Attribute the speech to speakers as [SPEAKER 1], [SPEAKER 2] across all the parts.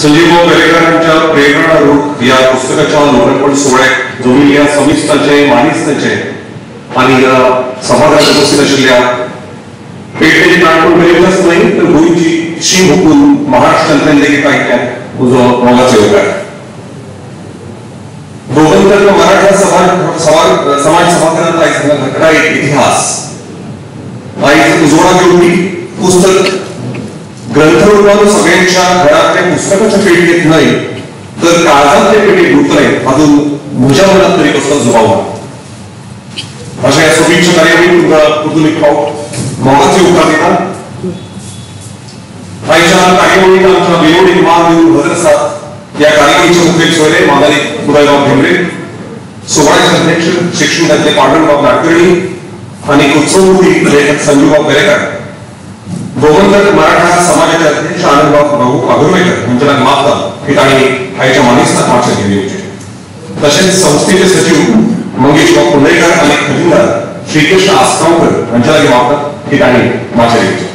[SPEAKER 1] संजीवबाब वेरेंकरांच्या प्रेरणा रूख ह्या पुस्तकाच्या लोकार्पण सुवाळ्याक जमिल्ल्या समिस्तांचे मानेस्तांचे आनी ह्या सभाघरात उपस्थित आशिल्ल्या पेडणेचे काणकोण मेरेनच न्हय तर गोंयची शीम हुकून महाराष्ट्रांतल्यान लेगीत आयिल्ल्यान म्हजो मोगाचो येवकार. गोमंतक मराठा समाज सभाघरात आयज हांगा घडटा एक इतिहास. आयज उजवाडाक येवपी पुस्तक ग्रंथरूपान सगळ्यांच्या घरांतल्या पुस्तकाच्या पेटयेत न्हय तर काळजांतले पेटयेत उरतले हातूंत म्हज्या मनात तरी कसलो जुबाव ना. अशा ह्या सोबीतच्या कार्यावळीक तुमकां परतून एक फावट मोगाचो येवकार दिता. आयच्या कार्यावळीक आमच्या बेलोडीक मान दिवन हजर आसात ह्या कार्यावळीचे मुखेल सोयरे मानादीक उदयबाब भेंब्रे, सुवाळ्याचे अध्यक्ष शिक्षणांतले पांडुरंगबाब नाडकर्णी आनी उत्सवमूर्ती लेखक संजीवबाब वेरेंकर, गोमंतक मराठा समाजाचे अध्यक्ष आनंदबाब वाघुर्मेकर हांच्या लागीं मागता की तांणी आयच्या मानेस्तांक मातशें घेवन येवचें. तशेंच संस्थेचे सचीव मंगेशबाब कुंडयकर आनी खजिनदार श्रीकृष्ण आसगांवकर हांच्या लागीं मागता की तांणी मातशें येवचें.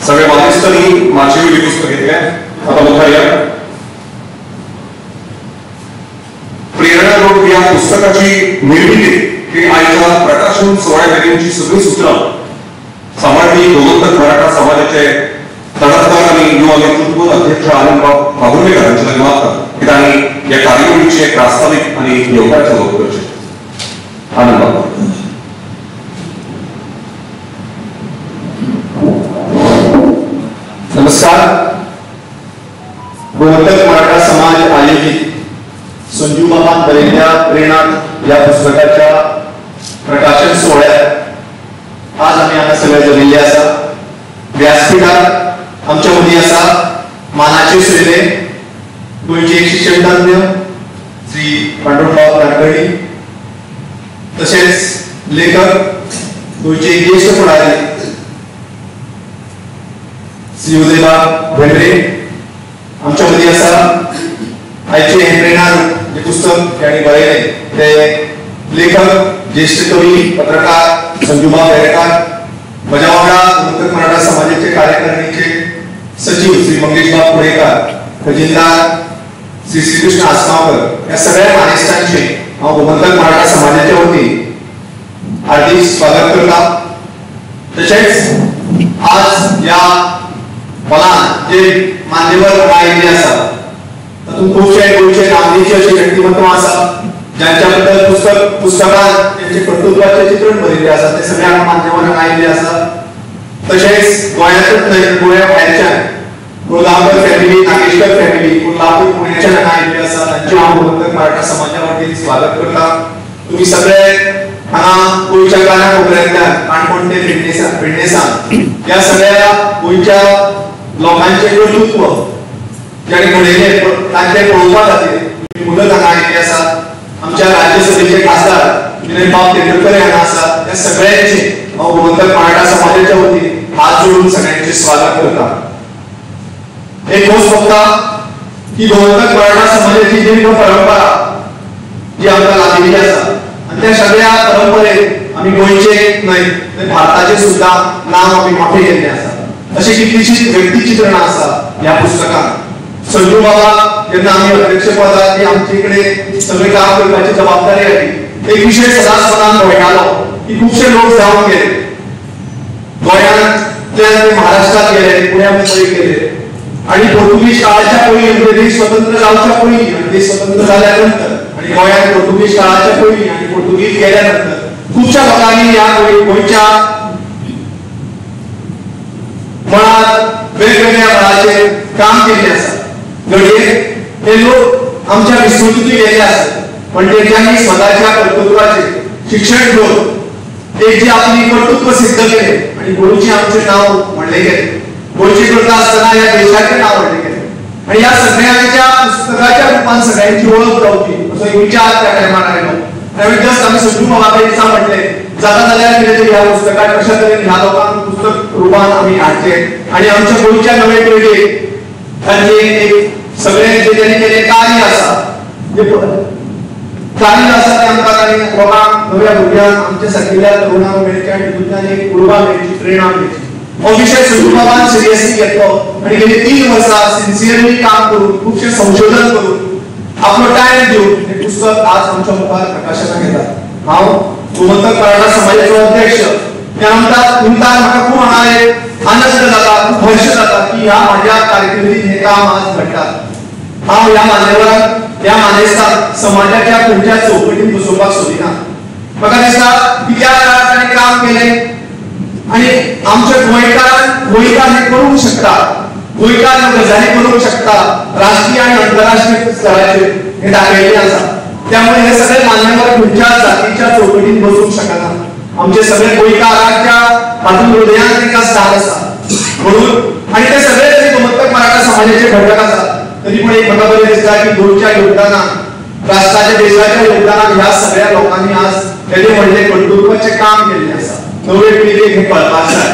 [SPEAKER 1] सगळे मानेस्तांनी माचयेवयलें पुस्तक घेतलें. आतां मुखार या. प्रेरणा रूख ह्या पुस्तकाची निर्मिती ही आयच्या प्रकाशन सुवाळ्या मेरेनची सगळीं सुत्रां सांबाळपी गोमंतक मराठा समाजाचे तडफदार आनी युवा नेतृत्व अध्यक्ष आनंदबाब वाघुर्मेकर हांचे लागीं मागता की तांणी ह्या कार्यावळीचें प्रास्तावीक आनी येवकाराचें उलोवप करचें. आनंदबाब.
[SPEAKER 2] नमस्कार. गोमंतक मराठा समाज आयोजित संजीवबाबान बरयल्ल्या प्रेरणा ह्या पुस्तकाच्या प्रकाशन सुवाळ्यात आज आमी हांगा सगळे जमिल्ले आसा. व्यासपीठार आमच्या मदीं आसा मानाचे सोयरे गोंयचे एक शिक्षणतज्ञ श्री पांडुरंगबाब नाडकर्णी, तशेंच लेखक गोंयचे एक ज्येश्ठ फुडारी श्री उदयबाब भेंब्रे आमच्या मदीं आसा. आयचे हें प्रेरणा जें पुस्तक तांणी बरयलें ते लेखक ज्येश्ठ कवी पत्रकार संजीवबाब वेरेंकर, म्हज्या वांगडा गोमंतक मराठा समाजाचे कार्यकारिणीचे सचीव श्री मंगेशबाब कुडेकार, खजिनदार श्री श्रीकृष्ण आसगांवकर, ह्या सगळ्या मानेस्तांचें हांव गोमंतक मराठा समाजाच्या वतीन हार्दिक स्वागत करता. तशेंच आज ह्या हॉलांत जे मान्यवर हांगा आयिल्ले आसा तातूंत खुबशे गोंयचे नामनेचे अशे व्यक्तिमत्व आसा ज्यांच्या बद्दल पुस्तकांत त्यांचे कर्तृत्वाचें चित्रण बरयिल्लें आसा ते सगळे हांगा मान्यवर हांगा आयिल्ले आसा. तशेंच गोंयांतच न्हय गोंया भायरच्यान कोल्हापूर फॅमिली, नागेशकर फॅमिली कोल्हापूर पुण्याच्यान हांगा आयिल्ले आसा तांचें हांव गोमंतक मराठा समाजा वतीन स्वागत करता. तुमी सगळे हांगा गोंयच्या काना कोपऱ्यांतल्यान काणकोण ते पेडणेसान ह्या सगळ्या गोंयच्या लोकांचें कर्तृत्व ज्यांनी घडयलें तांचें पळोवपा खातीर तुमी मुदत हांगा आयिल्ली आसा. आमच्या राज्यसभेचे खासदार विनयबाब तेंडुलकर हांगा आसा. त्या सगळ्यांचें हांव गोमंतक मराठा समाजाच्या वतीन हात जोडून सगळ्यांचें स्वागत करता. एक खोस भोगता की गोमंतक मराठा समाजाची दीर्घ परंपरा जी आमकां लाभिल्ली आसा आनी त्या सगळ्या परंपरेत आमी गोंयचे न्हय तर भारताचें सुद्दां नांव आमी मोठें केल्लें आसा. अशी कितलीशीच व्यक्तिचित्रणां आसा ह्या पुस्तकांत. संजीव बाबा जेन्ना आमी अध्यक्षपदार आमचे कडेन सगळें काम करपाची जबाबदारी आयली, एक विशय सदांच मनान घोळटालो की खुबशे लोक जावन गेले, गोंयांतल्यान महाराष्ट्रात गेले, पुण्या मुंबय गेले आनी पोर्तुगीज काळाच्या पयलीं म्हणजे देश स्वतंत्र जावच्या पयलीं आनी देश स्वतंत्र जाल्या नंतर आनी गोंयांत पोर्तुगीज काळाच्या पयलीं आनी पोर्तुगीज गेल्या नंतर खुबश्या लोकांनी ह्या गोंयच्या मळार वेगवेगळ्या मळाचेर काम केल्लें आसा. घडये हे लोक आमच्या विस्मृतींतूय गेले आसत पण तेंच्यांनी स्वताच्या कर्तृत्वाचेर शिक्षण घेवन एक जी आपली कर्तृत्व सिद्ध केलें आनी गोंयचें आमचें नांव व्हडलें केलें. गोंयचें करता आसतना ह्या देशाचें नांव व्हडलें केलें. आणि ह्या सगळ्यांच्या पुस्तकाच्या रूपान सगळ्यांची वळख जावची असो एक विचार त्या टायमार आयलो. आनी जस्ट आमी संजू बाबा दिसा म्हटलें जाता जाल्यार कितें तरी ह्या पुस्तकाक कशा तरेन ह्या लोकांक पुस्तक रूपान आमी हाडचें आनी आमच्या गोंयच्या नवे पिळगेक तांचे एक सगळें जे तांणी केलें कार्य आसा, जे कार्य आसा तें आमकां तांणी लोकांक, नव्या भुरग्यांक, आमच्या सारकिल्ल्या तरुणांक मेळचें आनी तितूंतल्यान एक उर्बा मेळची, प्रेरणा मेळची. हो विशय संजू बाबान सिरियसली घेतलो आनी गेली 3 वर्सां सिन्सियरली काम करून, खुबशें संशोधन करून, आपलो टायम दिवन हें पुस्तक आज आमच्या मुखार प्रकाशनाक येता. हांव गोमंतक मराठा समाजाचो अध्यक्ष, त्या निमतान म्हाका खूब हांगा एक आनंद जाता, खूब हर्ष जाता की ह्या म्हाज्या कारकिर्दीत हें काम आज घडटा. हांव ह्या मान्यवरांक, ह्या मानेस्तांक समाजाच्या खंयच्या चौकटीन बसोवपाक सोदिना. म्हाका दिसता की त्या काळार ताणें काम केलें आनी आमच्या गोंयकारान, गोंयकार हें करूंक शकता, गोंयकार ह्यो गजाली करूंक शकता राष्ट्रीय आनी अंतरराष्ट्रीय स्तराचेर हें दाखयल्लें आसा. त्यामुळे हे सगळे मान्यवर खंयच्या जातीच्या चौकटीन बसूंक शकना. आमचे सगळे गोंयकारांच्या हातून हृदयान तांकां स्थान आसा म्हणून, आनी ते सगळे जरी गोमंतक मराठा समाजाचे घटक आसा तरी पण एक म्हाका बरें दिसता की गोंयच्या योगदानाक, राष्ट्राच्या, देशाच्या योगदानाक ह्या सगळ्या लोकांनी आज तेजें व्हडलें कर्तृत्वाचें काम केल्लें आसा. नवे पिळगेक हें कळपाक जाय.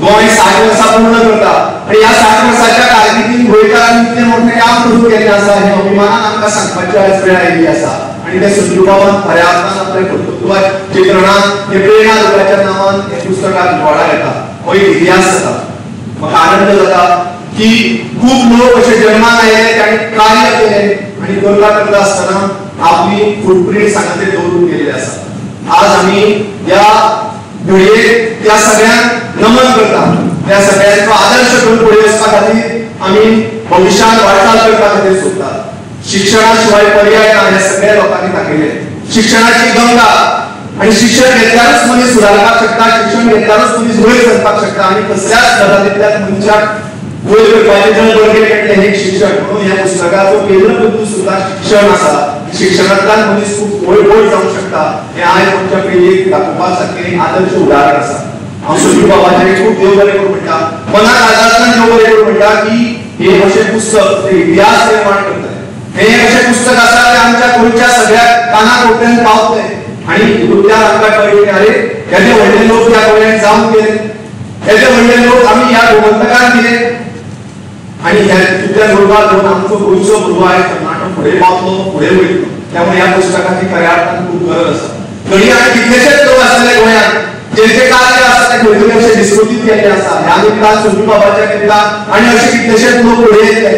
[SPEAKER 2] गोंय 60 वर्सां पूर्ण करता आनी ह्या 60 वर्साच्या कारकिर्दीन गोंयकारांनी इतलें मोठें काम करून केल्लें आसा हें अभिमानान आमकां सांगपाची आयज वेळ आयिल्ली आसा. आनी ते संजू बाबान खऱ्या अर्थान आपल्या कर्तृत्वाच्या चित्रणान हे प्रेरणा रुपाच्या नांवान हें पुस्तक आज उजवाडा येता. हो एक इतिहास जाता. म्हाका आनंद जाता की खूब लोक अशे जन्माक आयले, तांणी कार्य केलें आनी करता करता आसतना आपली फुटप्रिंट सांगाते दवरून गेल्ले आसा. आज आमी ह्या घडयेक त्या सगळ्यांक नमन करता, त्या सगळ्यांचो आदर्श घेवन फुडें वचपा खातीर आमी भविश्यांत वाटचाल करपा खातीर सोदता. शिक्षणा शिवाय पर्याय ना हें सगळ्या लोकांनी दाखयलें. शिक्षणाची गंगा आनी शिक्षण घेतल्यारूच मनीस सुदारपाक शकता, शिक्षण घेतल्यारूच मनीस वयर सरपाक शकता आनी कसल्याच गजालींतल्यान मनशाक वयर करपाचें जर बळगें मेळटलें हें शिक्षण. म्हणून ह्या पुस्तकाचो केंद्रबिंदू सुद्दां शिक्षण आसा. शिक्षणांतल्यान मनीस खूब वयर वयर जावंक शकता हें आयज आमच्या पिळगेक दाखोवपा सारकें एक आदर्श उदाहरण आसा. हांव संजू बाबाचें खूब देव बरें करूं म्हणटा, मनाक आदारांतल्यान देव बरें करूं म्हणटा की हें अशें पुस्तक तें इतिहास निर्माण करतलें. हें अशें पुस्तक आसा तें आमच्या गोंयच्या सगळ्या काना कोपऱ्यान पावतलें आनी हितूंतल्यान आमकां कळटलें अरे हेजे व्हडले लोक ह्या गोंयांत जावन गेले, हेजे व्हडले लोक आमी ह्या गोमंतकान दिले आनी ह्या तितूंतल्यान उर्बा घेवन आमचो गोंयचो भुरगो आयज कर्नाटक फुडें पावतलो, फुडें वयतलो. त्यामुळे ह्या पुस्तकाची खऱ्या अर्थान खूब गरज आसा. घडये आनी कितलेशेच लोक आसले गोंयांत जेंचें कार्य आसा तें खंय तरी अशें विस्कृतीत केल्लें आसा. ह्या निमतान संजू बाबाच्या निमतान आनी अशे कितलेशेच लोक फुडें येतले,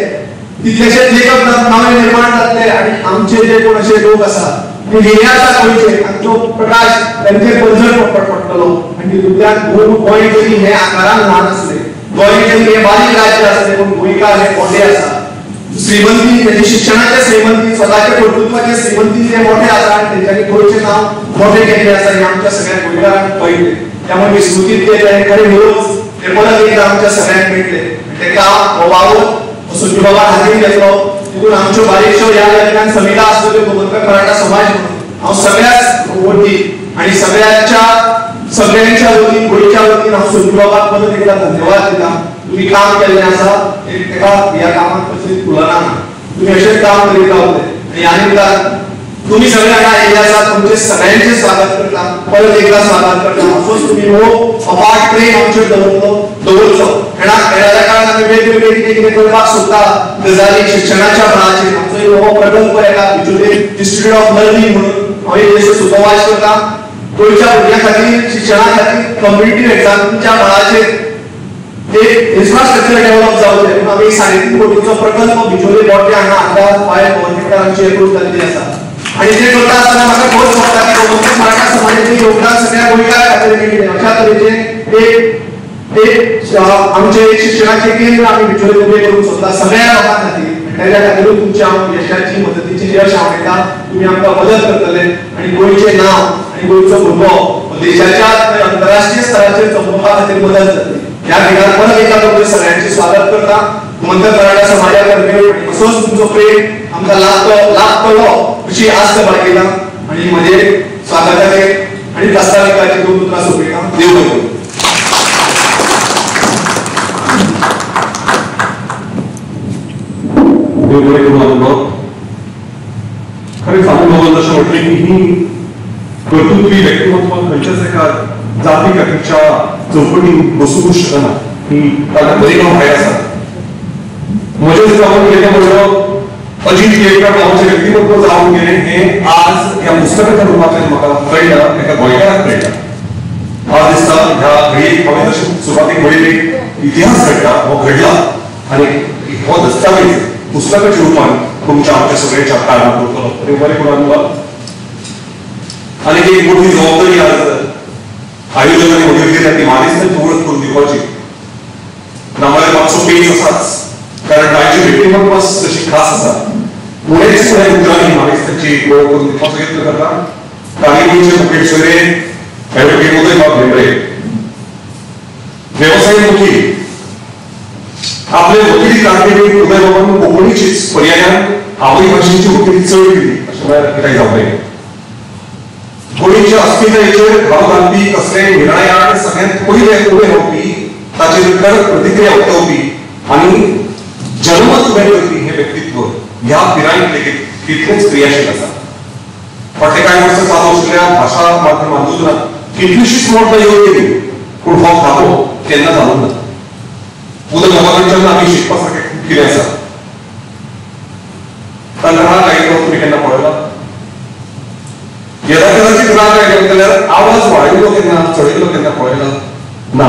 [SPEAKER 2] तितलेशेच लेखक नवे निर्माण जातले आनी आमचे जे कोण अशे लोक आसा ते हिरे आसा गोंयचे, तांचो प्रकाश तांचेर पर्जळ पडटलो आनी तितूंतल्यान गोंय जरी हें आकारान ल्हान आसलें, गोंय जरी हें बारीक राज्य आसलें, पूण गोंयकार हे मोठे आसा. श्रीमंती तेजी शिक्षणाचे श्रीमंती, स्वताच्या कर्तृत्वाचे श्रीमंती ते मोठे आसा आनी तेंच्यांनी गोंयचें नांव मोठें केल्लें आसा हें आमच्या सगळ्या गोंयकारांक कळिल्लें. त्यामुळे विस्मृतीत गेले हे खरे हिरोज ते परत एकदां आमच्या सगळ्यांक मेळटले. ते काम हो वावर संजू बाबा हातीन घेतलो. तितून आमच्यो बारीकश्यो ह्या लेखकान समिता आसल्यो गोमंतक मराठा समाज म्हणून हांव सगळ्याच वतीन आनी सगळ्यांच्या वतीन, गोंयच्या वतीन हांव संजू बाबाक परत एकदां धन्यवाद दिता. तुमी काम केल्लें आसा तेका ह्या कामाक कसली तुलना ना. तुमी अशेंच काम करीत रावले आनी ह्या निमतान तुमी सगळे हांगा आयिल्ले आसा, तुमचें सगळ्यांचें स्वागत करता, परत एकदां स्वागत करता. असोच तुमी हो अपाट प्रेम आमचेर दवरचो. येणाऱ्या काळान आमी वेगवेगळे कितें कितें करपाक सोदता गजाली शिक्षणाच्या मळाचेर. आमचो एक नवो प्रकल्प येता बिचोले इन्स्टिट्यूट ऑफ लर्निंग म्हणून हांव एक सुपवास करता. गोंयच्या भुरग्यां खातीर शिक्षणा खातीर कॉम्पिटेटीव एग्जामीच्या मळाचेर एक इन्फ्रास्ट्रक्चर डेव्हलप जावचें म्हणून आमी 3.5 कोटीचो प्रकल्प बिचोले बोटे हांगा आमदार फायल गव्हर्नमेंटान आमची एप्रूव जाल्ली आसा. आनी ते करता आसतना म्हाका खोस भोगता की गोमंतक मराठा समाजाचें योगदान सगळ्या गोंयकारां खातीर मेळिल्लें. अशा तरेचें एक एक आमचें एक शिक्षणाचें केंद्र आमी बिचोले उबें करूंक सोदता सगळ्या लोकां खातीर. तेज्या खातीरूच तुमच्या हांव यशाची मदतीची यश हांव येता, तुमी आमकां मदत करतले आनी गोंयचें नांव आनी गोंयचो भुरगो देशाच्या अंतरराष्ट्रीय स्तराचेर चमकोवपा खातीर मदत जातली. ह्या खिणाक परत एकदां तुमचें सगळ्यांचें स्वागत करता गोमंतक मराठा समाजा तर्फे. असोच तुमचो प्रेम आमकां लागतलो अशी आस्त बाळगिता आनी म्हजें स्वागताचें आनी प्रास्ताविकाचें दोन उतरां सोंपयता. देव बरें करूं.
[SPEAKER 1] देव बरें करूं अनुभव. खरेंच अनुभवान जशें म्हटलें की ही कर्तृत्वी व्यक्तिमत्व खंयच्याच एका जाती कातीच्या चौकटीन बसूंक शकना, ही ताका बरी भायर आसा. म्हजें जावन गेलें म्हणलो अजीत केळकर नांवाचें व्यक्तिमत्व जावन गेलें हें आज ह्या पुस्तकाच्या रुपांतल्यान म्हाका कळटा, एका गोंयकाराक कळटा. आज दिसता ह्या घडयेक हांवें जशें सुरवातीक म्हणिल्लें इतिहास घडटा, हो घडला आनी हो दस्तावेज पुस्तकाच्या रुपान तुमच्या आमच्या सगळ्यांच्या कारणात उरतलो. देव बरें करूं अनुभव. आनी एक मोठी जबाबदारी आज आयोजकांनी म्हजेर दिल्या ती मानेस्तांची वळख करून दिवपाची. नाजाल्यार मातसो पेच आसाच, कारण तांची व्यक्तिमत्व तशी खास आसा. उणेच उण्या उतरांनी मानेस्तांची वळख करून दिवपाचो यत्न करता. कार्यावळीचे मुखेल सोयरे ॲडव्होकेट उदयबाब भेंब्रे, वेवसायीक वकील. आपले वकिली कारकिर्दीत उदयबाबान कोंकणीचीच पर्यायान आवयभाशेची वकिली चड केली अशें म्हळ्यार कितें जावं नये. गोंयच्या अस्मितायेचेर घाव घालपी कसले निर्णय आड सगळ्यांत पयले उबे रावपी, ताचेर कडक प्रतिक्रिया उक्तावपी आनी जनमत उबें करपी हें व्यक्तित्व ह्या पिरायेंत लेगीत तितलेंच क्रियाशील आसा. फाटले कांय वर्सां चालू आशिल्ल्या भाशा माध्यम आंदोलनात कितलीशीच मोडणां येवन गेली, पूण हो खातो केन्ना जालो ना. उदयबाबा कडच्यान आमी शिकपा सारकें खूब कितें आसा. तांकां राग आयिल्लो तुमी केन्ना पळयला? यदा कदाचित राग आयलो जाल्यार आवाज वाडयलो केन्ना, चडयलो केन्ना पळयला ना.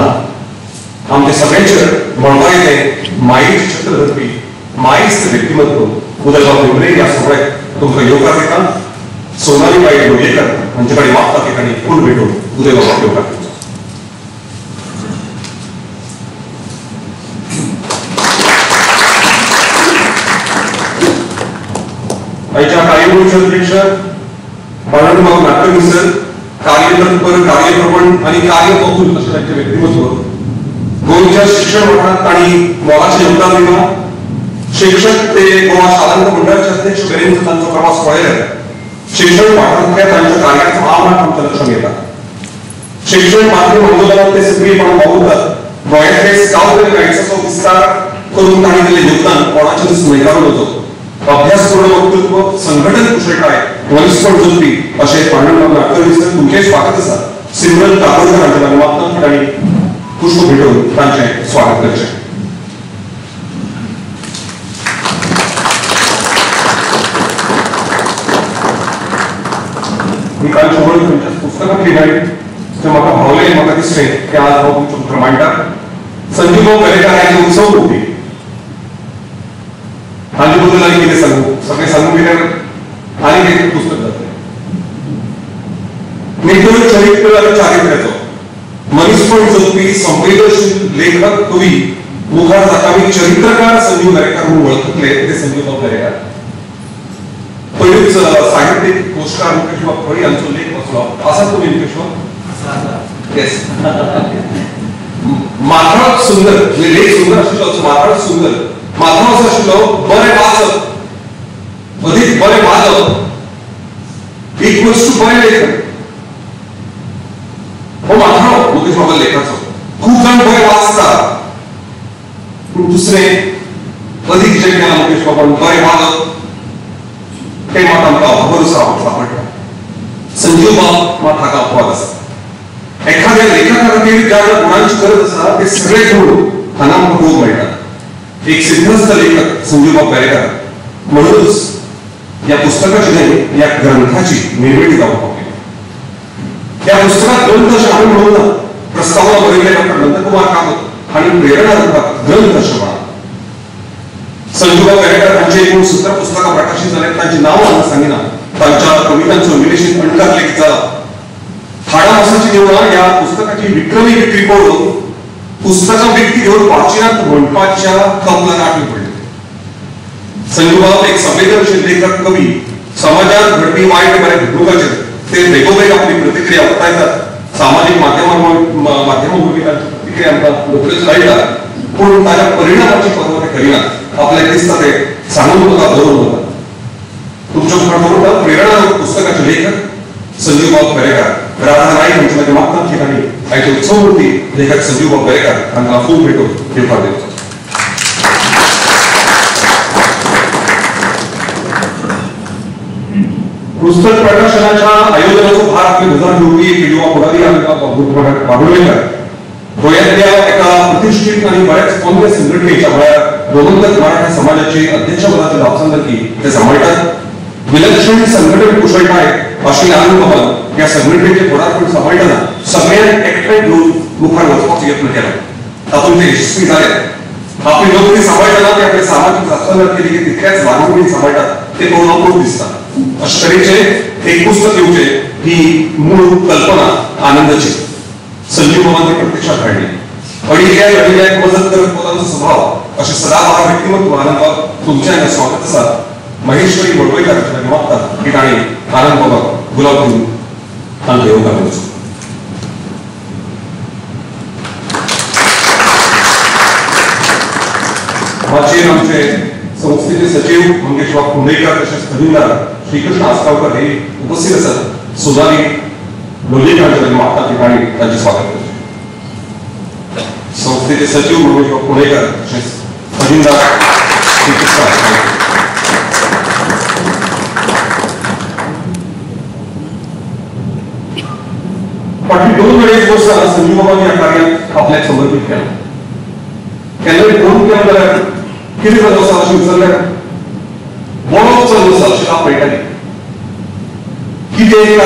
[SPEAKER 1] आमचे सगळ्यांचेर म्हणपा येतें मायेचें छत्र धरपी मायेस्त व्यक्तिमत्व उदयबाब भेंब्रे ह्या सगळ्याक तुमकां येवकार दिता. सोनाली बाई लोलयेकर हांचे कडेन मागता ठिकाणी फूल भेटून उदयबाबाक येवकार दिवचो. आयच्या कार्यावळीचे अध्यक्ष पांडुरंगबाब नाडकर्णी सर, कार्यतत्पर, कार्यप्रवण आनी कार्यपटू अशें तांचें व्यक्तिमत्व. गोंयच्या शिक्षण वाठारांत तांणी मोलाचें योगदान दिलां. शिक्षक ते गोवा शालांत मंडळाचे अध्यक्ष मेरेन तांचो प्रवास पळयल्यार शिक्षण वाठारांतल्या तांच्या कार्याचो आव्हान आमच्या लक्षांत येता. शिक्षण माध्यम आंदोलनात ते सक्रीयपणान वावुरतात. गोंयांतले स्काउट आनी गायड्साचो विस्तार करून तांणी दिल्लें योगदान कोणाचेरूच न्हयकारूं नजो. अभ्यासपूर्ण वक्तृत्व, संघटन कुशळटाय, मनीसपण जोडपी अशें पांडुरंगबाब नाडकर्णी सर तुमचें स्वागत आसा. सिमरन काकोडकर हांच्या लागीं मागता तांणी पुष्प भेटोवन तांचें स्वागत करचें. ही कालची वळख खंयच्याच पुस्तकांतली न्हय, तें म्हाका भावलें, म्हाका दिसलें की आज हांव तुमच्या मुखार मांडटा. संजीवबाब वेरेंकार हांची उत्सव मूर्ती हांचे बद्दल आनी कितें सांगू, सगळें सांगून गेल्यार आनीक एक पुस्तक जातलें. निखळ चरित्र आनी चारित्र्याचो मनीसपण जगपी संवेदनशील लेखक कवी मुखार जाका आमी चरित्रकार संजीव वेरेंकार म्हणून वळखतले ते संजीवबाब वेरेंकार. पयलींच साहित्यीक कोशकार मुकेशबाब थळी हांचो लेख वाचलो आसा तुमी मुकेशबाब? येस. माथाळो सुंदर, लेख सुंदर आशिल्लो, माथाळो सुंदर. माथाळो असो आशिल्लो, बरें वाचप अदीक बरें वाचप इक्वल्स टू बरें लेखन. हो माथाळो मुकेश बाबा लेखाचो. खूब जाण बरें वाचतात, पूण दुसरें अदीक जें केलां मुकेश बाबान बरें वाचप तें मात आमकां खबर सांपडटा. संजीव बाब मात हाका अपवाद आसा. एखाद्या लेखका खातीर ज्या ज्या गुणांची गरज आसा ते सगळे गुण हांगा आमकां पळोवंक मेळटा. एक सिद्धस्त लेखक संजीवबाब वेरेंकर म्हणूनच ह्या पुस्तकाची न्हय, ह्या ग्रंथाची निर्मिती जावंक पावली. ह्या पुस्तकात ग्रंथ अशें हांवें म्हणूंक ना, प्रस्तावना बरयल्ले डॉक्टर नंदकुमार कामत हांणी प्रेरणा रूपाक ग्रंथ अशें म्हळां. संजीवबाब वेरेंकर हांचे एकूण 17 पुस्तकां प्रकाशीत जाल्यात. तांची नांवां हांगा सांगिना. तांच्या कवितांचो इंग्लिशींत अणकार लेगीत जाला. हाडां मासाची देवळां ह्या पुस्तकाची विक्रमी विक्री पळोवन पुस्तकां विकती घेवन वाचिनात म्हणपाच्या कपलाक आठवी पडली. संजीवबाब एक संवेदनशील लेखक कवी, समाजात घडपी वायट बऱ्या घडणुकांचेर ते बेगोबेग आपली प्रतिक्रिया उक्तायतात. सामाजीक माध्यमां वरवीं तांची प्रतिक्रिया आमकां रोखड्योच कळटा, पूण ताच्या परिणामाची पर्वा ते करिनात. आपल्याक दिसता ते सांगून वता, बरोवन वता. तुमच्या मुखार दवरता प्रेरणा पुस्तकाचे लेखक संजीवबाब वेरेंकर. राधा नाईक हांचे लागीं मागता ठिकाणी आयचे उत्सवमूर्ती लेखक संजीवबाब वेरेंकर हांकां फूल भेटोवन येवकार दिवचो. पुस्तक प्रकाशनाच्या आयोजनाचो भार आपले भुजार घेवपी एक युवा फुडारी आनंदबाब वाघुर्मेकर गोंयांतल्या एका प्रतिष्ठीत आनी बऱ्याच पोन्ने संघटनेच्या म्हळ्यार गोमंतक मराठा समाजाची अध्यक्षपदाची जापसालदारकी ते सांबाळटात. विलक्षण संघटन कुशळटाय अशी आनंदबाबान ह्या संघटनेचे फुडारपण सांबाळटना सगळ्यांक एकठांय घेवन मुखार वचपाचो यत्न केला. तातूंत ते यशस्वी जाले. आपली नोकरी सांबाळटना ते आपले सामाजीक जापसालदारकी लेगीत तितल्याच वागणुकीन सांबाळटात ते पळोवन अप्रूप दिसता. अशे तरेचे एक पुस्तक येवचें ही मूळ कल्पना आनंदाची संजीव बाबान ते प्रत्यक्षात हाडली. अडिल्ल्या अडिल्ल्याक मजत करत तांचो स्वभाव अशें सदाबहार व्यक्तिमत्व आनंदबाब तुमच्या हांगा स्वागत आसा. महेश्वरी वडवयकार अशें मागतात की तांणी आनंद बाबाक गुलाब दिवन तांकां येवकार दिवचो. माचयेर आमचे संस्थेचे सचिव मंगेश बाब कुंडईकर तशेंच खजिनदार श्रीकृष्ण आसगांवकर हे उपस्थित आसात. सोनाली लोलयेकर हांच्या मागतात की तांणी तांचें स्वागत करचें. संस्थेचे सचिव मंगेश बाब कुंडईकर तशेंच खजिनदार श्रीकृष्ण आसगांवकर. फाटलीं 2-2.5 वर्सां संजीव बाबांनी ह्या कार्याक आपल्याक समर्पीत केलां. केन्नाय फोन केलो जाल्यार कितें जालो आसा अशें विचारल्यार बरो चल्लो आसा अशें जाप मेळटाली. कितें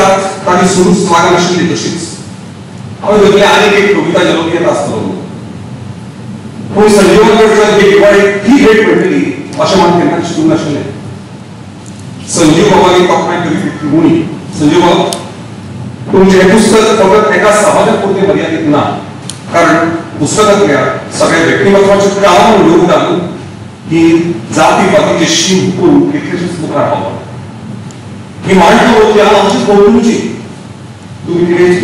[SPEAKER 1] ताची सुरूच लागनाशिल्ली तशीच. हांवें धरलें आनीक एक कविता जल्मून येता आसतलो. पूण संजीवान कडच्यान हे दिवाळेक ही भेट मेळटली अशें म्हाका केन्ना चिंतूंक नाशिल्लें. संजीव बाबांनी तोखणाय केली तितली उणी. संजीव बाब, तुमचें हें पुस्तक फकत एका समाजा पुरतें मर्यादीत ना, कारण पुस्तकांतल्या सगळ्या व्यक्तिमत्वाचें काम योगदान ही जाती पातीचे शीम हुपून कितलेशेच मुखार पावला. ही मांडणी आमची भोंवतणची तुमी कितेंच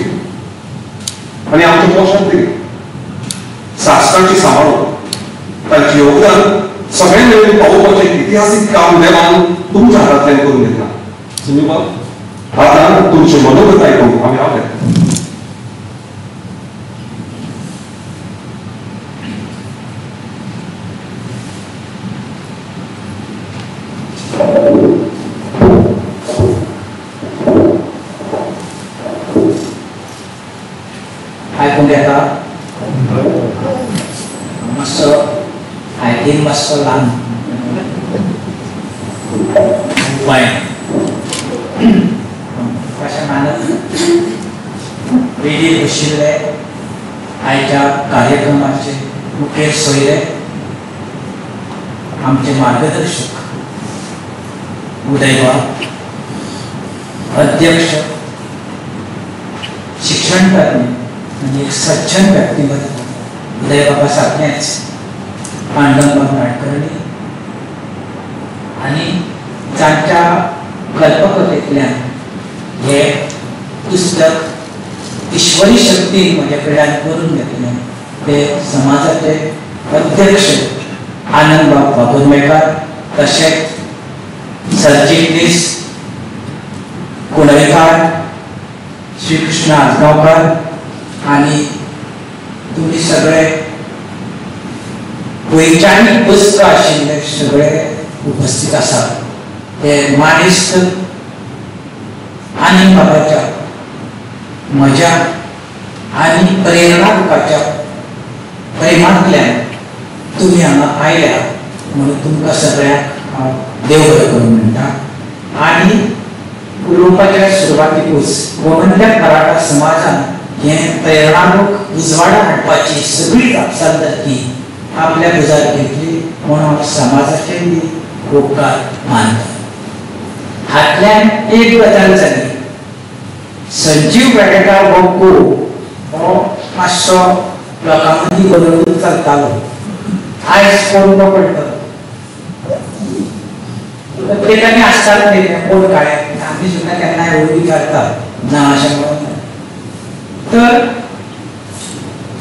[SPEAKER 1] आनी आमच्या पोशांत तरी सासणाची सांबाळून तांचें योगदान सगळ्यां मेरेन पावोवपाचें इतिहासीक काम देवान तुमच्या हातांतल्यान करून घेतलां. संजीव बाब, आतां तुमचें मनोगत आयकूंक आमी रावले.
[SPEAKER 3] आयकूंक येता? मातसो आयकीन मातसो ल्हान उपाय कशें मानत वेदीर बशिल्ले आयच्या कार्यक्रमाचे मुखेल सोयरे आमचे मार्गदर्शक उदयबाब, अध्यक्ष, शिक्षणतज्ञ आनी एक सज्जन व्यक्तिमत्व उदयबाबा सारकेंच पांडुरंगबाब नाडकर्णी आनी जांच्या कल्पकतेंतल्यान हे पुस्तक ईश्वरी शक्तीन म्हज्या कडल्यान करून घेतलें ते समाजाचे अध्यक्ष आनंदबाब वाघुर्मेकर, तशेंच सरचिटणीस कुंडयकार, श्रीकृष्ण आजगांवकर आनी तुमी सगळे वैचारीक बसका आशिल्ले सगळे उपस्थित आसात. ते मानेस्त आनंद बाबाच्या, म्हज्या आनी प्रेरणा रुपाच्या प्रेमांतल्यान तुमी हांगा आयल्या म्हणून तुमकां सगळ्यांक हांव देव बरें करूं म्हणटा. आनी उलोवपाच्या सुरवातीकूच गोमंतक मराठा समाजान हें प्रेरणालोक उजवाडा हाडपाची सगळी जापसालदारकी आपल्या भुजार घेतली म्हणून हांव समाजाचे बी उपकार मानता. हातल्यान एक गजाल जाली, संजीव वेडेकार हो गो हो मातसो लोकां मदीं बरोबर चलतालो. आयज कोण तो पडटलो प्रत्येकाने आसतात न्ही कोण काय, आमी सुद्दां केन्नाय विचारतात ना अशें म्हणून. तर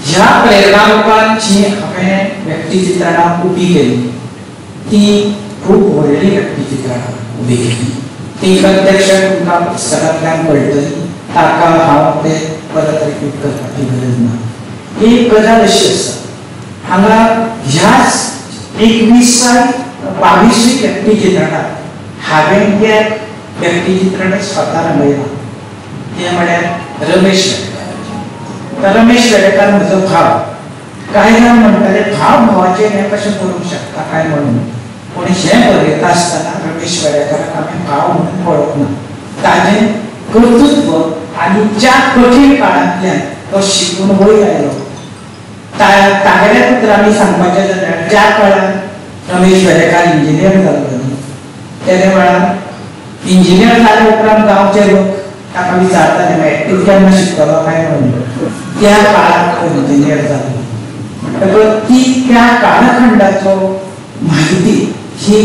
[SPEAKER 3] ह्या प्रेरणालोकांची हांवें व्यक्तिचित्रणां उबी केली ती खूब व्हडली व्यक्तिचित्रणां उबी केली. ती प्रत्यक्ष तुमकां पुस्तकांतल्यान कळटली, ताका हांव ते परत रिपीट करपाची गरज ना. एक गजाल अशी आसा, हांगा ह्याच 21 22 व्यक्तिचित्रणांत हांवें जे व्यक्तिचित्रणच स्वता रंगयलां तें म्हळ्यार रमेश वेडेकाराचें. तर रमेश वेडेकार म्हजो भाव. कांय जाण म्हणटाले भाव भावाचेर हें कशें करूंक शकता काय म्हणून, पूण हें बरयता आसतना रमेश वेडेकाराक आमी भाव म्हणून पळोवंक ना. ताजें कर्तृत्व आनी ज्या कठीण काळांतल्यान तो शिकून वयर आयलो तागेल्या उतरांनी सांगपाचें जाल्यार ज्या काळान रमेश वेडेकार इंजिनियर जाल्लो न्ही तेन्ना वेळार इंजिनियर जाल्या उपरांत गांवचे लोक ताका विचारताले मॅट्रीक केन्ना शिकतलो काय म्हणून. त्या काळांत तो इंजिनियर जालो म्हणटकच ती त्या कालखंडाचो माहिती ही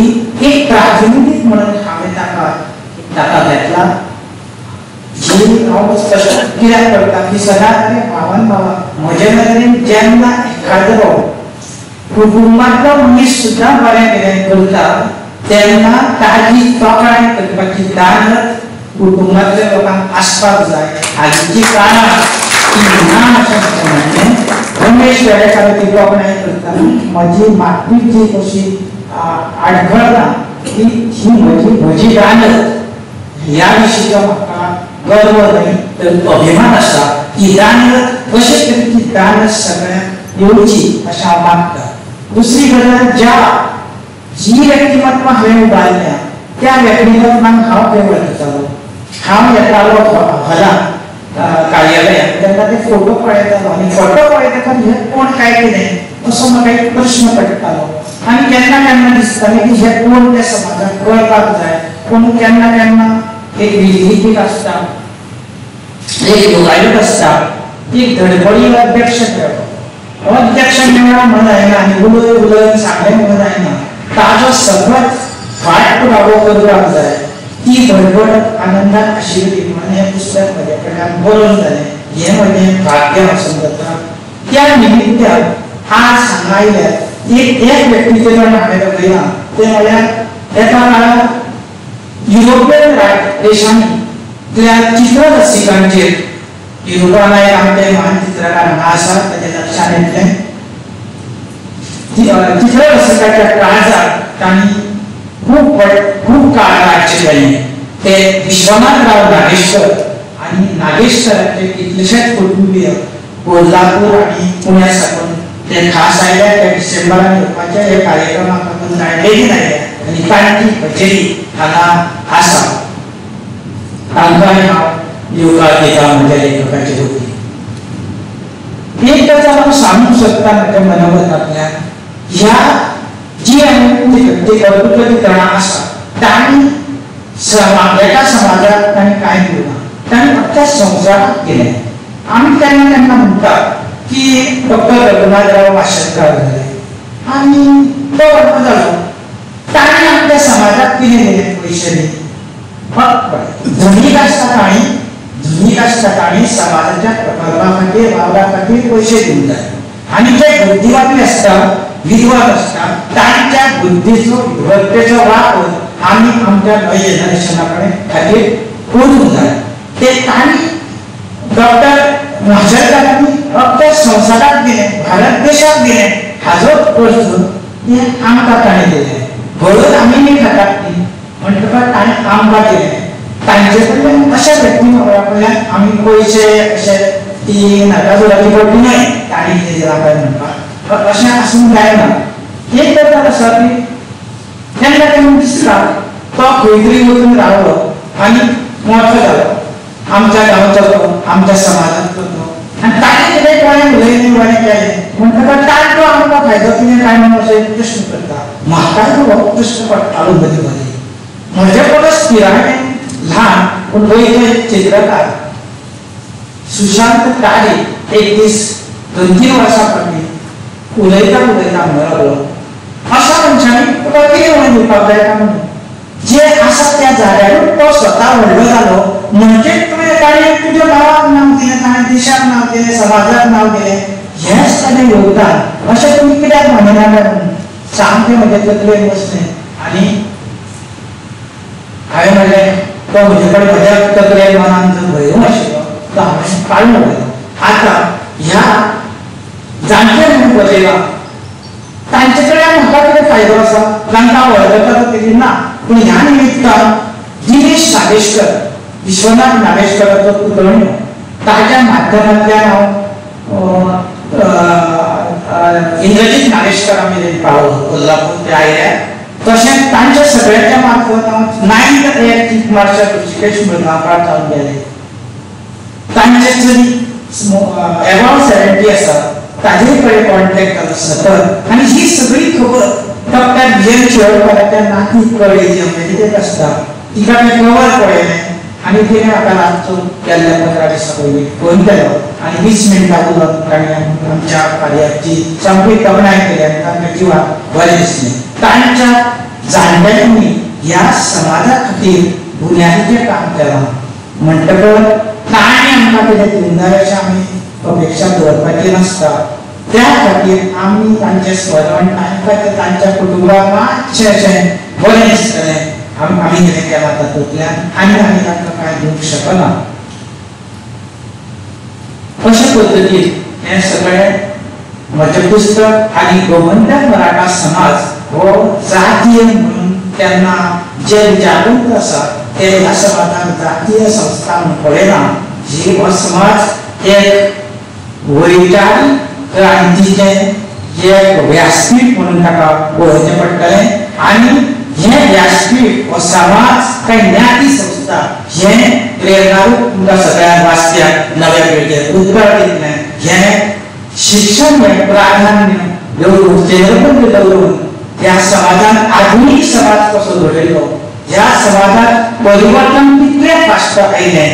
[SPEAKER 3] एक प्रातिनिधीक म्हणून हांवें ताका घेतला. ही हांव स्पश्ट कित्याक करता की सदांच भावान भावा म्हजे नदरेन जेन्ना एखादो कुटुंबांतलो मनीस सुद्दां बरें कितें करता तेन्ना ताजी तोखणाय करपाची दानत कुटुंबांतल्या लोकांक आसपाक जाय. हालींची काळां ती ना अशें म्हजें म्हणणें. रमेश वेडेकार ती तोखणाय करता म्हजी मातवी जी कशी आडखळना ती ही म्हजी दानत ह्या विशींचो म्हाका गर्व न्हय तर अभिमान आसा. ही दानत अशे तरेची दानत सगळ्यांक येवची अशें हांव मागता. दुसरी गजाल, ज्या जी व्यक्तिमत्वां हांवें उबारल्या त्या व्यक्तिमत्वांक हांव खंय वळखतालो. हांव येतालो हॉलांत कार्यालयांत तेन्ना ते फोटो पळयतालो आनी फोटो पळयतकच हे कोण काय कितें असो म्हाका एक प्रश्न पडटालो. आनी केन्ना केन्ना दिसतालें की हे कोण त्या समाजाक कळपाक जाय. पूण केन्ना केन्ना एक विधिक आसता, एक योगायोग आसता, एक धडपडी अध्यक्ष मेळ्ळो. अध्यक्ष मेळ्ळो म्हणून जायना आनी उलय उलय सांगलें म्हणून जायना, ताजो सगळोच फाटपुरावो करपाक जाय. ती धडपड आनंदान आशिल्ली म्हणून हें पुस्तक म्हज्या कडल्यान बरोवन जालें. हें म्हजें भाग्य हांव समजता. त्या निमित्त्यान आज हांगा आयल्यार एक एक व्यक्तीचें जाण हांवें रंगयलां तें म्हळ्यार एका काळार युरोपियन देशांनी त्या चित्ररसिकांचेर युरोपान एक आमचे म्हान चित्रकार हांगा आसा ताच्या लक्षांत येतलें. चित्ररसिकाच्या काळजाक तांणी खूब खूब काळ राज्य केलें. ते विश्वनाथराव नागेशकर आनी नागेशकराचे कितलेशेच कुटुंबीय कोल्हापूर आनी पुण्या साकून ते खास आयल्या. त्या डिसेंबरान येवपाच्या ह्या कार्यक्रमाक लागून लेगीत आयल्या आनी तांची कचेरी हांगा आसा. तांकांय हांव येवकार दिता म्हज्या लेखकाचे वतीन. एक गजाल हांव सांगूंक सोदता म्हज्या मनोगतांतल्यान, ह्या जी आनी कर्तृत्व आसा तांणी एका समाजाक तांणी कांय दिवना, तांणी अख्ख्या संवसाराक दिलें. आमी केन्ना केन्ना म्हणटात की डॉक्टर रघुनाथराव माशेलकार जाले आनी तो व्हडलो जालो, तांणी आमच्या समाजाक कितें दिलें? पयशे दिले. धनीक आसता तांणी, धनीक आसता तांणी समाजाच्या प्रकल्पा खातीर वावरा खातीर पयशे दिवंक जाय. आनी जे बुद्धिवादी आसता, विद्वान आसता, तांच्या बुद्धीचो विद्वत्तेचो वापर आमी आमच्या नव्या जनरेशना कडेन खातीर करूंक जाय. ते तांणी डॉक्टर माशेलकारांनी अख्ख्या संवसाराक दिलें, भारत देशाक दिलें. हाजो अर्थ हें आमकां ताणें दिलें. हळद आमी न्ही खातात ती, म्हणटकच ताणें आमकां दिलें. तांचे कडल्यान अशा व्यक्तिमत्वा कडल्यान आमी पयशे अशे ती नाकाजुराची पडली न्हय तांणी कितें दिलां काय म्हणपाक अशें आसूंक जायना. एक गजाल आसा की केन्ना केन्ना दिसता तो खंय तरी वचून रावलो आनी मोठो जालो, आमच्या गांवचो तो, आमच्या समाजांतलो तो, आनी ताणें कितें कोणें उलयलें बरें केलें म्हणटकच तांचो आमकां फायदो कितें काय म्हणून असो एक प्रश्न करता. म्हाकाय हो प्रश्न पडटालो मदीं मदीं. म्हजे परस पिरायेन ल्हान पूण वयले चित्रकार सुशांत तारी एक दीस 2-3 वर्सां फाटीं उलयता उलयता म्हणूंक लागलो, अशा मनशांनी तुका कितें म्हणून दिवपाक जाय काय म्हणून, जे आसा त्या जाग्यारूच तो स्वता व्हडलो जालो म्हणजे तुवें ताणें तुज्या गांवाक नांव दिलें, ताणें देशाक नांव दिलें, समाजाक नांव दिलें, हेंच ताणें योगदान अशें तुमी कित्याक म्हणिना काय म्हणून सामकें म्हजे तकलेन बसलें. आनी हांवें म्हणलें तो म्हजे कडेन म्हज्या तकलेन मनान जो भंय आशिल्लो तो हांवें काडून उडयलो. आतां ह्या जाणटे म्हणून बरयलां तांचे कडल्यान म्हाका कितें फायदो आसा, तांकां वळखता तेजी ना, पूण ह्या निमित्तान दिनेश नागेशकर, विश्वनाथ नागेशकराचो पुतणयो, ताच्या माध्यमांतल्यान हांव इंद्रजीत नागेशकरा मेरेन पावलो. कोल्हापूर ते आयले. तशेंच तांच्या सगळ्यांच्या मार्फत हांव 9th air chief marshal Hrishikesh Mulgaonkar जावन गेले. तांचे चली एबाव 70 आसा, ताजे कडेन कॉन्टेक्ट जालो सतत. आनी ही सगळी खबर डॉक्टर बी एन शिरोडकराच्या नातीक कळ्ळी, जी अमेरिकेक आसता. तिका तें कवर पळयलें आनी तिणें म्हाका रातचो केल्ल्या 15 दिसां पयलीं फोन केलो आनी 20 मिनटां उलोवन ताणें आमच्या कार्याची सामकी तोखणाय केली आनी तांकां जिवाक बरें दिसलें. तांच्या जाणट्यांनी ह्या समाजा खातीर बुन्यादीचें काम केलां. म्हणटकच ताणें आमकां कितें दिवंक जाय अशें आमी अपेक्षा दवरपाची नासता. त्या खातीर आमी तांचें स्मरण तांकां तांच्या कुटुंबाक मातशें अशें बरें दिसतलें आमी कितें केलां तातूंतल्यान, आनी आमी तांकां कांय दिवंक शकना. अशे पद्दतीन हें सगळें म्हजें पुस्तक आनी गोमंतक मराठा समाज हो जातीय म्हणून तेन्ना जे विचारवंत आसा ते ह्या समाजाक जातीय संस्था म्हणून पळयना. जी हो समाज एक वैचारीक क्रांतीचें एक व्यासपीठ म्हणून ताका पळोवचें पडटलें. आनी हें व्यासपीठ हो समाज काय ज्ञाती संस्था हें प्रेरणारूप तुमकां सगळ्यांक वाचप्यांक नव्या पिळगेक उजवाड दितलें. हें शिक्षण हें प्राधान्य दवरून, केंद्रबंद दवरून ह्या समाजान आधुनीक समाज कसो घडयलो, ह्या समाजात परिवर्तन कितलें फास्ट आयलें,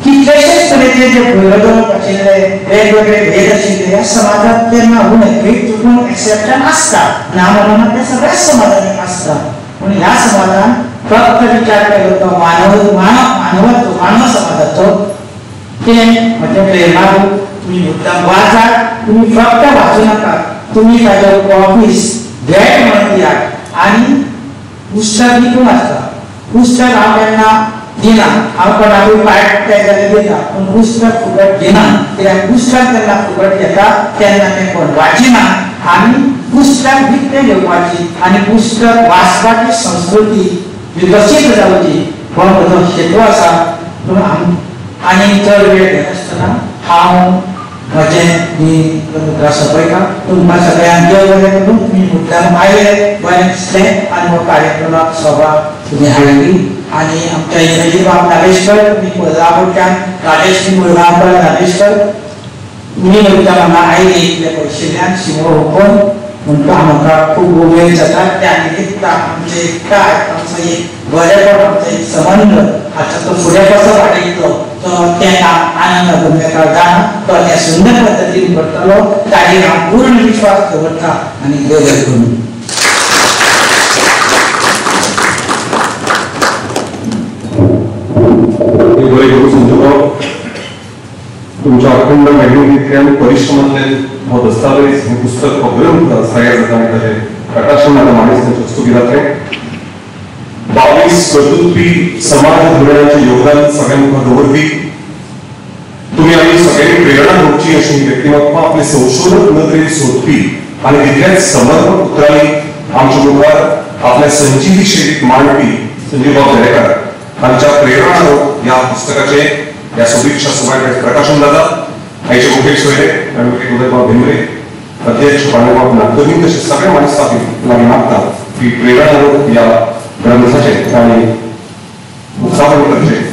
[SPEAKER 3] कितलेशेच तरेचे जे भुरगोप आशिल्ले वेगवेगळे भेद आशिल्ले ह्या समाजात तेन्ना उणें थंय चुकून एक्सेप्शन आसता ना म्हणून ते सगळ्याच समाजांनी आसता. पूण ह्या समाजान फक्त विचार केलो तो मानव मानव मानव समाजाचो. तें म्हजें प्रेरणारूप तुमी मुद्दाम वाचात. तुमी फक्त वाचूं नाकात, तुमी ताजो कॉपीज भेट म्हणून दियात. आनी पुस्तक विकूंक आसता, पुस्तक हांव केन्ना दिना, हांव कोणाकूय पाट जाल्यार दिता, पूण पुस्तक फुकट दिना. कित्याक पुस्तक जेन्ना फुकट घेता तेन्ना तें कोण वाचिना. आनी पुस्तक विकतें घेवपाची आनी पुस्तक वाचपाची संस्कृती विकसीत जावची हो म्हजो हेतू आसा. पूण आनी चड वेळ घेनासतना हांव म्हजें ही उतरां सोंपयता. तुमकां सगळ्यांक देव बरें करूं. तुमी मुद्दाम आयले, बरें दिसलें आनी हो कार्यक्रमाक सोबा तुमी हाडली. आनी आमच्या इंद्रजीत बाब नागेशकर, तुमी कोल्हापूरच्यान राजेश मुळगांवकर नागेशकर, तुमी मुद्दाम हांगा आयले इतले पयशिल्ल्यान शिमो हुपून म्हणटो आमकां खूब उमेद जाता. त्या निमित्तान आमचें एक काय आमचो एक बरेपण, आमचो एक संबंद हाचो तो फुडें कसो वाडयतलो तो तें काम आनंद अगुंबेकार जाणा, तो तें सुंदर पद्दतीन करतलो ताजेर हांव पूर्ण विश्वास दवरता आनी देव बरें करूं.
[SPEAKER 1] बरें करूं संजूबाब. तुमच्या अखंड मेहनतींतल्यान परिश्रमांतल्यान हो दस्तावेज, हें पुस्तक, हो ग्रंथ तयार जाता आनी ताचें प्रकाशन आतां मानेस्तांच्या हस्तुकीं जातलें. 22 कर्तृत्वी समाज धोरणाचें योगदान सगळ्यां मुखार दवरपी तुमी आमी सगळ्यांनी प्रेरणा घेवची अशी व्यक्तिमत्वां आपले संशोधक नदरेन सोदपी आनी तितल्याच समर्पक उतरांनी आमच्या मुखार आपल्या संजीवी शैलीत मांडपी संजीवबाब दरेकर हांच्या प्रेरणा ह्या पुस्तकाचें ह्या सोबीतशा सुवाळ्याचें प्रकाशन जाता. आयचे मुखेल सोयरे ॲडव्होकेट उदयबाब भेंब्रे, अध्यक्ष पांडुबाब नागकर्णी तशें सगळे मानेस्तां लागीं मागता की प्रेरणा ह्या ग्रंथाचें तांणी उक्तावण करचें.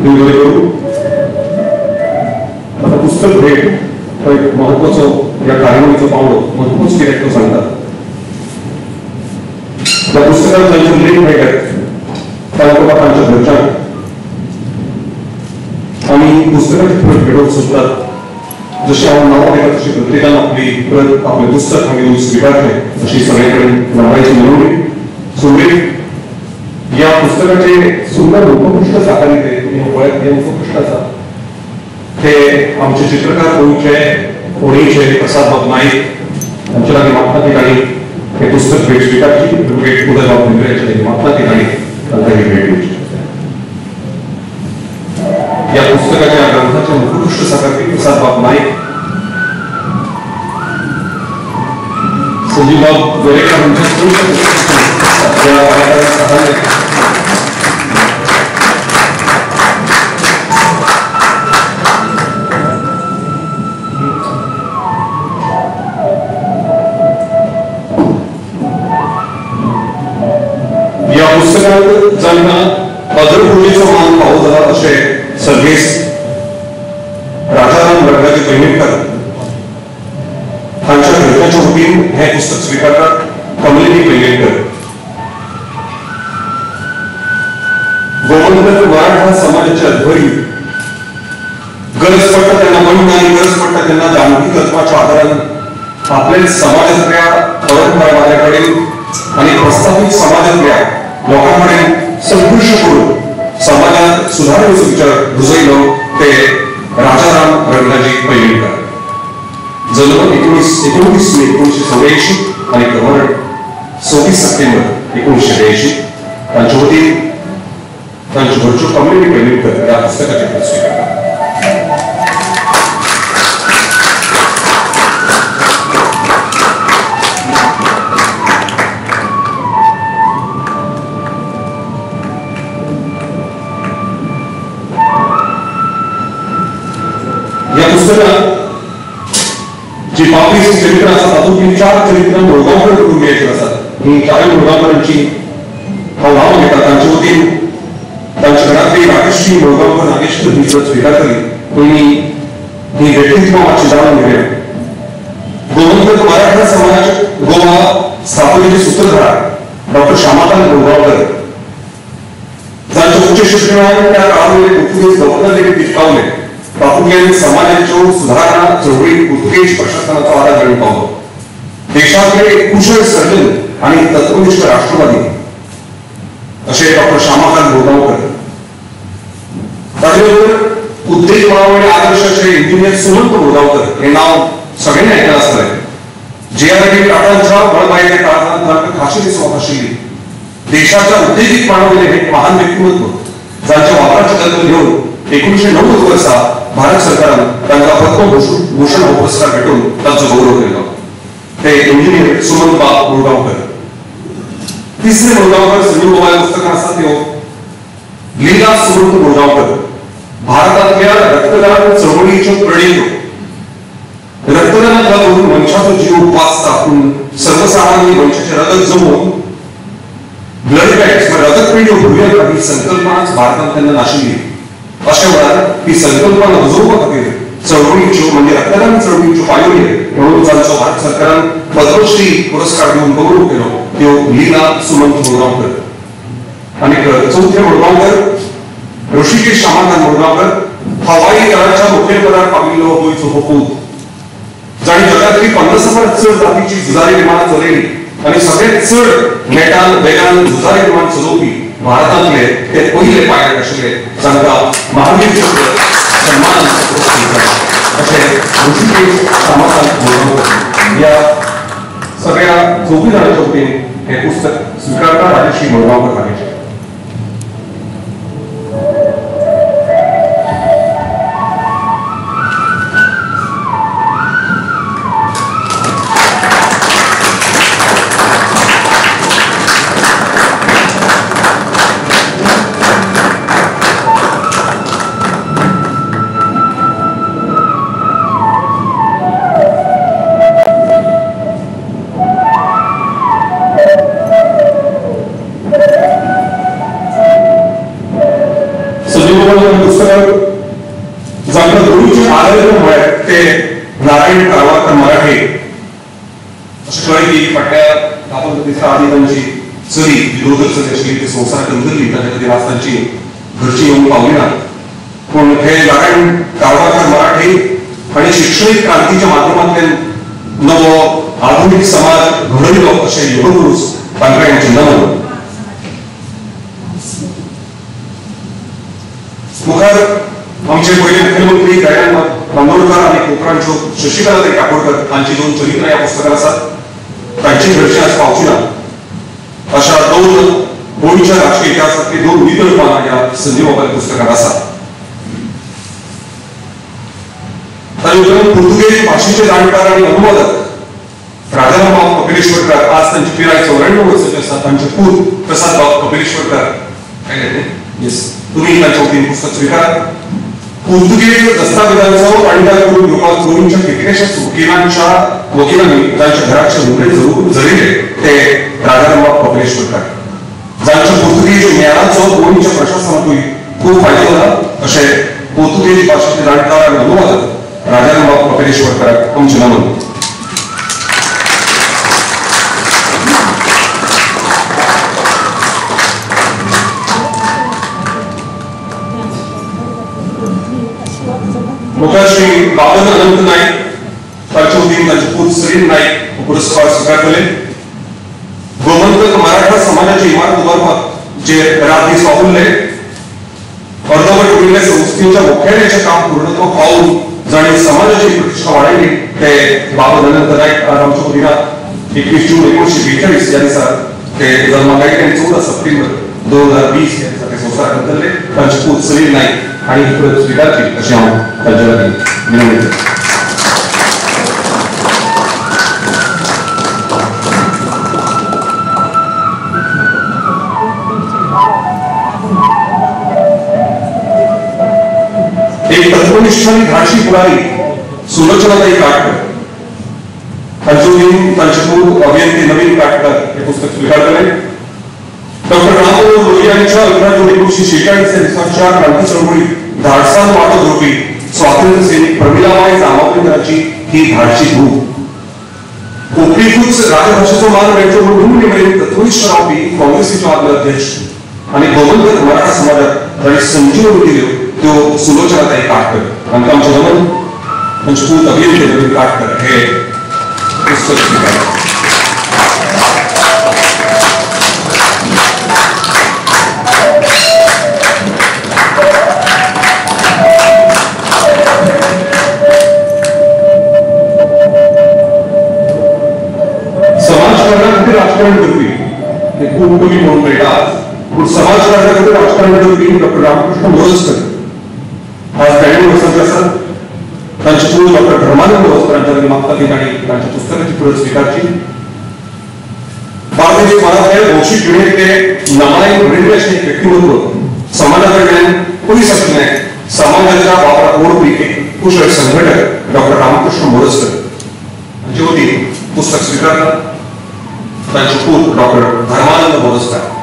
[SPEAKER 1] देव बरें करूं. आतां पुस्तक भेट हो एक महत्वाचो ह्या कार्यावळीचो पावलो, महत्वाचो कित्याक तो सांगता. ह्या पुस्तकांत जांचे लेख मेळटात तांकां तांच्या घरच्यांक आनी पुस्तकाची प्रत भेटोवंक सोदतात. जशें हांव नांव घेता तशी प्रत्येकान आपली प्रत आपलें पुस्तक हांगा येवन स्विकारचें अशी सगळे कडेन नमळायेची विनवणी. सुरवेक ह्या पुस्तकाचे सुंदर मुखपृष्ठ साकारिल्लें तुमी पळयात, हें मुखपृष्ठ आसा ते आमचे चित्रकार गोंयचे फोंडेचे प्रसाद बाब नाईक हांचे लागीं मागता ती तांणी हें पुस्तक भेट स्विकारची. एडवोकेट उदय बाब भेंब्रे हांचे लागीं मागता ती तांणी तांकां ही भेट दिवची. ह्या पुस्तकाच्या ग्रंथाचे मुखपृष्ठ साकारपी प्रसाद बाब नाईक, संजीव बाब वेरेकर हांच्या सहाय्य ह्या पुस्तकांत जांकां अदरपुजेचो मान फावो जाला अशें सर्गेस्त राजाराम रंगाजी पैंगीणकर हांच्या घरच्यांच्या वतीन हें पुस्तक स्विकारतात कमलिनी पैंगीणकर. गोमंतक मराठा समाजाचे अध्वरी, गरज पडटा तेन्ना बंड आनी गरज पडटा तेन्ना दांभिक तत्वाच्या आदारान आपल्या समाजांतल्या परंपरावाद्या कडेन आनी प्रस्थापित समाजांतल्या लोकां कडेन संघर्श करून समाजात सुधारणेचो विचार रुजयलो ते राजाराम रंगाजी पैंगीणकर. जन्म 19 मे 1984 आनी मरण 26 सप्टेंबर 1982. तांचे वतीन तांचे घरच्यो कमलिनी पैंगीणकर ह्या पुस्तकाचे प्रत स्विकारतात. ह्या पुस्तकात जी 22 चरित्रां आसात तातूंतलीं 4 चरित्रां मुळगांवकर कुटुंबियाचीं आसात. ही चारूय मुळगांवकरांची हांव नांव घेता. तांचे वतीन तांच्या घरांतली राकेशजी मुळगांवकर नागेशकर ही प्रत स्विकारतली. पयलीं ही व्यक्तित्वां मातशी जाणून घेवया. गोमंतक मराठा समाज गोवा स्थापनेचे सूत्रधार डॉक्टर श्यामाकांत मुळगांवकर, जांच्या उच्च शिक्षणान त्या काळावयले पुर्तुगेज गव्हर्नर लेगीत दिपकावले, तातूंतल्यान समाजाच्यो सुधारणा चळवळीत पुर्तुगेज प्रशासनाचो आदार मेळूंक पावलो. देशांतले एक कुशळ सर्जन आनी तत्वनिश्ठ राष्ट्रवादी अशें डॉक्टर श्यामाकांत मुळगांवकर. ताजे बरोबर उद्देग मळावयले आदर्श अशे इंजिनियर सुमंत मुळगांवकर हें नांव सगळ्यांनी आयकलां आसतलें. जे.आर.डी. टाटांच्या मळबायल्या काळांत तांकां खाशेली सुवात आशिल्ली. देशाच्या उद्देगीक मळावयलें हें महान व्यक्तिमत्व जांच्या वापराचें दखल घेवन 1990 वर्सा भारत सरकारान तांकां पद्मभूषण हो पुरस्कार भेटोवन तांचो गौरव केलो. ते इंजिनियर सुमंत बाब मुळगांवकर. तिसरे मुळगांवकर संजीव बाबाच्या पुस्तकांत आसा त्यो लीला सुमंत मुळगांवकर, भारतांतल्या रक्तदान चळवळीच्यो प्रणेत्यो. रक्तदानाक लागून मनशाचो जीव वाचता, पूण सर्वसामान्य मनशाचें रगत जमोवन ब्लड बँक्स रगतपेढी उभरूया ही संकल्पनाच भारतांत तेन्ना नाशिल्ली. अशा वेळार ही संकल्पना रुजोवपा खातीर चळवळीच्यो म्हणजे रक्तदान चळवळीच्यो पायोनियर म्हणून जांचो भारत सरकारान पद्मश्री पुरस्कार दिवन गौरव केलो त्यो लीला सुमंत मुळगांवकर. आनी चवथे मुळगांवकर ऋषिकेश श्यामाकांत मुळगांवकर, हवाई दळाच्या मुखेलपदार पाविल्लो गोंयचो हो पूत, जांणी जगांतली 50 परस चड जातीची झुजारी विमानां चलयली आनी सगळ्यांत चड नेटान वेगान झुजारी विमान चलोवपी भारतांतले ते पयले पायलट आशिल्ले जांकां महावीर चक्र सन्मान अशें ऋषिकेश श्यामाकांत मुळगांवकर. ह्या सगळ्या चौगूय जाणांच्या वतीन हें पुस्तक स्विकारता राजेश्री मुळगांवकर हांगेचें. मराठे अशें कळ्ळें की फाटल्या 10-15 दिसां आदीं तांची चली विरोधक चली आशिल्ली ती संवसाराक अंदरली, ताच्या खातीर आज तांची घरची येवंक पावली ना. पूण हे नारायण कारवारकर मराठे आनी शिक्षणीक क्रांतीच्या माध्यमांतल्यान नवो आधुनीक समाज घडयलो अशें युगपुरूस तांकां आमचें नमन. मुखार आमचे पयले मुख्यमंत्री दयानंद बांदोडकर आनी कोकरांच्यो शशिकला काकोडकर हांची 2 चरित्रां ह्या पुस्तकांत आसात. तांची घरची आज पावची ना. अशा 2 गोंयच्या राजकीय इतिहासांतली 2 नितळ पानां ह्या संजीव बाबाच्या पुस्तकांत आसात. ताचे उपरांत पुर्तुगेज भाशेचे जाणकार आनी अनुवादक राजारामबाब कपिलेश्वरकर, आज तांची पिराय 94 वर्सांची आसा. तांचे पूत प्रसाद बाब कपिलेश्वरकर, येस, तुमी तांच्या वतीन पुस्तक स्विकारात. पुर्तुगेज दस्तावेजांचो अणकार करून घेवपाक गोंयच्या कितल्याशाच वकिलांनी तांच्या घराचे हुमरे जळिल्ले ते राजारामबाब कपिलेश्वरकर, जांच्या पुर्तुगेज ज्ञानाचो गोंयच्या प्रशासनातूय खूब फायदो जाला अशें पुर्तुगेज भाशेचे जाणकार आनी अनुवादक राजारामबाब कपिलेश्वरकराक आमचें नमन. मुखार श्री बाबन अनंत नायक तांचे वतीन तांचे पूत सलीम नायक पुरस्कार स्विकारतले. गोमंतक मराठा समाजाची इमारत उबारपाक जे रात दीस वावुरले, अर्दवट उरिल्ल्या संस्थेच्या मुख्यालयाचें काम पूर्णत्वाक पावून जांणी समाजाची प्रतिश्ठा वाडयली ते बाबन अनंत नायक आज आमच्या वतीन 21 जून 1942 ह्या दिसा ते जल्माक आयले आनी 14 सप्टेंबर 2020 ह्या दिसा ते संवसाराक अंतरले. तांचे पूत सलीम नायक आनी ही प्रत स्विकारची अशें हांव तांच्या लागीं विनवणी करतां. एक तत्वनिष्ठ आनी धाडशी फुडारी सुलोचनाताई काटकर तांचे वतीन तांचे पूत अभियंते नवीन काटकर हे पुस्तक स्विकारतले. डॉक्टर राममनोहर लोहियांच्या 11 जून 1946 ह्या दिसाच्या क्रांती चळवळीत धाडसान वांटो घेवपी स्वातंत्र्य सैनिक प्रमिलाबाई जांबावलेकरांची ही धाडशी धूव. कोंकणीकूच राजभाशेचो मान मेळचो म्हूण मेरेन तत्वनिश्ठ रावपी काँग्रेसीचो आदलो अध्यक्ष आनी गोमंतक मराठा समाजाक तांणी संजीवनी दिल्यो त्यो सुलोचनाताई काटकर हांकां आमचें नमन. तांचे पूत अभियंते नवीन काटकर हे पुस्तक स्विकारता. समाजकारणाखातीर राजकारण करपी हे खूब कमी म्हणून मेळटा आज, पूण समाजकारणाखातीर राजकारण करपी डॉक्टर रामकृष्ण मोरजकर आज 92 वर्सांचे आसात. तांचे पूत डॉक्टर धर्मानंद मोरजकर हांच्या लागीं मागता की तांणी तांच्या पुस्तकाची प्रत स्विकारची. बार्देश म्हालांतले भौशीक जिणेंतले नमळायेन भरिल्लें अशें एक व्यक्तिमत्व, समाजा कडल्यान पयस आशिल्लें, समाजाच्या वावराक ओडपी एक कुशळ संघटक डॉक्टर रामकृष्ण मोरजकर हांचे वतीन पुस्तक स्विकारतात तांचे पूत डॉक्टर धर्मानंद मोरजकर.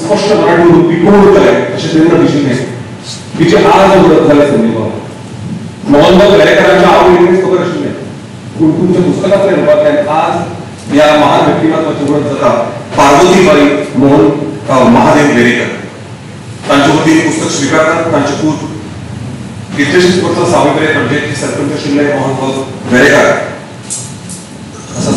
[SPEAKER 1] स्पष्ट मराठी उलोवपी कोण उरतले अशें तेन्ना दिशिल्लें. तिचे आज उरत जालें संदीप मोहनबाब वेरेकरांच्या आवय खबर आशिल्लें, पूण तुमच्या पुस्तकांतल्या रुपांतल्यान आज ह्या महान व्यक्तिमत्वाची वळख जाता. पार्वतीबाई मोहन महादेव वेरेकर तांचे वतीन पुस्तक स्विकारतात. तांचे पूत कितलेशेच वर्सां सावयवेरें पंचायती सरपंच आशिल्ले मोहनबाब वेरेकर आसा.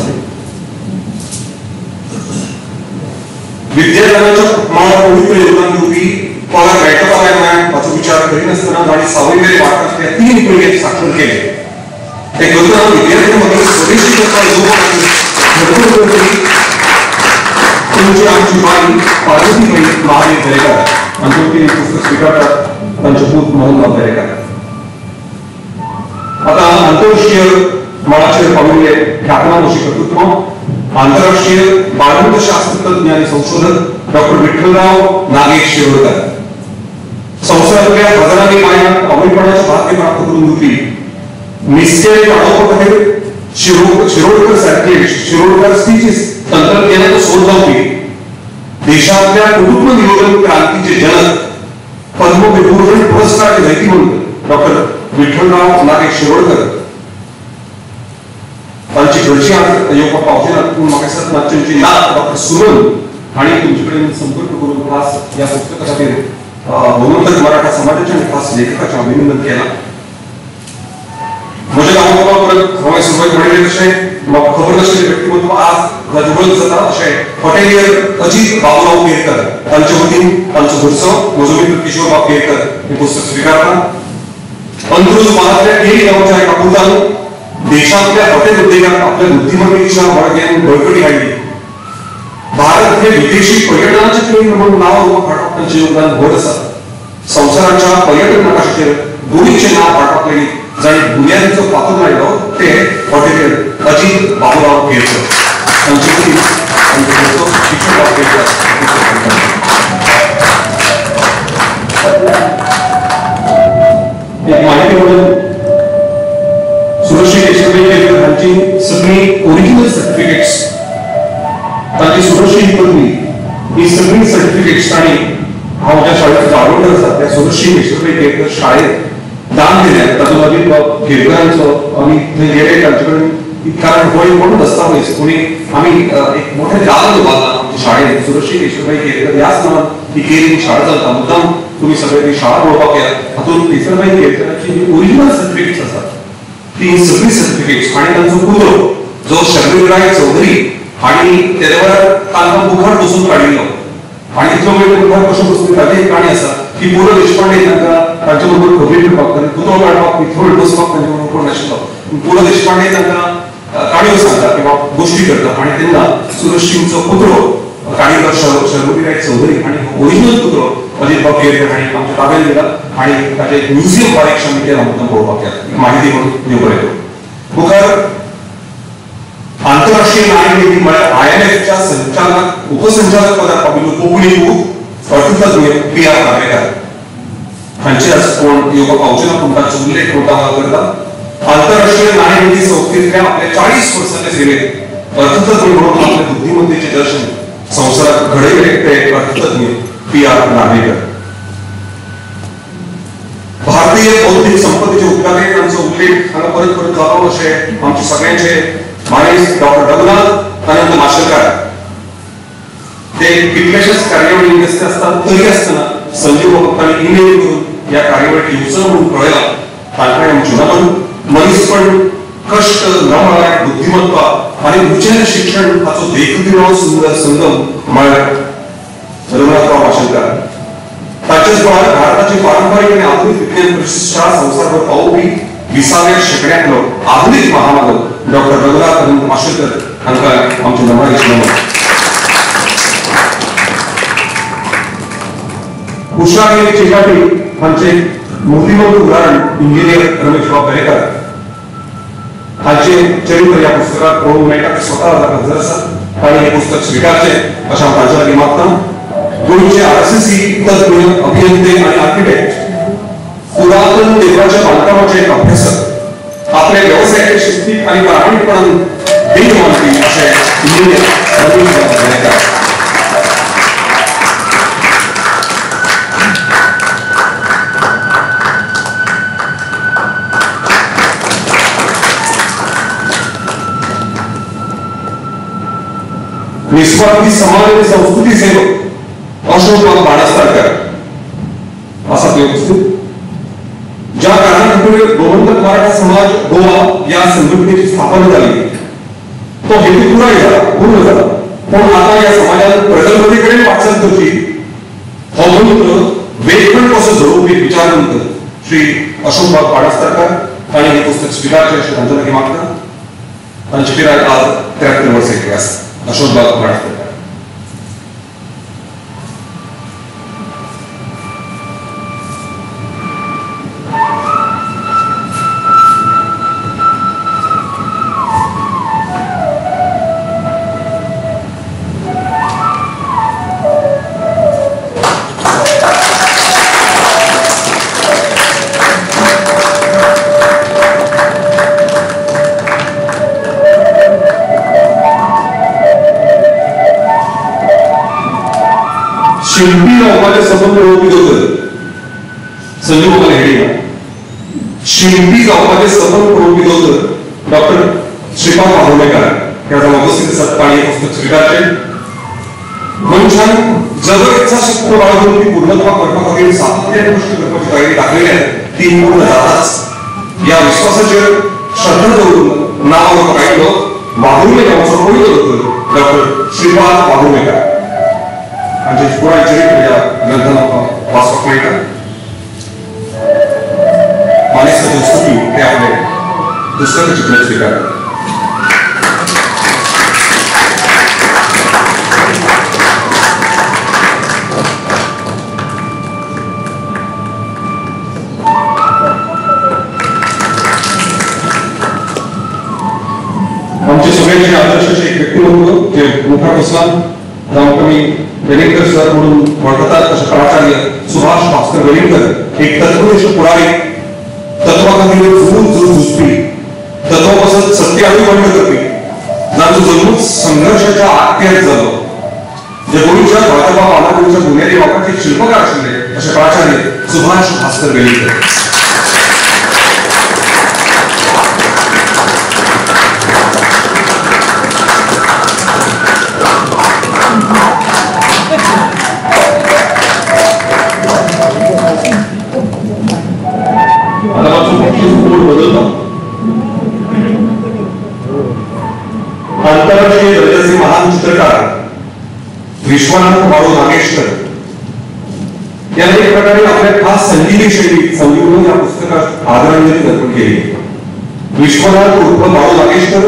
[SPEAKER 1] विद्यादानाच्या मळार पवित्र योगदान दिवपी कोणाक मेळटा काय ना हाचो विचार करिनासतना तांणी सावयवेरें वाठारांतल्या 3 पिळग्यांक साक्षर केले. ते करतना विद्यार्थी मदीं स्वदेशी करपाक भरपूर करपी तुमची आमची बाई पार्वतीबाई महादेव दरेकर हांचे वतीन पुस्तक स्विकारतात तांचे पूत मोहनबाब दरेकर. आतां आंतरराष्ट्रीय मळाचेर पाविल्ले ख्यातनाम अशी कर्तृत्व आंतरराष्ट्रीय बालमतशास्त्रतज्ञ आनी संशोधक डॉक्टर विठ्ठलराव नागेश शिरोडकर संवसारांतल्या हजारांनी बायलांक आवयपणाचें भाग्य प्राप्त करून दिवपी निस्केळ वाडोवपा खातीर शिरोडकर सारखे शिरोडकर स्टिचीस तंत्रज्ञानाचो सोद लावपी देशांतल्या कुटुंब नियोजन क्रांतीचे जनक पद्मविभूषण पुरस्कार जैतिवंत डॉक्टर विठ्ठलराव नागेश शिरोडकर तांची घरची आज येवपाक पावचे ना, पूण म्हाका दिसता तांची नात डॉक्टर सुमन हांणी तुमचे कडेन संपर्क करून खास ह्या पुस्तका खातीर गोमंतक मराठा समाजाचे आनी खास लेखकाचें अभिनंदन केलां. म्हज्या गांवां परत हांवें सुरवात म्हणिल्लें तशें म्हाका खबर नाशिल्लें व्यक्तिमत्व आज ताची वळख जाता अशें हॉटेलियर अजीत बाबुराव केरकर तांचे वतीन तांचो घरचो म्हजो मित्र किशोरबाब केरकर हें पुस्तक स्विकारता. अंत्रुज म्हालांतल्या केरी गांवच्या एका पुतान देशांतल्या हॉटेल उद्देगाक आपल्या बुद्धिमत्तेच्या बळग्यान बळकटी हाडली. भारत हे विदेशी पर्यटनाचे केंद्र म्हणून नांव हाडपाक तांचें योगदान व्हड आसा. संवसाराच्या पर्यटन नकाशाचेर गोंयचें नांव हाडपाक लेगीत जांणी बुन्यादीचो फातर लायलो ते हॉटेलियर अजीत बाबुराव केरकर तांचे वतीन तांचो घरचो किशोरबाब केरकर. एक माहिती म्हणून सुरश्री केशवबाई केरकर हांची सगळीं ओरिजिनल सर्टिफिकेट्स, तांची सुरश्री ही पदवी, ही सगळीं सर्टिफिकेट्स तांणी हांव ज्या शाळेचो जाळवणदार आसा त्या सुरश्री केशवबाई केरकर शाळेत दान दिल्या. तातूंत अजीत बाब केरकरांचो आमी थंय गेले तांचे कडेन, कारण हो एक मोठो दस्तावेज कोणी आमी एक मोठें दालन उबारलां आमच्या शाळेंत सुरश्री केशवबाई केरकर ह्याच नांवान ती केरी शाळा चलता. मुद्दाम तुमी सगळे ती शाळा पळोवपाक येयात. हातूंत केशवबाई केरकरांची जी ओरिजिनल सर्टिफिकेट्स आसात ती सगळीं सर्टिफिकेट्स आनी तांचो पुतळो जो शर्मिलराय चौधरी हांणी तेदे वेळार तांकां मुखार बसून काडिल्लो आनी इतलो वेळ मुखार कशें बसून ताची एक काणी आसा की पु ल देशपांडे तांकां तांचे बरोबर खबरी करपाक पुतळो काडपाक थोड बसपाक तांचे बरोबर कोण नाशिल्लो. पु ल देशपांडे तांकां काणयो सांगता किंवा गोश्टी करता आनी तेन्ना सुरश्रींचो पुतळो काणयेकार शर्मतीराय चौधरी हांणी ओरिजिनल पुतळो अजीत बाब केरकर हांणी आमच्या ताब्यात दिला आनी ताचें एक म्युझियम बारीकशें आमी केलां मुद्दाम पळोवपाक येता. माहिती म्हणून दिवपाक येतो. मुखार आंतरराष्ट्रीय नाणेनिधी म्हळ्यार IMFच्या संचालक उपसंचालक पदार पाविल्लो कोंकणी पूत अर्थतज्ञ पी आर नार्वेकर हांचे आज कोण येवपाक पावचे ना, पूण तांचो उल्लेख कोणता हांगा करता. आंतरराष्ट्रीय नाणेनिधी संस्थेंतल्या आपल्या 40 वर्सांचे सेवेत अर्थतज्ञ म्हणून आपल्या बुद्धिमत्तेचें दर्शन संवसारात घडयले ते अर्थतज्ञ पी आर नार्वेकर. भारतीय बौद्धिक संपत्तीचे उद्घाटक तांचो उल्लेख हांगा परत परत जालो अशें आमचे सगळ्यांचे मानेस्त डॉक्टर रघुनाथ अनंत माशेलकार ते कितलेशेच कार्यावळी व्यस्त आसतात तरी आसतना संजीव बाबाक तांणी इमेल करून ह्या कार्यावळीक येवचो म्हणून कळयलां. तांकां आमचें नमन. मनीसपण, कश्ट, नमळाय, बुद्धिमत्ता आनी उंचेलें शिक्षण हाचो देखदिणो सुंदर संगम म्हळ्यार रघुनाथराव माशेलकार. ताचेच बरोबर भारताची पारंपरीक आनी आधुनीक विज्ञान प्रतिश्ठा संवसारभर पावोवपी 20व्या शेंकड्यांतलो आधुनीक महामानव डॉक्टर रघुनाथ अनंत माशेलकर हांकां आमचें नमळायेचें नमन. हुशार चिकाटी हांचे मूर्तिमंत उदाहरण इंजिनियर रमेशबाब दरेकर हांचे चरित्र ह्या पुस्तकात पळोवंक मेळटा. ते स्वता हजर आसात, तांणी हें पुस्तक स्विकारचें अशें हांव तांचे लागीं मागतां. गोंयचे RCC तज्ञ, अभियंते आनी आर्किटेक्ट, पुरातन देवळाच्या बांदकामाचे एक अभ्यासक, आपल्या वेवसायाचे शिस्तीक आनी प्रामाणीकपणान देख मानपी अशें इंजिनियर रमेशबाब दरेकर. निस्वार्थी समाज आणि संस्कृती सेवक अशोक बाणस्तारकर असा ते उपस्थित. ज्या कारणाखातीर गोमंतक मराठा समाज गोवा या संघटनेची स्थापना झाली तो हेतू पुराय झाला, पूर्ण झाला, पण आता या समाजान प्रगल्भतेकडे वाटचाल करची हो मंत्र वेगवेगळे कसो झडोवपी विचारवंत श्री अशोकबाब बाणस्तारकर तांणी हें पुस्तक स्विकारचें अशें तांच्या लागीं मागता. तांची पिराय आज 73 वर्सां इतली आसा. अशोक बाब माडास्कर. शिल्पी जावपाचे संबंद पळोवपी दोतोर संजीव बाबान हेडी. शिल्पी जावपाचे संबंद पळोवपी दोतोर डॉक्टर श्रीपाद वाघुर्मेकर ह्या जावन उपस्थित आसात. तांणी हें पुस्तक स्विकारचें. मनशान जबर इत्सा शक्त बाळगून ती पूर्णत्वाक व्हरपा खातीर सातत्यान कश्ट करपाची तयारी दाखयल्या ती पूर्ण जाताच ह्या विश्वासाचेर श्रद्धा दवरून नांव वरपाक आयिल्लो वाघुर्मे गांवाचो पयलो दोतोर डॉक्टर श्रीपाद वाघुर्मेकर हांचे पुराय चरित्र ह्या ग्रंथान आमकां वाचपाक मेळटा. मानेस्ताचे स्तुती हे आपले पुस्तकाची प्रत स्विकारतात. आमचे सगळ्यांचे आदर्शाचे एक व्यक्तिमत्व जे मुखार बसलां जावं आमी वेलिंगकर सर म्हणून वळखतात तशें प्राचार्य सुभाष भास्कर वेलिंगकर एक तत्वनिष्ठ पुढारी, तत्वा खातीर झूज झुजपी, तत्वा पासत सत्यारूय बंड करपी, जांचो जल्मूच संघर्शाच्या आत्यात जालो, जे गोंयच्या भाजपा बालागुरूच्या बुन्यादी वापराचे शिल्पकार आशिल्ले अशे प्राचार्य सुभाष भास्कर वेलिंगकर. आंतरराष्ट्रीय दर्जाचे महान चित्रकार विश्वनाथ बाळू नागेशकर यांनी एक प्रकारे आपल्या खास संगीत शैलीत संजीवनी या पुस्तकात आदरांजली अर्पण केली. विश्वनाथ उर्फ बाळू नागेशकर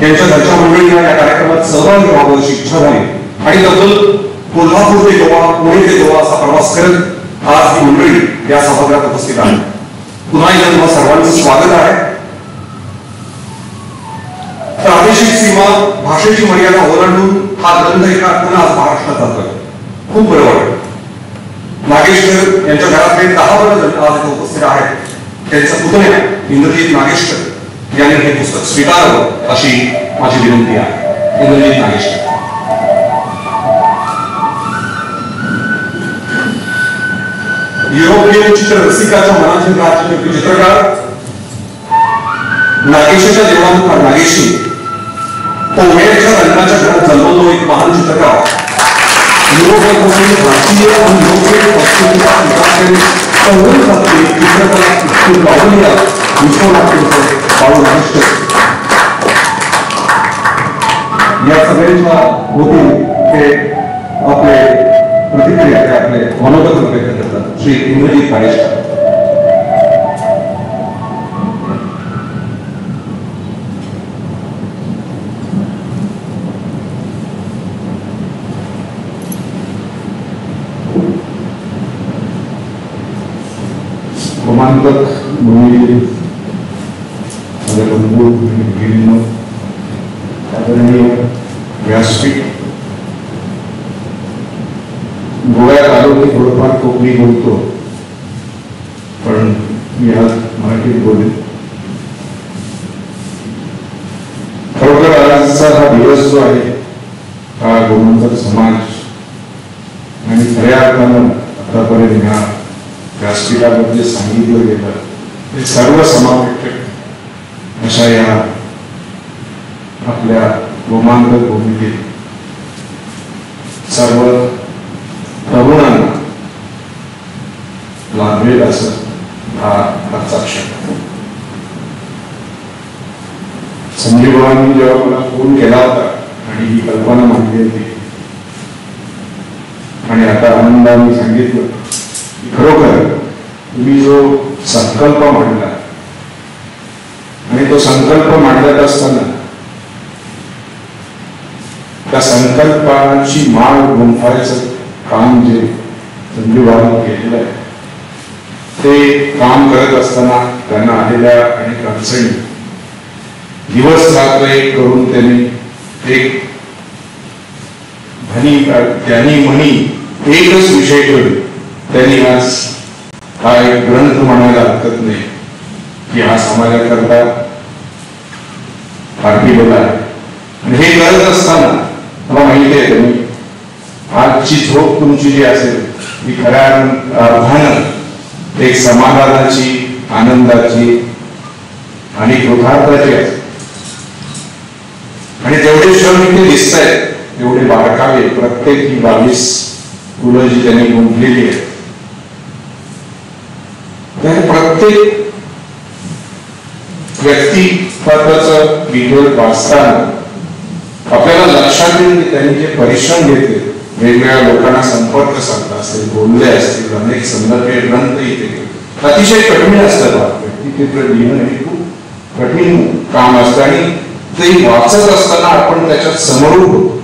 [SPEAKER 1] यांच्या घरच्या मंडळींना या कार्यक्रमात सहभागी व्हावं अशी इच्छा झाली आणि तब्बल कोल्हापूर ते गोवा, पुणे ते गोवा असा प्रवास करत आज ही मंडळी या सभागृहात उपस्थित आहे. पुन्हा एकदा तुम्हा सर्वांचं स्वागत आहे. प्रादेशिक सीमा, भाषेची मर्यादा ओलांडून हा ग्रंथ एका अर्थानं आज महाराष्ट्रात जातोय. खूप बरं वाटतं. नागेशकर यांच्या घरातले 10-12 जण आज इथे उपस्थित आहेत. त्यांचा पुतण्या इंद्रजीत नागेशकर यांनी हे पुस्तक स्वीकारावं अशी माझी विनंती आहे. इंद्रजीत नागेशकर. युरोपियन चित्र रसिकाच्या मनाचे राज्य करपी चित्रकार, नागेशाच्या देवळामुखार नागेशी, पोवळ्याच्या रंगाच्या घरात जन्मलो एक महान चित्रकार, युरोपापासून भारतीय आणि युरोपियन संस्कृतीचा विकास करून घातली चित्रकला इतकी पावली विश्वनाथ बाळू नागेशकर. या सगळ्यांच्या वतीने ते आपले प्रतिक्रिया, ते आपले मनोगत व्यक्त करतात. श्री इंद्रजीत नागेशकर.
[SPEAKER 4] गोमांतक भूमीतील माझे बंधू आणि भगिनींनो, आदरणीय व्यासपीठ, गोव्यात आलो की थोडंफार कोकणी बोलतो, पण मी आज मराठीत बोलेन. खरोखर आजचा हा दिवस जो आहे हा गोमांतक समाज आणि खऱ्या अर्थानं आतापर्यंत ह्या व्यासपीठावर जे सांगितलं गेलं ते सर्व समावेशक अशा या आपल्या गोमांतक भूमीतील सर्व तरुणांना लाभेल असं हा आजचा क्षण. संजीव भावांनी जेव्हा मला फोन केला होता आणि ही कल्पना मांडली होती आणि आता आनंदाने सांगितलं की खरोखर तुम्ही जो संकल्प मांडला आणि तो संकल्प मांडत असताना त्या संकल्पाची माळ गुंफायचं काम जे संजीवभाऊंनी केलेलं आहे ते काम करत असताना त्यांना आलेल्या अनेक अडचणी दिवस रात्र एक करून त्यांनी एक धनी त्यांनी म्हणी एकच विषय ठेवले. त्यांनी आज हा एक ग्रंथ म्हणायला हरकत नाही की हा समाजाकरता अर्पिलेला आहे. आणि हे करत असताना मला माहिती आहे तुम्ही आजची झोप तुमची जी असेल ती खऱ्या अर्थानं एक समाधानाची, आनंदाची आणि कृतार्थाची असेल. आणि जेवढे श्रम इथे दिसत आहेत तेवढे बारकावे प्रत्येक ही 22 फुलं जी त्यांनी गुंफलेली आहेत त्या प्रत्येक व्यक्तिमत्वाचं डिटेल वाचताना आपल्याला लक्षात येईल की त्यांनी जे परिश्रम घेतले, वेगवेगळ्या लोकांना संपर्क साधला असेल, बोलले असतील, अनेक संदर्भ ग्रंथ इथे अतिशय कठीण असतात. व्यक्तिचित्र लिहिणं हे खूप कठीण काम असतं आणि ते वाचत असताना आपण त्याच्यात समरूप होतो.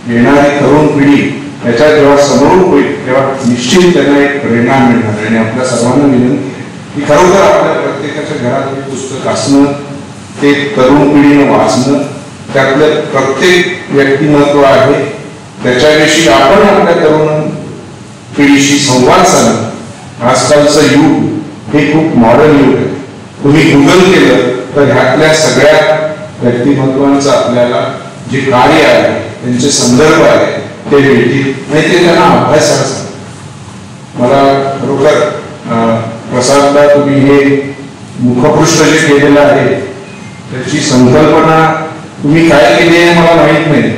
[SPEAKER 4] येणारी तरुण पिढी त्याच्यात जेव्हा समरूप होईल तेव्हा निश्चित त्यांना एक प्रेरणा मिळणार. आणि आपल्या सर्वांना विनंती आहे की खरोखर आपल्या प्रत्येकाच्या घरात हे पुस्तक असणं, ते तरुण पिढीनं वाचणं, त्यातलं प्रत्येक व्यक्तिमत्व आहे त्याच्याविषयी आपण आपल्या तरुण पिढीशी संवाद साधणं. आजकालचं युग हे खूप मॉडर्न युग आहे. तुम्ही गुगल केलं तर ह्यातल्या सगळ्या व्यक्तिमत्वांचं आपल्याला जे कार्य आहे, त्यांचे संदर्भ आहे ते मिळतील आणि ते त्यांना अभ्यासाला सांगतील. मला खरोखर प्रसादला तुम्ही हे मुखपृष्ठ जे केलेलं आहे त्याची संकल्पना तुम्ही काय केली आहे मला माहीत नाही,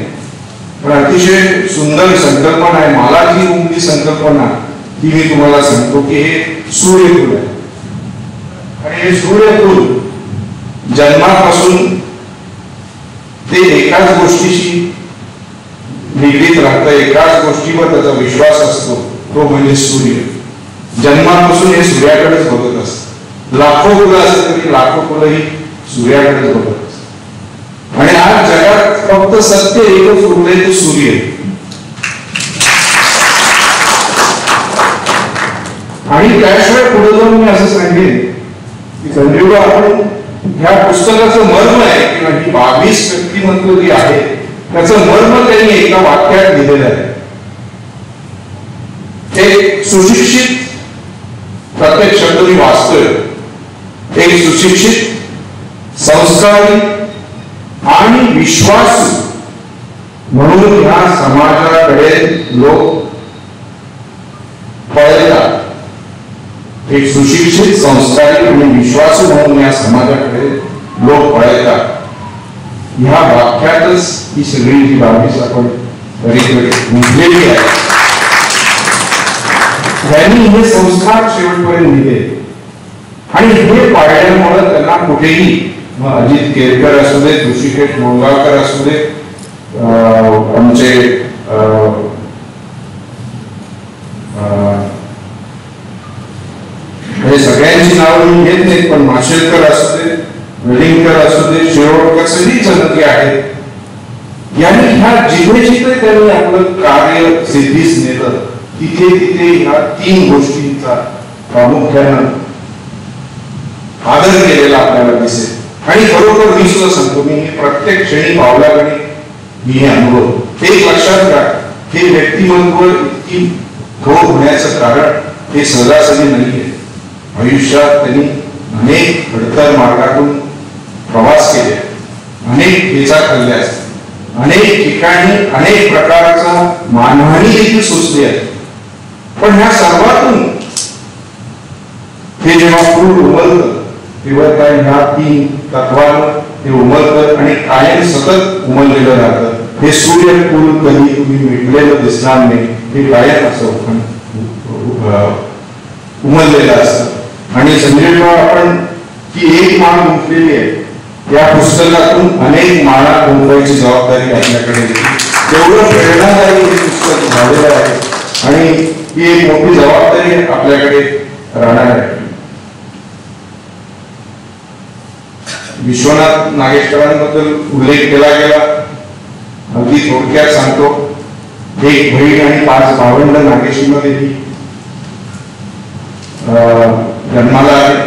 [SPEAKER 4] पण अतिशय सुंदर संकल्पना आहे. मला जी उमली संकल्पना ती मी तुम्हाला सांगतो की हे सूर्यफूल आहे आणि हे सूर्यफूल जन्मापासून ते एकाच गोष्टीशी निगडीत राहतं, एकाच गोष्टीवर त्याचा विश्वास असतो, तो म्हणजे सूर्य. जन्मापासून हे सूर्याकडेच बघत असतं. लाखो फुलं असत तरी लाखो फुलं ही सूर्याकडेच बघत असतात. आणि आज जगात फक्त सत्य एकच उरले ते सूर्य. आणि त्याशिवाय पुढे जाऊन मी असं सांगेन की संजीव, आपण ह्या पुस्तकाचं मर्म आहे किंवा ही 22 व्यक्तिमत्व जी आहे त्याचं मर्म त्यांनी एका वाक्यात लिहिलेलं आहे. एक सुशिक्षित, प्रत्येक शब्द मी वाचतोय, एक सुशिक्षित, संस्कारी आणि विश्वासू म्हणून ह्या समाजाकडे लोक पळतात. एक सुशिक्षित, संस्कारी आणि विश्वासू म्हणून या समाजाकडे लोक पळतात. ह्या वाक्यातच ही सगळी जी 22 आपण गुंफलेली आहे, त्यांनी हे संस्कार शेवटपर्यंत दिले आणि हे पाळल्यामुळं त्यांना कुठेही, मग अजित केरकर असू दे, ऋषिकेश मुळगावकर असू दे, आमचे हे सगळ्यांची नावं मी घेत नाहीत, पण माशेलकर असू दे, वेलिंगकर असू दे, शिरोडकर, सगळी जण ती आहेत, यांनी ह्या जिथे जिथे त्यांनी आपलं कार्य सिद्धीस नेलं तिथे तिथे ह्या 3 गोष्टींचा प्रामुख्यानं आदर केलेला आपल्याला दिसेल. आणि खरोखर मी सुद्धा सांगतो, मी प्रत्येक क्षणी पावलाकडे मी हे अनुभव. एक लक्षात घ्या, हे व्यक्तिमत्व इतकी थोर होण्याचं कारण हे सहजासहजी नाही आहे. आयुष्यात त्यांनी अनेक खडतर मार्गातून प्रवास केले, अनेक ठेचा खाल्ल्या असतील, अनेक ठिकाणी अनेक प्रकारचा मानहानी देखील सोसली आहे. पण ह्या सर्वातून हे जेव्हा फूल उमलतं तेव्हा त्या ह्या 3 तत्वांना ते उमलतं आणि कायम सतत उमललेलं राहतं. हे सूर्यफूल कधी तुम्ही मिटलेलं दिसणार नाही, हे कायम असं उमललेलं असतं. आणि संजय, आपण ही एक माळ गुंफलेली आहे, या पुस्तकातून अनेक माळा गुंफायची जबाबदारी आपल्याकडे होती. तेवढं प्रेरणादायी हे पुस्तक झालेलं आहे आणि ही एक मोठी जबाबदारी आपल्याकडे राहणार आहे. विश्वनाथ नागेशकरांबद्दल उल्लेख केला गेला. अगदी थोडक्यात सांगतो, एक बहीण आणि 5 भावंड नागेशीमध्ये जन्माला आले.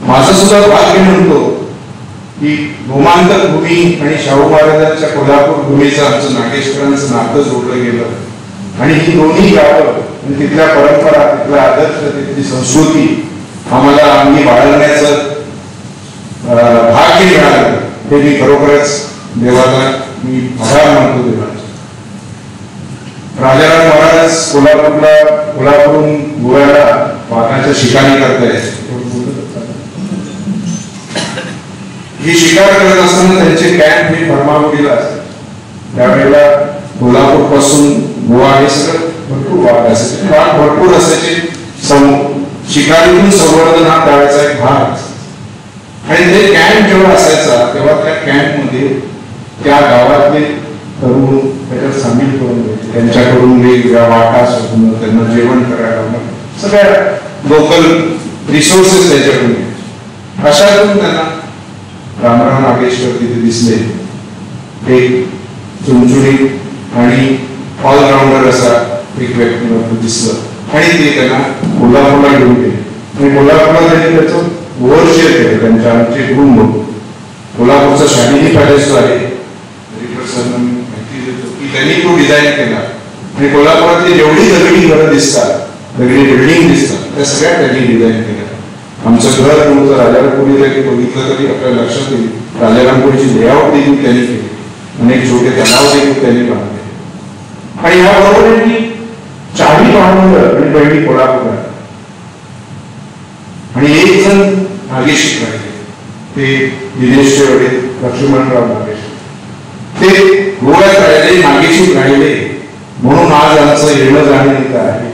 [SPEAKER 4] माझं सुद्धा भाग्य म्हणतो की गोमांतक भूमी आणि शाहू महाराजांच्या कोल्हापूर भूमीचं आमचं नागेशकरांचं नातं जोडलं गेलं आणि ही दोन्ही गावं आणि तिथल्या परंपरा, तिथला आदर्श, तिथली संस्कृती आम्हाला आम्ही बाळगण्याचं भाग्य मिळालं. हे मी खरोखरच देवाला मी आभार मानतो देवाचे. राजाराम महाराज कोल्हापूरला, कोल्हापूरहून गोव्याला वाघाच्या शिकारी करतायत. ही शिकार करत असताना त्यांचे कॅम्प हे फर्मागुडीला असतात. त्यावेळेला कोल्हापूर पासून गोवा हे सगळं भरपूर वाघ असायचे, वाघ भरपूर असायचे. शिकारीतून संवर्धन हा त्यावेळेचा एक भाग असायचा. आणि ते कॅम्प जेव्हा असायचा तेव्हा त्या कॅम्पमध्ये त्या गावातले तरुण त्याच्यात सामील करून घ्यायचे, त्यांच्याकडून वेगवेगळ्या वाटा शोधणं, त्यांना जेवण करायला लावणं, सगळ्या लोकल रिसोर्सेस त्यांच्याकडून घ्यायचे. अशातून त्यांना रामराव नागेशकर तिथे दिसले, एक चुणचुणीत आणि ऑलराऊंडर असा एक व्यक्तिमत्व दिसलं आणि ते त्यांना कोल्हापूरला घेऊन गेले. आणि कोल्हापूरला त्यांनी त्याचं वर्ष केलं, त्यांच्या आमचे कुटुंब. कोल्हापूरचा शालिनी पॅलेस जो आहे माहिती देतो की त्यांनी तो डिझाईन केला. आणि कोल्हापुरातली जेवढी दगडी घरं दिसतात, दगडी बिल्डिंग दिसतात, त्या सगळ्या त्यांनी डिझाईन केल्या. आमचं घर नव्हतं राजारामपुरी, जरी बघितलं तरी आपल्या लक्षात येईल राजारामपुरीची लेआउट देखील त्यांनी केली, अनेक छोटे तलाव देखील त्यांनी बांधले. आणि ह्याबरोबर त्यांनी 4 भावंड आणि बहिणी कोल्हापुरात आणि एक जण नागेशीत राहिले, ते दिनेशचे वडील लक्ष्मणराव नागेश. ते गोव्यात राहिले, नागेशीत राहिले, म्हणून आज आमचं येणं जाणं इथं आहे.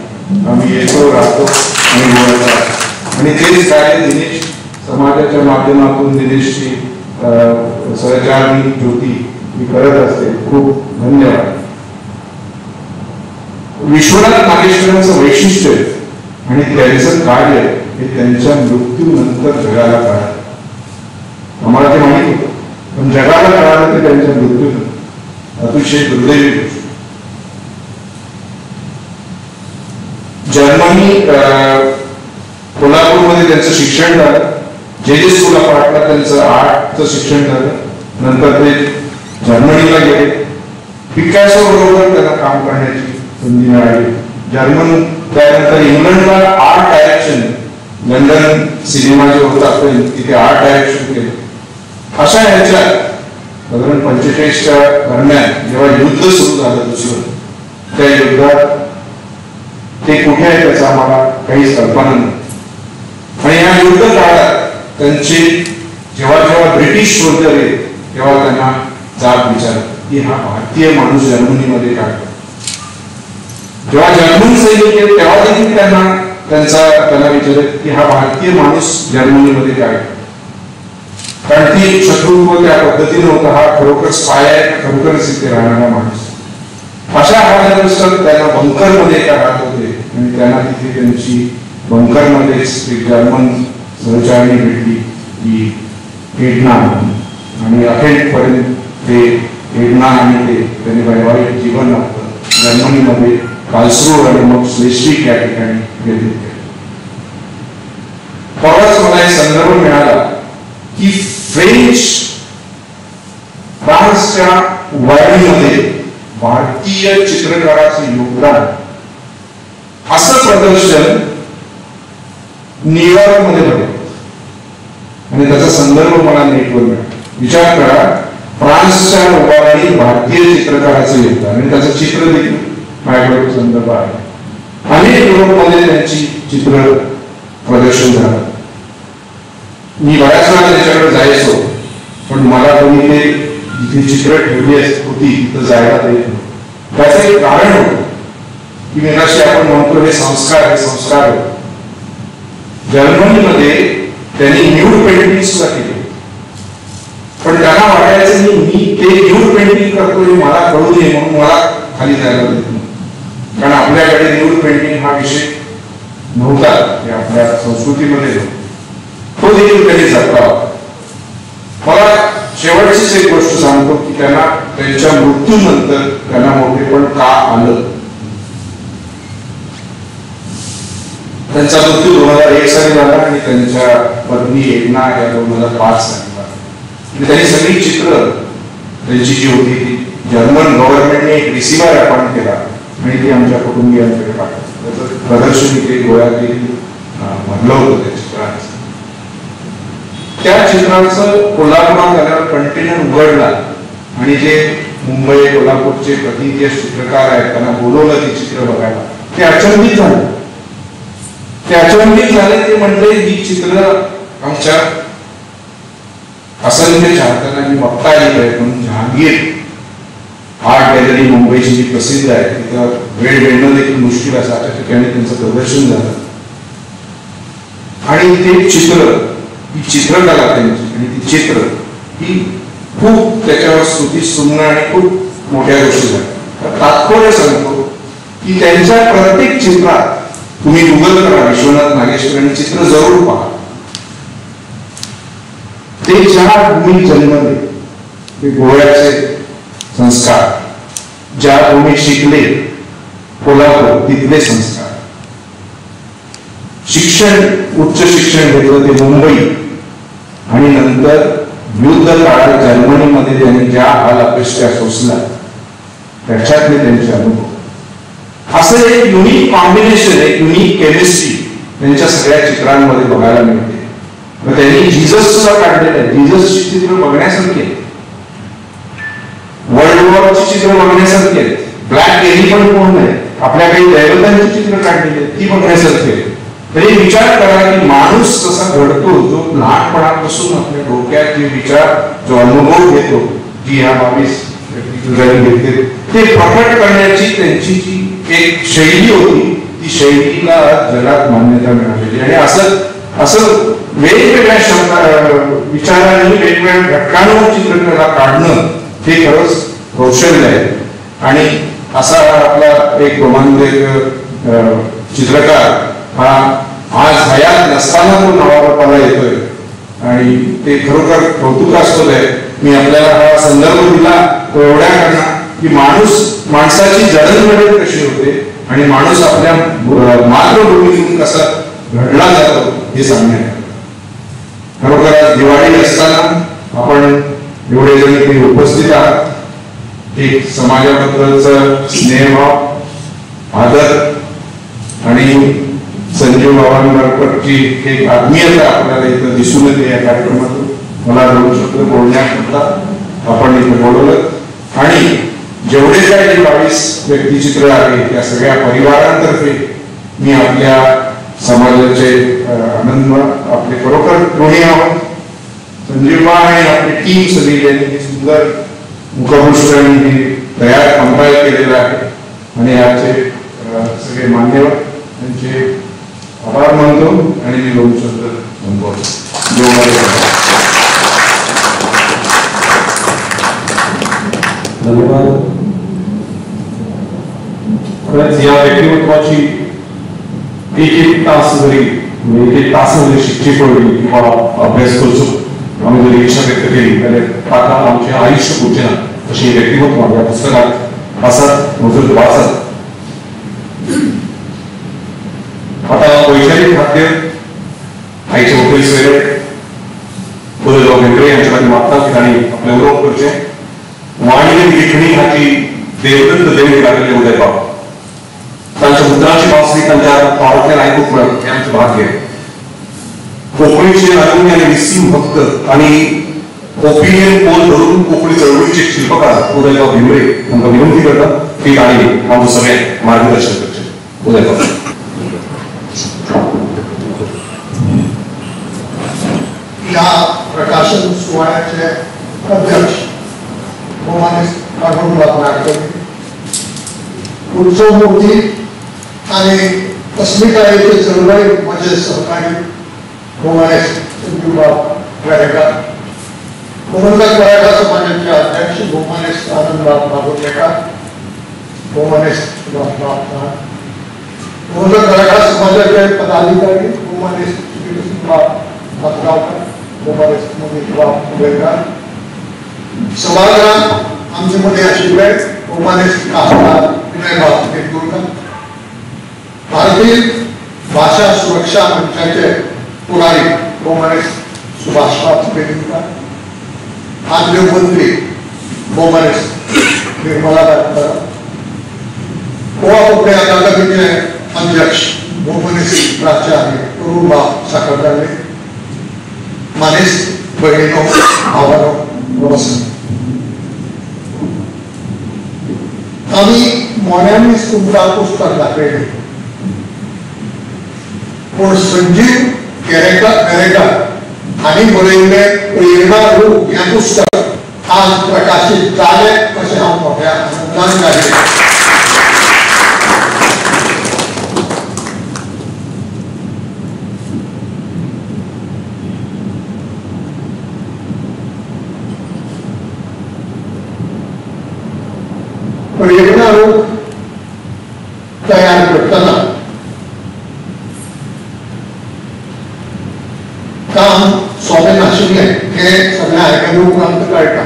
[SPEAKER 4] आम्ही येतो, राहतो आणि गोव्यात राहतो. आणि तेच कार्य दिनेश समाजाच्या माध्यमातून दिनेशची सहचारणी ज्योती ही करत असते. खूप धन्यवाद. विश्वनाथ नागेशकरांचं वैशिष्ट्य आणि त्यांचं कार्य हे त्यांच्या मृत्यूनंतर जगाला कळालं. आम्हाला ते माहित होतं, पण जगाला कळालं ते त्यांच्या मृत्यूनंतर. अतिशय दुर्दैवी गोष्ट. जर्मनी कोल्हापूरमध्ये त्यांचं शिक्षण झालं, जे जे स्कूल ऑफ आर्टला त्यांचं आर्टचं शिक्षण झालं. नंतर ते जर्मनीला गेले, पिकासो बरोबर त्यांना काम करण्याची संधी मिळाली. जर्मन, त्यानंतर इंग्लंडला आर्ट डायरेक्शन, लंडन सिनेमा जे होता तिथे आर्ट डायरेक्शन केलं. अशा ह्याच्यात साधारण 45च्या दरम्यान जेव्हा युद्ध सुरू झालं दुसरं, त्या युद्धात ते कुठे आहे त्याचा आम्हाला काहीच कल्पना नाही. आणि ह्या युद्ध काळात त्यांचे जेव्हा जेव्हा ब्रिटिश सोल्जर येत तेव्हा त्यांना जाब विचारत की हा भारतीय माणूस जर्मनीमध्ये काय करतो. जेव्हा जर्मन सैनिक येत तेव्हा देखील त्यांना त्यांना विचारत की हा भारतीय माणूस जर्मनीमध्ये काय करतो. कारण ती शत्रुत्व त्या पद्धतीने होता, हा खरोखर स्पाय आहे, खरोखरच इथे राहणारा माणूस. अशा हालानुसार त्यांना बंकरमध्ये एका राहत होते आणि त्यांना तिथे त्यांची बंकरमध्येच एक जर्मन सहचारणी भेटली की एडना, आणि अखेरपर्यंत ते एडना आणि ते त्यांनी वैवाहिक जीवन आपलं जर्मनीमध्ये काल्सरूर आणि मग श्लेश्विक या ठिकाणी व्यतीत केलं. परवाच मला एक संदर्भ मिळाला की फ्रेंच फ्रान्सच्या उभारणीमध्ये भारतीय चित्रकाराचं योगदान असं प्रदर्शन न्यूयॉर्क मध्ये भरलं आणि त्याचा संदर्भ मला नेटवर मिळाला. विचार करा, फ्रान्सच्या उभारणीत भारतीय चित्रकाराचं योगदान आणि त्याचं चित्र देखील माझ्याकडे संदर्भ आहे. अनेक युरोपमध्ये त्यांची चित्र प्रदर्शन झालं. मी बऱ्याच वेळा त्याच्याकडे जायचो, पण मला कोणी ते जिथे चित्र ठेवली होती तिथं जायला देत नव्हतं. त्याचं एक कारण होतं की मगाशी आपण म्हणतो हे संस्कार, हे संस्कार होते. जर्मनीमध्ये त्यांनी न्यूड पेंटिंग सुद्धा केली, पण त्यांना वाटायचं की मी ते न्यूड पेंटिंग करतो हे मला कळू नये म्हणून मला खाली जायला देत नव्हतं. कारण आपल्याकडे न्यूड पेंटिंग हा विषय नव्हता, हे आपल्या संस्कृतीमध्ये नव्हता. तो देखील त्यांनी जपला होता. मला शेवटचीच एक गोष्ट सांगतो की त्यांना त्यांच्या मृत्यूनंतर त्यांना मोठेपण का आलं. त्यांचा मृत्यू 2001 साली झाला आणि त्यांच्या पत्नी एकना या 2005 साली झाला. आणि त्यांनी सगळी चित्र त्यांची जी होती ती जर्मन गव्हर्नमेंटने एक रिसिव्हर अपॉइंट केला आणि ती आमच्या कुटुंबियांकडे पाठवली. त्याचं प्रदर्शन इथे गोव्यातील भरलं होतं त्या चित्रांचं. त्या चित्रांचं कोल्हापुरात आल्यावर कंटेनर उघडला आणि जे मुंबई कोल्हापूरचे प्रतिनिधी चित्रकार आहेत त्यांना बोलवलं ते चित्र बघायला. ते अचंबित झाले. ते अचंबित झाले. ते म्हणले ही चित्र आमच्या असंख्य चाहत्यांना ही बघता आली पाहिजे. म्हणून जहांगीर आर्ट गॅलरी मुंबईची जी प्रसिद्ध आहे तिथं वेळ मिळणं देखील मुश्किल असं अशा ठिकाणी त्यांचं प्रदर्शन झालं. आणि ते चित्र ही चित्रकला त्यांची आणि ती चित्र ही खूप त्याच्यावर स्तुती सुमणं आणि खूप मोठ्या गोष्टी झाल्या. तात्पर्य सांगतो की त्यांच्या प्रत्येक चित्रात तुम्ही गुगल करा विश्वनाथ नागेशकर आणि चित्र जरूर पहा. ते ज्या भूमीत जन्मले ते गोव्याचे संस्कार, ज्या भूमीत शिकले कोल्हापूर तिथले संस्कार, शिक्षण उच्च शिक्षण घेतलं ते मुंबई आणि नंतर युद्ध काळात जर्मनीमध्ये त्यांनी ज्या हाल अपेक्षा सोसल्या त्याच्यातले त्यांचे अनुभव, असं एक युनिक कॉम्बिनेशन, एक युनिक केमिस्ट्री त्यांच्या सगळ्या चित्रांमध्ये बघायला मिळते. त्यांनी जीजस सुद्धा काढलेलं आहे. जीजसची चित्र बघण्यासारखी आहेत, वर्ल्ड वॉरची चित्र बघण्यासारखी आहेत, ब्लॅक एलिफंट कोण आहे, आपल्या काही दैवतांची चित्र काढलेली आहेत ती बघण्यासारखी आहेत. तरी विचार करा की माणूस कसा घडतो, जो लहानपणापासून आपल्या डोक्यात जे विचार, जो अनुभव घेतो, जी ह्या बाबीस घेतले ते प्रकट करण्याची त्यांची जी एक शैली होती ती शैलीला जगात मान्यता मिळालेली. आणि असं असं वेगवेगळ्या शब्द विचारांनी वेगवेगळ्या घटकांवर चित्रकला काढणं हे खरंच कौशल्य आहे. आणि असा आपला एक रोमांचक चित्रकार हा आज हयात नसताना तो नावारूपाला येतोय आणि ते खरोखर कौतुकास्पद आहे. मी आपल्याला हा संदर्भ दिला तो एवढ्या करणार की माणूस, माणसाची जडणघडण कशी होते आणि माणूस आपल्या मातृभूमीतून कसा घडला जातो हे सांगण्यात. खरोखर आज दिवाळी असताना आपण एवढे जण इथे उपस्थित आहात, एक समाजाबद्दलचा स्नेहभाव, आदर आणि संजीव बाबांबरोबरची एक आत्मीयता आपल्याला इथं दिसून येते या कार्यक्रमातून. मला दोन शब्द बोलण्याकरता आपण इथे बोलवलं आणि जेवढे काही 22 व्यक्तिचित्र आहे त्या सगळ्या परिवारांतर्फे मी आपल्या समाजाचे आनंद आपले खरोखर ऋणी आहोत. संजीव आणि आपली टीम सगळी यांनी हे सुंदर मुखपृष्ठ आणि हे तयार कंपाईल केलेलं आहे आणि याचे सगळे मान्यवर त्यांचे आभार मानतो आणि मी दोन शब्द संपवतो.
[SPEAKER 1] धन्यवाद. खरंच या व्यक्तिमत्वाची एक एक तास जरी एक एक तास जरी शिकची पडली किंवा अभ्यास करचो आम्ही जरी इच्छा व्यक्त केली जाल्यार ताका आमचें आयुष्य पुरचें ना अशी व्यक्तिमत्वां ह्या पुस्तकांत आसात, मजूर वाचात. आता वैचारीक खाद्य आयचे मुखेल सोयरे उदयबाब भेंब्रे यांच्या माध्यमांतल्यान तांणी आपलें उलोवप करचें. वाणी लिखणी हाची देवदत्त देणगी लागलेले उदयबाब, तांच्या उतरांची बासरी तांच्या तोंडांतल्यान आयकूंक मेळप हें आमचें भाग्य. कोंकणीचे अनन्य आनी निस्सीम भक्त आनी ओपिनियन पोल धरून कोंकणी चळवळीचे शिल्पकार उदयबाब भेंब्रे तांकां विनंती करता की तांणी आमचें सगळें मार्गदर्शन करचें. उदयबाब.
[SPEAKER 5] ह्या प्रकाशन सुवाळ्याचे अध्यक्ष भोवमानेस्त अरुणबाब नाडकर्णी, उत्सवमूर्ती आणि अस्मितायेचे चळवळीत म्हजे सहकारी भोवमानेस्त संजीवबाब वेरेंकार, गोमंतक मराठा समाजाचे अध्यक्ष भोवमानेस्त आनंदबाब मागुर्लेकार, भोवमानेस्त सुभाषबाब नाड, गोमंतक मराठा समाजाचे पदाधिकारी भोवमानेस्त श्रीकृष्णबाब हातगावकर, भोवमानेस्त मनीषबाब मुंबयकार, सभाघरांत आमचे मदीं आशिल्ले भोवमानेस्त खासदार विनयबाब तेंडुलकर, भारतीय भाशा सुरक्षा मंचाचे फुडारी भोवमानेस्त सुभाषबाब वेलिंगकार, आदल्यो मंत्री भोवमानेस्त निर्मला कातकर, गोवा कोंकणी अकादमीचे अध्यक्ष भोवमानेस्त प्राचार्य अरुणबाब साखरदांडे, मानेस्त भयणीनो भावानो नमस्कार. आमी मोन्यांनीच तुमकां पुस्तक दाखयलें, पूण संजीव केरेकार हांणी बरयिल्लें प्रेरणा रूप हें पुस्तक आज प्रकाशीत जालें अशें हांव मोठ्या आनंदान जालें. प्रेरणा रूप तयार करतना काम सोंपें नाशिल्लें हें सगळें आयकल्या उपरांत कळटा.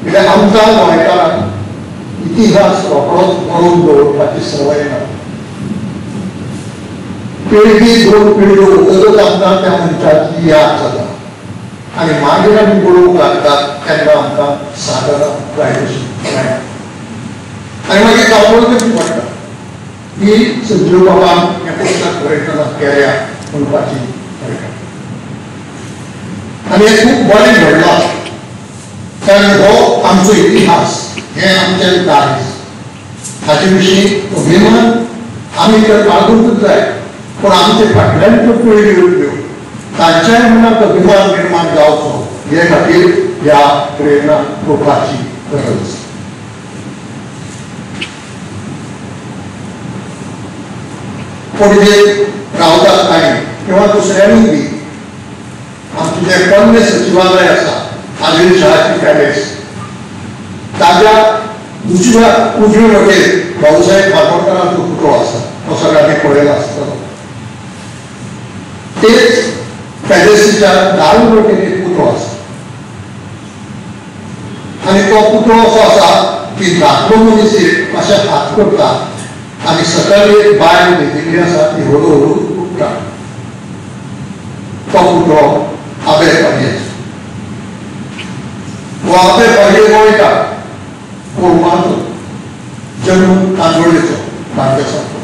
[SPEAKER 5] कित्याक आमकां गोंयकारांक इतिहास रोखडोच बरोवन दवरपाची संवय ना. पिळगी दोन पिळग्यो वतकच आमकां त्या मनशाची याद जाता आनी मागीर आमी बरोवंक लागतात तेन्ना आमकां साधना जाय तशी मेळटा. आनी मागीर कावळ करची पडटा की संजीव बाबान हें पुस्तक बरयतना केल्या म्हणपाची कळटा. आनी हें खूब बरें घडलां, कारण हो आमचो इतिहास, हें आमचें दायज, हाचे विशीं अभिमान आमी तर बाळगुंकूच जाय, पूण आमचे फाटल्यान ज्यो पिळग्यो येतल्यो तांच्याय मनात अभिमान निर्माण जावचो हे खातीर ह्या प्रेरणा रुपाची गरज. पणजे रावतात तांणी किंवा दुसऱ्यांनी बी आमचें जें पोरणें सचिवालय आसा आदिल शहाची पॅलेस, ताज्या दुसऱ्या उजवे वटेन भाऊसाहेब बारबोडकरांचो पुतळो आसा, तो सगळ्यांनी पळयला आसतलो. तेच पॅलेसीच्या दावे वटेन एक पुतळो आसा आनी तो पुतळो असो आसा की दादलो मनीस एक अशें हात करता आनी सकयल एक बायल न्हिदिल्ली आसा ती हळू हळू उठ्ठा. तो पुतळो आबे पारयेचो. हो आबे पारये गोंयकार, कोलवाचो, जन्म कांदोळेचो, बार्देसाचो.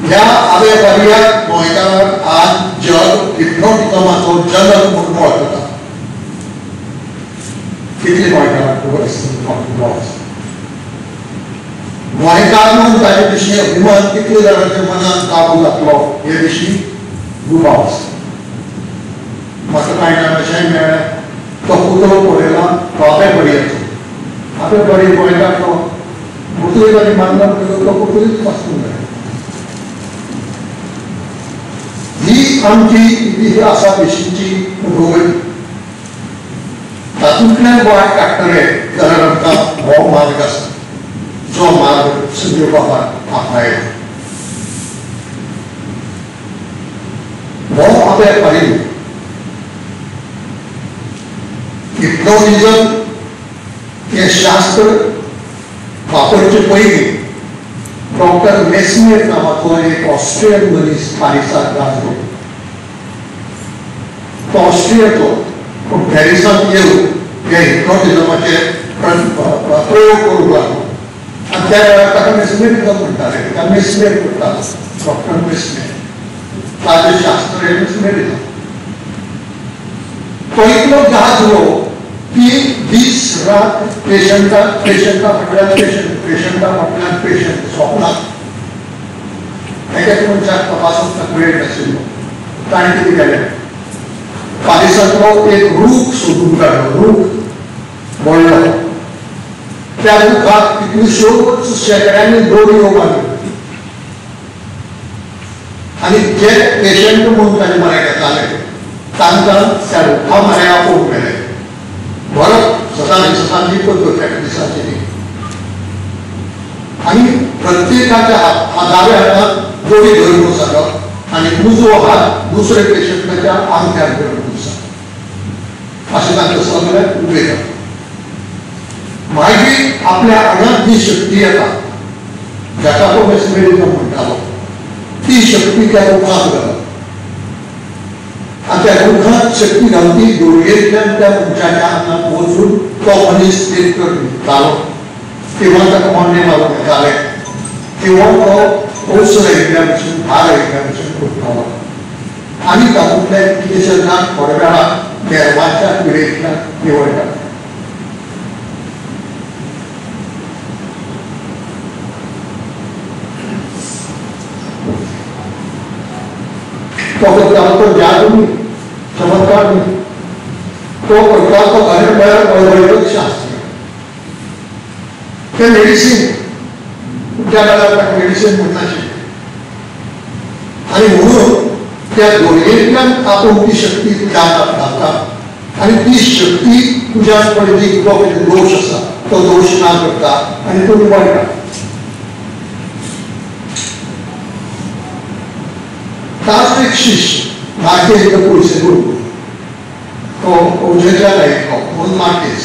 [SPEAKER 5] ह्या आबे पारयाक गोंयकारांक आज जग हिप्नोटिझमाचो जनक म्हणून वळखता. कितले गोंयकारांक खबर आसता? गोंयकार म्हणून ताजे विशीं अभिमान कितले जाणांच्या मनात काबू जातलो हे विशीं दुबाव आसा. म्हाका कांय जाण अशेंय मेळ्ळें, तो पुतळो पळयला तो आबे पारयेचो. आबे पारये गोंयकार, तो पुर्तुगेजांनी मानला म्हणटकच तो पुर्तुगेज आसूंक जाय. ही आमची इतिहासा विशींची अधोगती. तातूंतल्यान गोंयाक काडटले जाल्यार आमकां हो मार्ग आसा, जो मार्ग संजीव बाबान आपणायलो. हो आबे पारये हिप्नोटिझम हें शास्त्र वापरचे पयलीं डॉक्टर मेस्मेर नांवाचो एक ऑस्ट्रियन मनीस पारिसाक गाजलो. तो ऑस्ट्रियाचो, पूण पॅरिसांत येवन हे हिप्नोटिझमाचे प्रयोग करूंक लागलो आनी त्या वेळार ताका मेस्मेरिझम म्हणटाले. ताका मेस्मेर म्हणटालो, डॉक्टर मेस्मेर. ताजें शास्त्र हें मेस्मेरिझम. तो इतलो गाजलो की दीस रात पेशंटा पेशंटा फाटल्यान पेशंट, पेशंटा फाटल्यान पेशंट सोंपना. एकेक मनशाक तपासूंक ताका वेळ नाशिल्लो. ताणें कितें केलें, पारिसांतलो एक रूख सोदून काडलो, रूख मोडलो. त्या रुखाक कितल्योश्योच शेंकड्यांनी दोरयो बांदल्यो आनी जे पेशंट म्हणून ताजे म्हऱ्याक येताले तांकां त्या रुखा म्हऱ्याक आपोवन व्हेले. भरप सदां सदां ही पद्दत एका दिसाची न्ही. आनी प्रत्येकाच्या दाव्या हातांत दोरी धरून सांगप आनी उजवो हात दुसऱ्या पेशंटाच्या आंगठ्यार घुसता अशें तांकां सगळ्याक उबे करता. मागीर आपल्या आंगांत जी शक्ती येता जाका तो मेस्मेरिझम म्हणटालो ती शक्ती त्या रुखांत घालता आनी त्या रुखांत शक्ती घालती दोरयेंतल्यान त्या मनशाच्या आंगांत वचून तो मनीस एक तर न्हिदतालो किंवा ताका मोडणे मारून येताले किंवा तो औसर आयिल्ल्या भशेन भार आयिल्ल्या भशेन करतालो आनी तातूंतल्या कितलेशे जाण थोड्या वेळान नेर्वाच्या पिडेंतल्यान निवळटाले. तो करतालो तो जादू न्ही, चमत्कार न्ही, तो करता तो खरें म्हळ्यार अवैध शास्त्र. तें मेडिसीन, त्या वेळार ताका मेडिसीन म्हणनाशिल्लें आनी म्हणून त्या दोरयेंतल्यान आपूण ती शक्ती तुज्या हातात घालता आनी ती शक्ती तुज्या पळय जी जो कितें दोश आसा तो दोश ना करता आनी तो निवळटा. ताचो एक शिष्य मार्केज पयशे गुरू तो औजेंतल्यान आयिल्लो म्हणून मार्केज,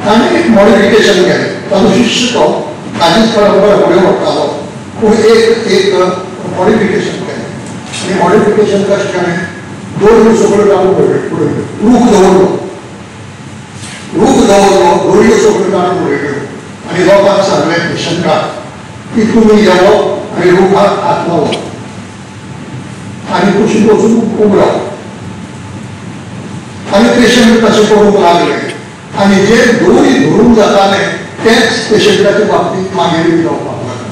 [SPEAKER 5] ताणें एक मॉडिफिकेशन केलें. ताजो शिष्य तो ताजीच परंपरा फुडें व्हरतालो पूण एक एक मॉडिफिकेशन केलें. आनी मॉडिफिकेशन कशें केलें, दोरयो सगळ्यो काडून उडयल्यो, रूख दवरलो, रूख दवरलो, दोरयो सगळ्यो काडून उडयल्यो आनी लोकांक सांगलें पेशंटाक की तुमी येवप आनी रुखाक हात लावप आनी कुशीक वचून उबो रावप. आनी पेशंट तशें करूंक लागले आनी जे दोरी धरून जाताले तेच पेशंटाच्या बाबतींत मागीर जावपाक लागले.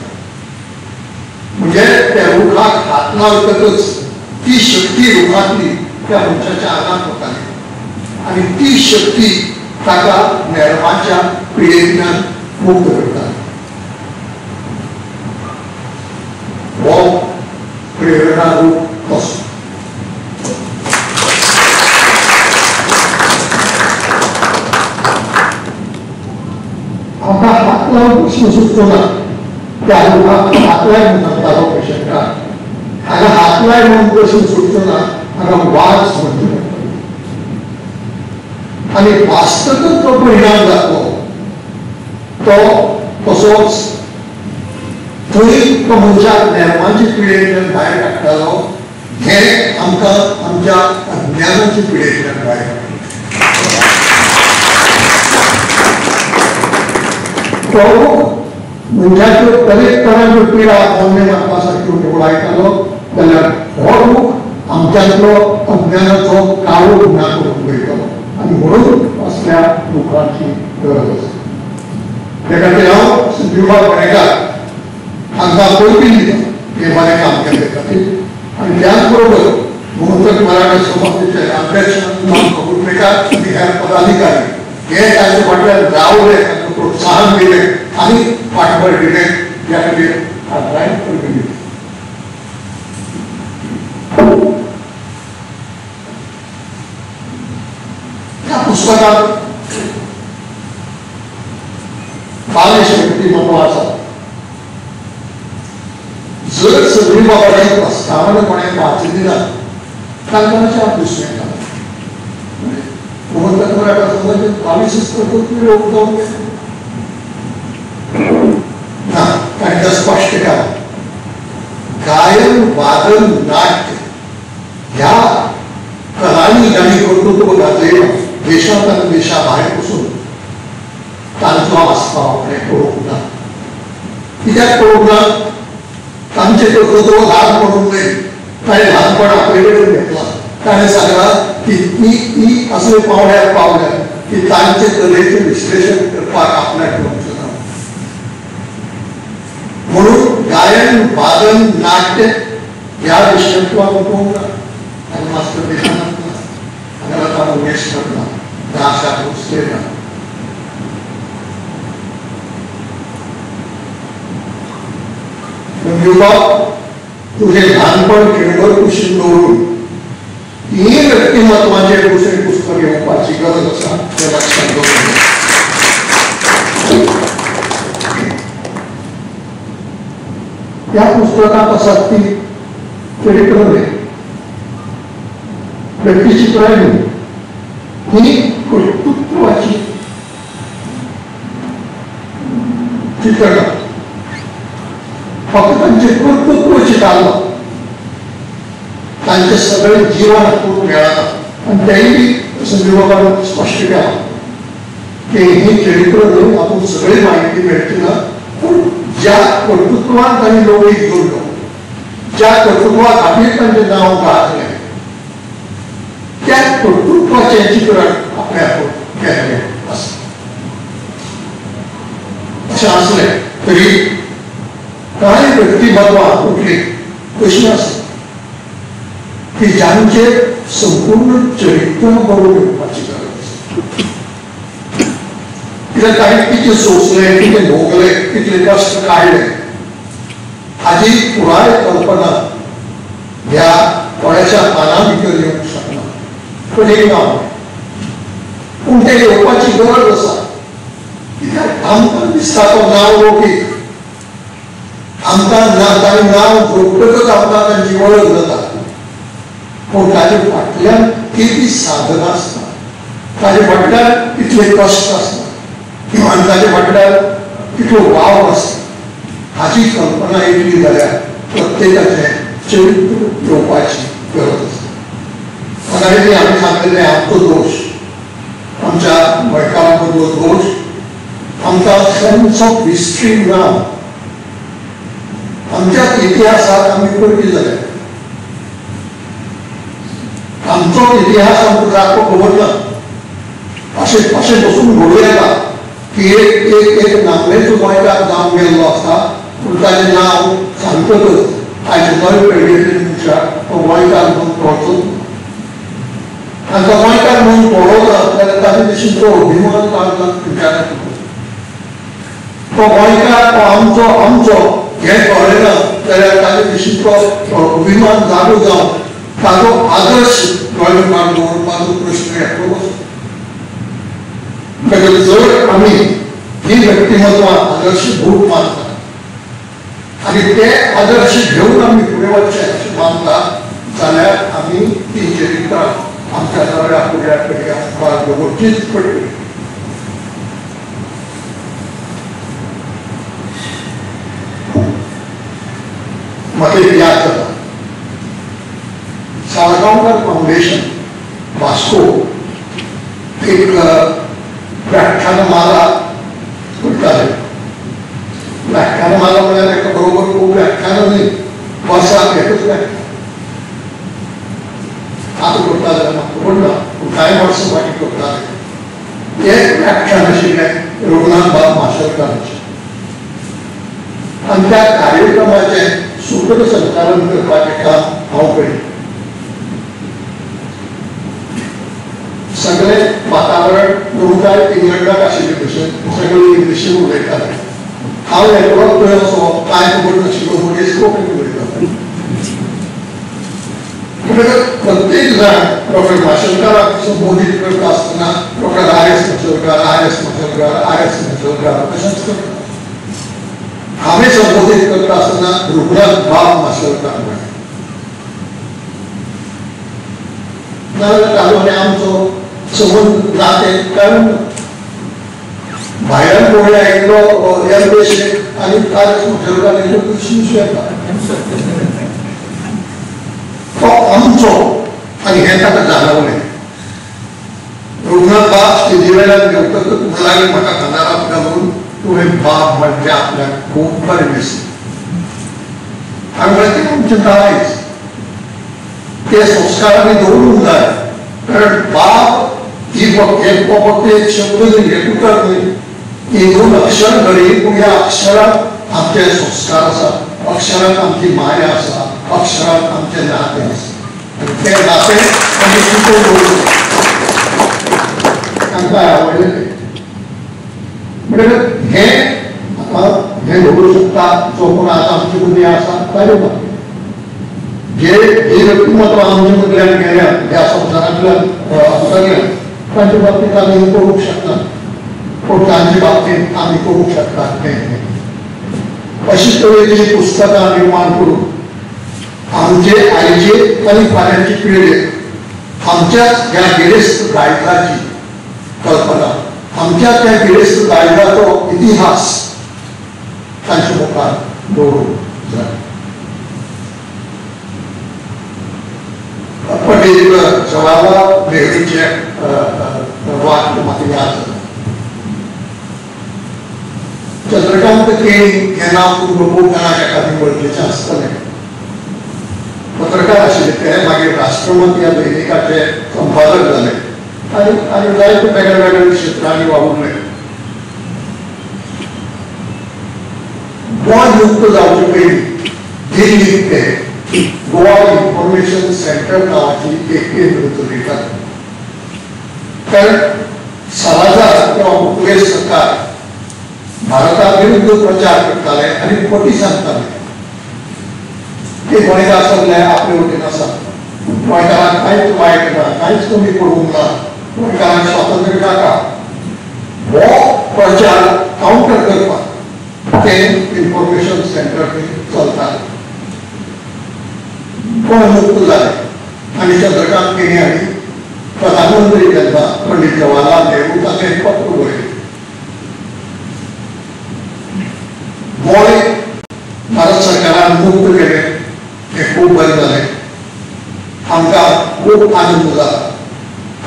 [SPEAKER 5] म्हणजे त्या रुखाक हात लावतकच ती शक्ती रुखांतली त्या मनशाच्या आंगांत वताली आनी ती शक्ती ताका नेर्वाच्या पिडेंतल्यान मुक्त करताली. हो प्रेरणा रूप असो. आमकां हात लावन प्रश्न सुटचो ना, त्या रुखाक हात लाय म्हणून सांगतालो पेशंटाक, हांगा हात लाय म्हणून प्रश्न सुटचो ना, हांगा वास म्हणचे पडटलो आनी वाचतकच जो परिणाम जातलो तो तसोच थंय तो मनशाक नेर्वांचे पिडेंतल्यान भायर काडटालो. हें आमकां आमच्या अज्ञानाचे पिडेंतल्यान भायर काडटा. तो मनशाच्यो तरेकतरांच्यो पिडा मोडणे मारपा सारक्यो निवळायतालो जाल्यार हो रूख आमच्यांतलो अज्ञानाचो काळो ना करून वयतलो आनी म्हणून असल्या रुखाची गरज आसा. त्या खातीर हांव संजीवबाब बरेकार हांकां पयलीं दिता हें बरें काम केल्ले खातीर आनी त्याच बरोबर गोमंतक मराठा समाजाचे अध्यक्ष प्रभुत्वेकार आनी हेर पदाधिकारी हे तांचे फाटल्यान रावले, तांकां प्रोत्साहन दिलें आनी फाटबळ दिलें, ह्या खातीर हांकांय परबीं दिता. ह्या पुस्तकांत बालिश व्यक्तिमत्व आसा. जर सगळी बाबाची प्रस्तावना कोणें वाचली ना तांकां अशें हांव दिसूं येता. गोमंतक मराठा समाजाचे बावीसच कर्तृत्व लोक जावन गेले ना, तांकां स्पश्ट केलां गायन वादन नाट्य ह्या कलांनी जांणी कर्तृत्व गाजयलां देशांत आनी देशा भायर पसून तांचो आस्पाव आपणें करूंक ना. कित्याक करूंक ना? तांचें कर्तृत्व ल्हान पडूंक न्हय, ताणें ल्हानपण आपले कडेन घेतलां. ताणें सांगलां की ती असले पावंड्यार पावल्या की तांचे कलेचें विश्लेशण करपाक आपल्याक येवचें ना. म्हणून गायन वादन नाट्य ह्या विशयांतलो आमी पळोवंक ना. हांगा मास्टर देशानंद ना, हांगा लता मंगेशकर ना, आशा भोसले ना. युवा तुझे ल्हानपण खिणभर कुशीन दवरून तीन व्यक्तिमत्वांचेर दुसरें पुस्तक येवपाची गरज आसा तें लक्षांत दवरून. ह्या पुस्तकांत आसात ती चरित्र न्हय, व्यक्तिचित्रां न्हय, ही कर्तृत्वाची चित्रणां. फक्त तांचें कर्तृत्व चितारलां, तांचें सगळें जीवन हातूंत मेळना. आनी तेंय बी संजीव स्पश्ट केलां की ही चरित्र न्हय, हातूंत सगळी म्हायती मेळची ना, पूण ज्या कर्तृत्वान तांणी लोक जोडलो, ज्या कर्तृत्वा खातीर तांचें नांव गाजलें, त्या कर्तृत्वाचें चित्रण आपल्या केल्लें आसा. अशें आसलें तरी कांय व्यक्तिमत्वां हातूंतलीं अशीं आसा की जांचेर संपूर्ण चरित्र बरोवन येवपाची गरज आसा. कित्याक ताणें कितें सोंसलें, कितें भोगलें, कितले कश्ट काडले हाजी पुराय कल्पना ह्या थोड्याशा पानां भितर येवंक शकना, कठीण काम. पूण तें येवपाची गरज आसा. कित्याक आमकां दिसता तो नांव लोकीक, आमकां ना ताणें नांव जोडटकच आमकां तांची वळख जाता, पूण ताजे फाटल्यान कितली साधना आसता, ताजे फाटल्यान कितले कश्ट आसता आनी ताजे फाटल्यान कितलो वावर आसता हाची कल्पना येतली जाल्यार प्रत्येकाचें चरित्र येवपाची गरज आसता. आनी आमी सांगिल्लें आमचो दोश, आमच्या गोंयकारां मदलो दोश, आमकां सेन्स ऑफ हिस्ट्री ना. आमच्या इतिहासाक आमी परकी जाल्या, आमचो इतिहास आमकां सारको खबर ना. अशें अशें बसून घडूं येता की एक एक एक नामनेचो गोंयकार जावन गेल्लो आसता, पूण ताजें नांव सांगतकच आयचे नवे पिळगेंतल्या मनशाक तो गोंयकार म्हणून कळचो. आनी तो गोंयकार म्हणून कळ्ळो ना जाल्यार ताजे विशीं तो अभिमान लागला खंयच्यान. तो गोंयकार तो आमचो आमचो हें कळ्ळें ना जाल्यार ताजे विशीं तो अभिमान जागो जावन ताजो आदर्श गोंय मुखार दवरपाचो प्रश्न एकलो बसता. म्हणटकच जर आमी ही व्यक्तिमत्वां आदर्शभूत मानतात आनी ते आदर्श घेवन आमी फुडें वचचें अशें मानता जाल्यार आमी ती चरित्रां आमच्या नव्या फुडल्या पिळग्यां मुखार दवरचीच पडटली. म्हाका एक याद जाता, साळगांवकर फावंडेशन वास्को एक व्याख्यानमाला करताले. व्याख्यानमाला म्हळ्यार एका बरोबर खूब व्याख्यानां न्हय, वर्साक एकच व्याख्यान आतां करता जाल्यार म्हाका खबर ना, पूण कांय वर्सां फाटीं करताले. एक व्याख्यान आशिल्लें रघुनाथ बाब माशेलकाराचें आनी त्या कार्यक्रमाचें सूत्र संचालन करपाचें काम हांव करी. सगळें वातावरण जणू काय इंग्लंडाक आशिल्ले भशेन सगळे इंग्लिशीन उलयताले. हांव एकलोच थंय असो कांय खबर नाशिल्लो, मनीस कोंकणी उलयताले. म्हणटकच प्रत्येक जाण डॉक्टर माशेलकाराक संबोधीत करता आसतना doctor R S Mashelkar, R S Mashelkar, R S Mashelkar अशेंच करता. हांवें संबोधीत करता आसतना रघुनाथ बाब माशेलकार म्हळें. नाजाल्यार ताजो आनी आमचो संबंद नातें कारण भायल्यान कोणी आयिल्लो एम शेख आनी आर एस माशेलकार हेंच्यो प्रश्न येता. तो आमचो आनी हें ताका जाणवलें. रघुनाथ बाब स्टेजी वेल्यान घेवतकच म्हणूंक लागले म्हाका खांदार हात घालून, तुवें बाब म्हणजे आपल्याक खूब बरें दिसलें. हांवें म्हळें तें आमचें दायज, ते संस्कार आमी दवरूंक जाय. कारण बाब ही फक्त एक शब्द न्हय, एक उतर न्हय, ही दोन अक्षर घडी, पूण ह्या अक्षराक आमचे संस्कार आसा, अक्षराक आमची माया आसा, अक्षराक आमचें नातें आसा आनी तें नातें आमी टिकोवन दवरूंक तांकां आवडलें तें. म्हणटकच हें म्हाका हें घडूंक शकता जो कोण आतां आमचे मदीं आसा ताजे बाबतींत जे ही व्यक्तिमत्वां आमचे मदल्यान गेल्या ह्या संवसारांतल्यान अंतरल्यान तांचे बाबतींत आमी करूंक शकना, पूण तांचे बाबतींत आमी करूंक शकतात तें. अशी तरेची पुस्तकां निर्माण करून आमचे आयचे आनी फाल्यांची पिळगे आमच्याच ह्या गिरेस्त दायजाची कल्पना, आमच्या त्या गिरेस्त दायजाचो इतिहास तांच्या मुखार दवरूंक जाय. पंडित जवाहरलाल नेहरूचे वाक्य म्हाका याद जाता. चंद्रकांत केणी हें नांव तुमकां खूब जाणांक एकादी वळखीचें आसतलें. पत्रकार आशिल्ले ते, मागीर राष्ट्रमत ह्या दैनिकाचे संपादक जाले आनी आनी जायते वेगळे वेगळे क्षेत्रांनी वावुरले. गोंय मुक्त जावचे पयलीं दिल्लीक ते गोवा इन्फॉर्मेशन सेंटर नांवाची एक केंद्र चलयतात. कारण सलाजार किंवा पुर्तुगेज सरकार भारता विरुद्ध प्रचार करताले आनी फटी सांगताले की गोंयकार सगळे आपले वटेन आसा, गोंयकारांक कांयच वायट ना, कांयच कमी पडूंक ना, गोंयकारांक स्वातंत्र्य नाका. हो प्रचार कावंटर करपाक ते इन्फॉर्मेशन सेंटर चलताले. गोंय मुक्त जालें आनी चंद्रकांत केणी हांणी प्रधानमंत्री तेन्ना पंडित जवाहरलाल नेहरू तांकां एक पत्र बरयलें. गोंय भारत सरकारान मुक्त केलें हें खूब बरें जालें, आमकां खूब आनंद जाला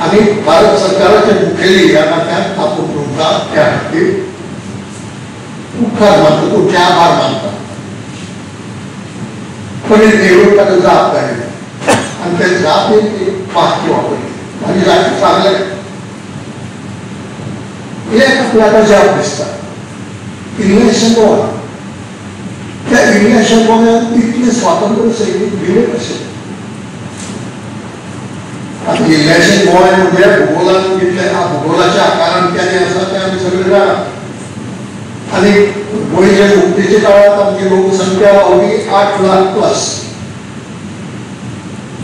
[SPEAKER 5] आनी भारत सरकाराचे मुखेली ह्या नात्यान आपूण तुमकां त्या खातीर उपकार मानता, तुमचे आभार मानता. पंडित नेहरू ताका जाप धाडली आनी ते जापेक एक वाक्य वापरलें आनी जापीक सांगलें, एक आपल्याक जाप दिसता इल्लेशें गोंय, त्या इल्ल्याशा गोंयांत इतले स्वातंत्र्य सैनीक गेले कशे? आतां इल्ल्याशें गोंय म्हणजे भुगोलान कितले, भुगोलाच्या आकारान केन्ना आसा तें आमी सगळे जाणा. आनी गोंयच्या मुक्तीच्या काळांत आमची लोकसंख्या पावली 8 लाख प्लस.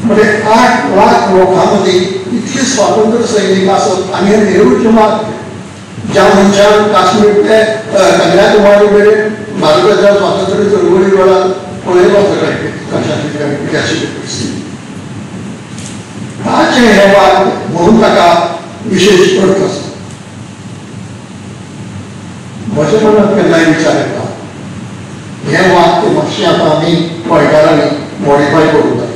[SPEAKER 5] म्हणजे 8 लाख लोकां मदीं इतले स्वातंत्र्य सैनीक आसत आनी हे नेहरूचे मार्ग ज्या मनशान काश्मीर ते कन्याकुमारी मेरेन भारताच्या स्वातंत्र्य चळवळी वेळार पळयलो सगळें कशाची कितें आशिल्ली परिस्थिती. ताचें हें वाक्य म्हणून ताका विशेश अर्थ आसा. म्हज्या मनांत केन्नाय विचार येता हें वाक्य मातशें आतां आमी गोंयकारांनी मॉडिफाय करूंक जाय.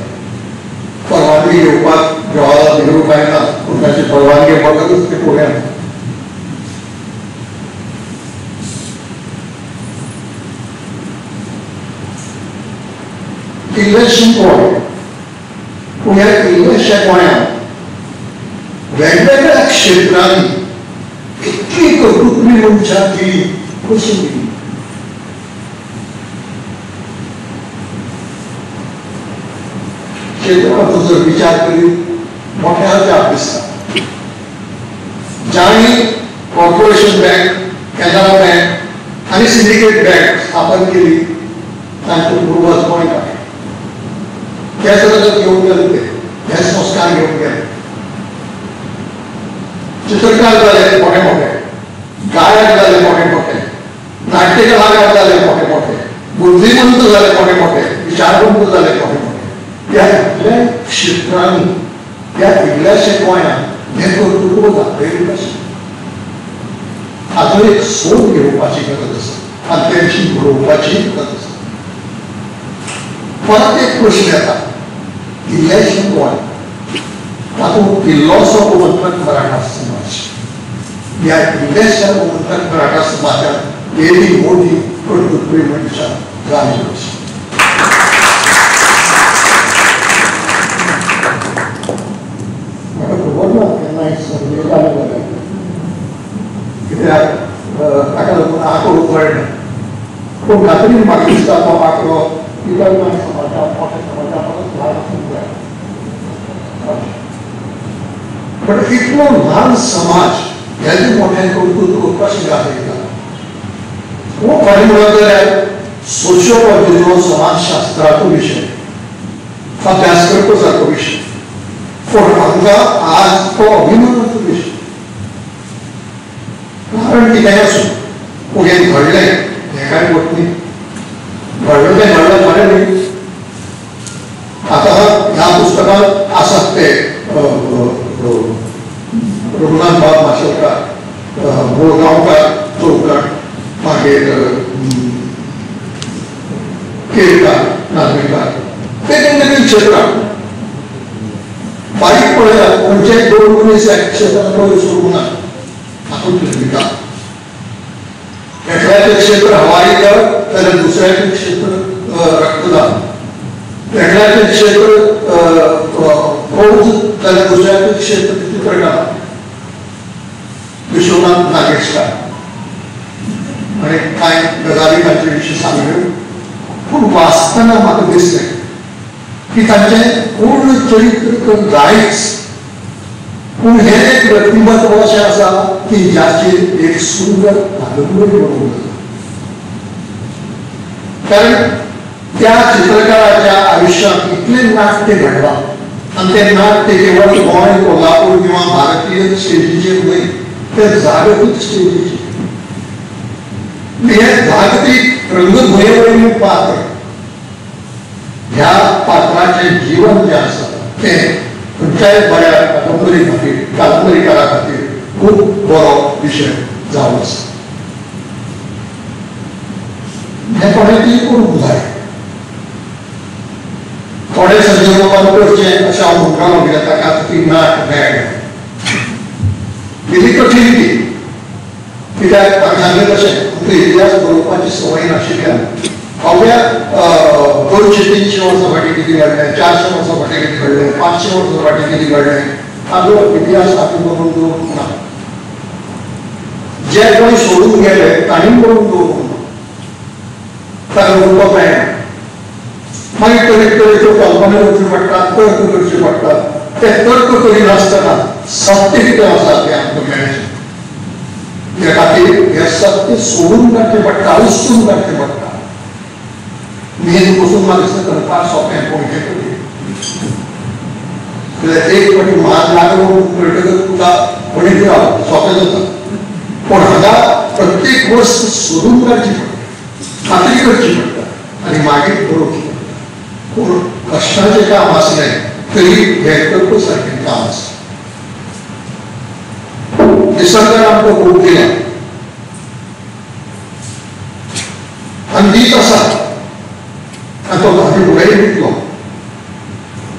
[SPEAKER 5] परवानगी घेवपाक जवाहरलाल नेहरू कांय ना, पूण ताची परवानगी बगरूच ते करूया. इल्लेशें गोंय, पूण ह्या इल्लेशा गोंयांत वेगवेगळ्या क्षेत्रांनी इतली कर्तृत्वी मनशां दिली कशी दिली? क्षेत्राचो जर विचार करीत मोठ्या अजाप दिसता. जांणी कॉर्पोरेशन बँक, कॅनरा बँक आनी सिंडिकेट बँक स्थापन केली तांचे पूर्वज गोंयकार. ते सगळं घेवन गेले, ते हे संस्कार घेवन गेले. चित्रकार जाले मोठे मोठे, गायक जाले मोठे मोठे, नाट्य कलाकार जाले मोठे मोठे, बुद्धिमंत जाले मोठे मोठे, विचारवंत जाले मोठे मोठे. त्या इतल्या क्षेत्रांनी त्या इल्ल्याशा गोंयांत हें कर्तृत्व दाखयलें कशें? हाचो एक सोद घेवपाची गरज आसा आनी ते विशीं बरोवपाची गरज आसा. परत एक प्रश्न येता, इल्लेशें गोंय, तातूंत इल्लोसो गोमंतक मराठा समाज, ह्या इल्ल्याशा गोमंतक मराठा समाजान एदी मोठी कर्तृत्वी मनशां जाली कशी? म्हाका खबर ना केन्ना सर्वे जाले जाल्यार, कित्याक ताका लागून आंकडो कळना, पूण खात्रीन म्हाका दिसता तो आंकडो इतर समाजा मोठ्या समाजा परस ल्हान आसूंक जाय. पण इतलो ल्हान समाज हेजे मोठ्यान कर्तृत्व कशें दाखयता? हो खरें म्हणत जाल्यार सोशियोलॉजीचो समाजशास्त्राचो विशय, अभ्यास करपा सारको विशय, पूण आमकां आज तो अभिमानाचो विशय. कारण कितेंय आसूं, पूण हें घडलें हें कांय फट न्ही. घडलें तें घडलें बरें न्ही. मागीर केरकार, नागरिकार, वेगवेगळी क्षेत्रां बारीक पळयात खंयचेय दोन मनीस ह्या क्षेत्रांत प्रवेश करूंक ना. हातूंत लिखा एकल्याचें क्षेत्र हवाई दळ जाल्यार दुसऱ्याचें क्षेत्र रक्तदान, एकल्याचें क्षेत्र फौज जाल्यार दुसऱ्याचें क्षेत्र चित्रकला. विश्वनाथ नागेशकार आनी कांय गजाली तांचे विशीं सांगल्यो, पूण वाचतना म्हाका दिसलें की तांचें पूर्ण चरित्र तर जायच, पूण हें एक व्यक्तिमत्व अशें आसा की जाचेर एक सुंदर कादंबरी बरोवंक जाता. कारण त्या चित्रकाराच्या आयुष्यात इतलें नाट्य घडलां आनी तें नाट्य केवळ गोंय, कोल्हापूर किंवा भारतीय स्टेजीचेर न्हय, तें जागतीक स्टेजीचेर. हें जागतीक रंगभुंये पात्र, ह्या पात्राचें जीवन जें आसा तें खंयच्याय बऱ्या कादंबरी खातीर, कादंबरीकारा खातीर खूब बरो विशय जावन आसा. हें कोणें तरी करूंक जाय, थोडे संजय बाबान करचें अशें हांव म्हणटालो, कित्याक ताका ती नाट मेळ्ळ्या. इतली कठीण ती, कित्याक हांवें सांगलें तशें आमकां इतिहास बरोवपाची संवय नाशिल्ल्यान अवघ्या 200-300 वर्सां फाटीं कितें घडलें, 400 वर्सां फाटीं कितें घडलें, 500 वर्सां फाटीं कितें घडलें, हाजो इतिहास आमी बरोवन दवरूंक ना. जे कोण सोडून गेले तांणी बरोवन दवरूंक ना, ताका उरपाक मेळना. मागीर तरेतरेच्यो कल्पना करच्यो पडटात, तर्क करचे पडटात. ते तर्क करिनासतना सत्य कितें आसा तें आमकां मेळचें. त्या खातीर हें सत्य सोडून काडचें पडटा, उस्तून काडचें पडटा. मेन बसून म्हाका दिसता करपाक सोंपें, पूण हें कठीण. कित्याक एक फावटी मान लागलो कळटकच तुका म्हणीत राव सोंपें जाता, पूण हांगा प्रत्येक वस्त सोडून काडची पडटा, खात्री करची पडटा आनी मागीर बरोवची पडटा. पूण कश्टाचें काम आसलें तरी हें करपा सारकें काम आसता. निसर्गान आमकां खूब दिलां आनी दीत आसा, आनी तो हाचे फुडेंय दितलो,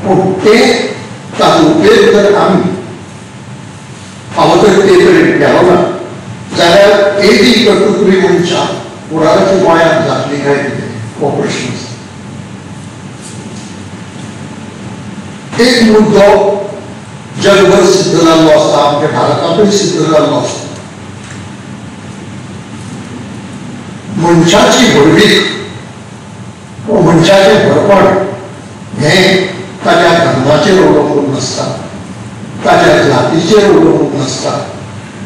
[SPEAKER 5] पूण तें ताचो उपेग जर आमी फावो तरी ते तरेन केलो ना जाल्यार एदी कर्तृत्वी मनशां फुडाराच्या गोंयांत जातली काय कितें हो प्रश्न आसा. एक मुद्दो जगभर सिद्ध जाल्लो आसा, आमच्या भारतांतूय सिद्ध जाल्लो आसा. मनशाची व्हडवीक, मनशाचें व्हडपण हें ताच्या धर्माचेर अवलंबून नासता, ताच्या जातीचेर अवलंबून नासता,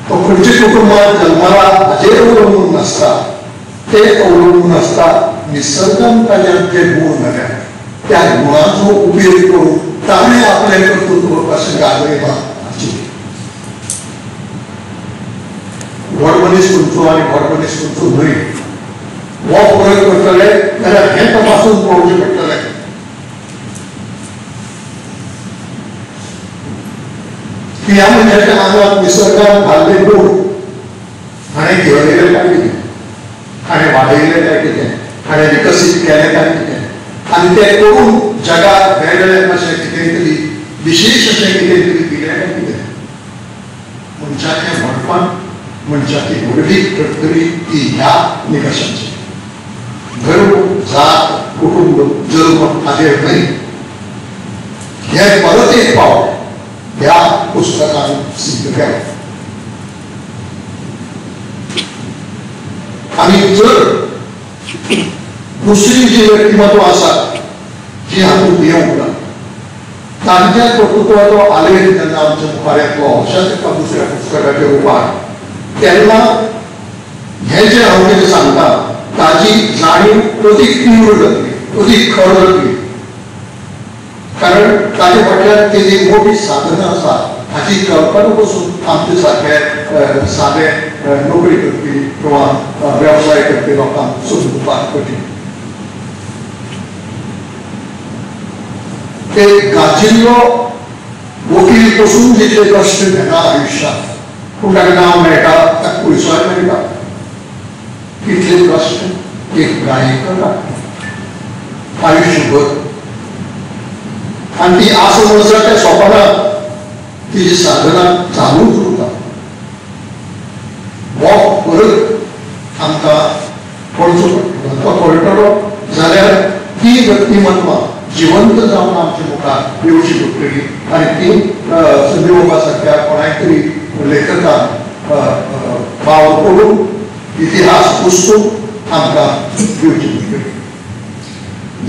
[SPEAKER 5] तो खंयच्या कुटुंबात जल्मला हाचेर अवलंबून नासता, तें अवलंबून आसता निसर्गान ताच्या जे गूण घाल्या त्या गुणाचो उपयोग करून ताणें आपलें कर्तृत्व कशें गाजयलां हाची. व्हड मनीस खंयचो आनी व्हड मनीस खंयचो न्हय हो फरक करतले जाल्यार हें तपासून पळोवचें पडटलें. की ह्या मनशाच्या आंगात निसर्गान घाल्ले गूण हाणें घेवयले काय कितें, हाणें वाडयलें काय कितें, हाणें विकसीत केलें काय कितें, आनी तें करून जगाक वेगळें अशें कितें तरी विशेश अशें कितें तरी दिलें काय कितें. मनशाचें व्हडपण, मनशाची व्हडवीक घडटली ती ह्या निकशांची. धर्म, जात, कुटुंब, जल्म हाचेर न्हय. हें परत एक फावट ह्या पुस्तकान सिद्ध केलां. आनी जर दुसरी जी व्यक्तिमत्व आसात जी हातूंत येवंक ना तांच्या कर्तृत्वाचो आलेख जेन्ना आमच्या मुखार येतलो अशाच एका दुसऱ्या पुस्तकाच्या रुपान, तेन्ना हें जें हांव कितें सांगता ताची जाणीव अदीक तीव्र जातली, अदीक खर जातली. कारण ताचे फाटल्यान तेजी मोठी साधना आसा हाची कल्पना पसून आमचे सारखे सादे नोकरी करपी किंवा वेवसाय करपी लोकांक समजुपाक कठीण. एक गाजिल्लो वकील पसून जितले कश्ट घेना आयुश्यांत, पूण ताका नांव मेळटा, ताका पयसोय मेळटा. इतले कश्ट एक गायिका काडटा आयुश्यभर आनी ती आस म्हणसर त्या सोंपना, तिजी साधना चालूच उरता. हो फरक आमकां कळचो पडटलो. तो कळटलो जाल्यार ती व्यक्तिमत्वां जिवंत जावन आमच्या मुखार येवची पडटली आनी ती संजीव सारक्या कोणाय तरी लेखकान वावर करून इतिहास पुस्तक आमकां दिवची पडटली.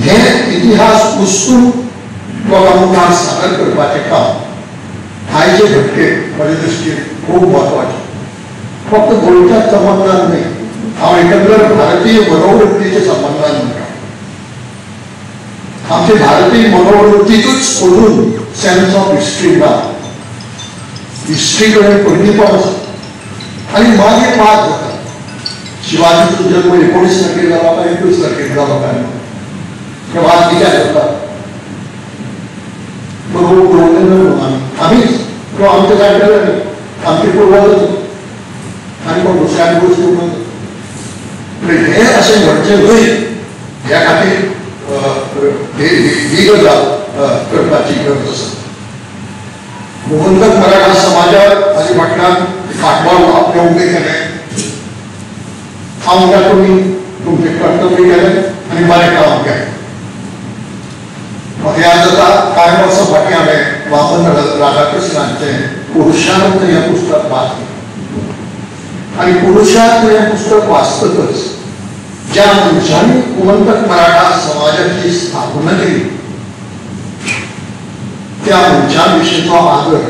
[SPEAKER 5] हे इतिहास पुस्तक लोकां मुखार सादर करपाचें काम आयचे घटकेक म्हजे दृश्टीन खूब म्हत्वाचें. फक्त गोंयच्या संबंदान न्हय, हांव एकंदर भारतीय मनोवृत्तीच्या संबंदान म्हणटा. आमचे भारतीय मनोवृत्तीतूच अजून सेन्स ऑफ हिस्ट्री ना, हिस्ट्री कडेन पयलींपण आसा आनी मागीर वाद जाता. शिवाजीचो जन्म 19 तारखेर जालो काय 21 तारखेर जालो काय, हे वाद कित्याक जाता? बरोबर पळोवंक ना आमी, आमीच किंवा आमच्या जाणटेल्यांनी, आमचे पुर्वज आनी कोण दुसऱ्यांनी गोश्ट येवंक. हें अशें घडचें न्हय ह्या खातीर ही गजाल करपाची गरज आसा. गोमंतक मराठा समाजाक हाजे फाटल्यान फाटबळ आपलें उबें केलें. हांव म्हणटा तुमी तुमचें कर्तव्य केलें आनी बरें काम केलें. म्हाका याद जाता कांय वर्सां फाटीं हांवें वामन राधाकृष्ण हांचें पुरुषार्थ हें पुस्तक वाचलें आनी पुरुषार्थ हें पुस्तक वाचतकच ज्या मनशांनी गोमंतक मराठा समाजाची स्थापना केली त्या मनशां विशींचो आदर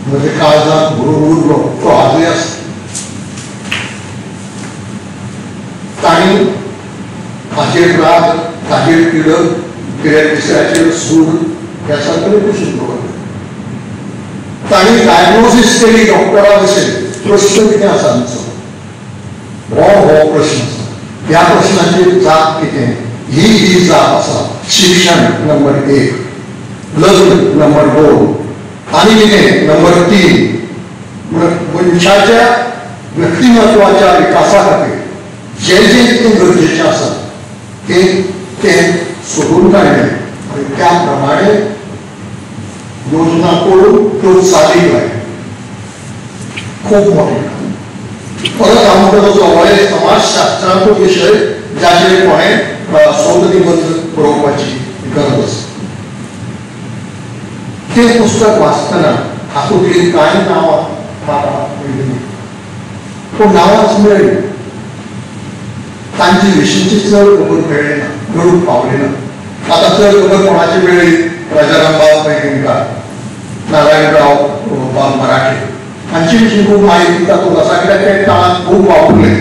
[SPEAKER 5] म्हज्या काळजांत भरून उरलो, तो आजूय आसा. तांणी हाचेर राग, ताचेर तिडक, कित्याक दुसऱ्याचेर सूर ह्या सगळें कुशीक दवरलें. तांणी डायग्नोसीस केली डॉक्टरा भशेन. प्रश्न कितें आसा आमचो, हो हो प्रश्न आसा. ह्या प्रश्नाची जाप कितें? ही ही जाप आसा. शिक्षण नंबर 1, लग्न नंबर 2 आनी कितें नंबर 3. मनशाच्या व्यक्तिमत्वाच्या विकासा खातीर जे जे कितें गरजेचें आसा ते ते सोदून काडलें आनी त्या प्रमाणे योजना करून त्यो चालीक लायल्यो. खूब मोठें. परत हांव म्हणटा तो हो समाजशास्त्राचो विशय जाचेर कोणें शोध निबंद बरोवपाची गरज आसा. तें पुस्तक वाचतना हातूंतलीं कांय नांवां म्हाका मेळ्ळीं, पूण नांवांच मेळ्ळीं, तांचे विशींची चड खबर मेळ्ळी ना, कळूंक पावली ना. आतां चड खबर कोणाची मेळ्ळी? राजाराम बाब पैंगीणकार, नारायणराव बाब मराठे हांचे विशीं खूब म्हायती तातूंत आसा, कित्याक ते काळांत खूब वावुरले.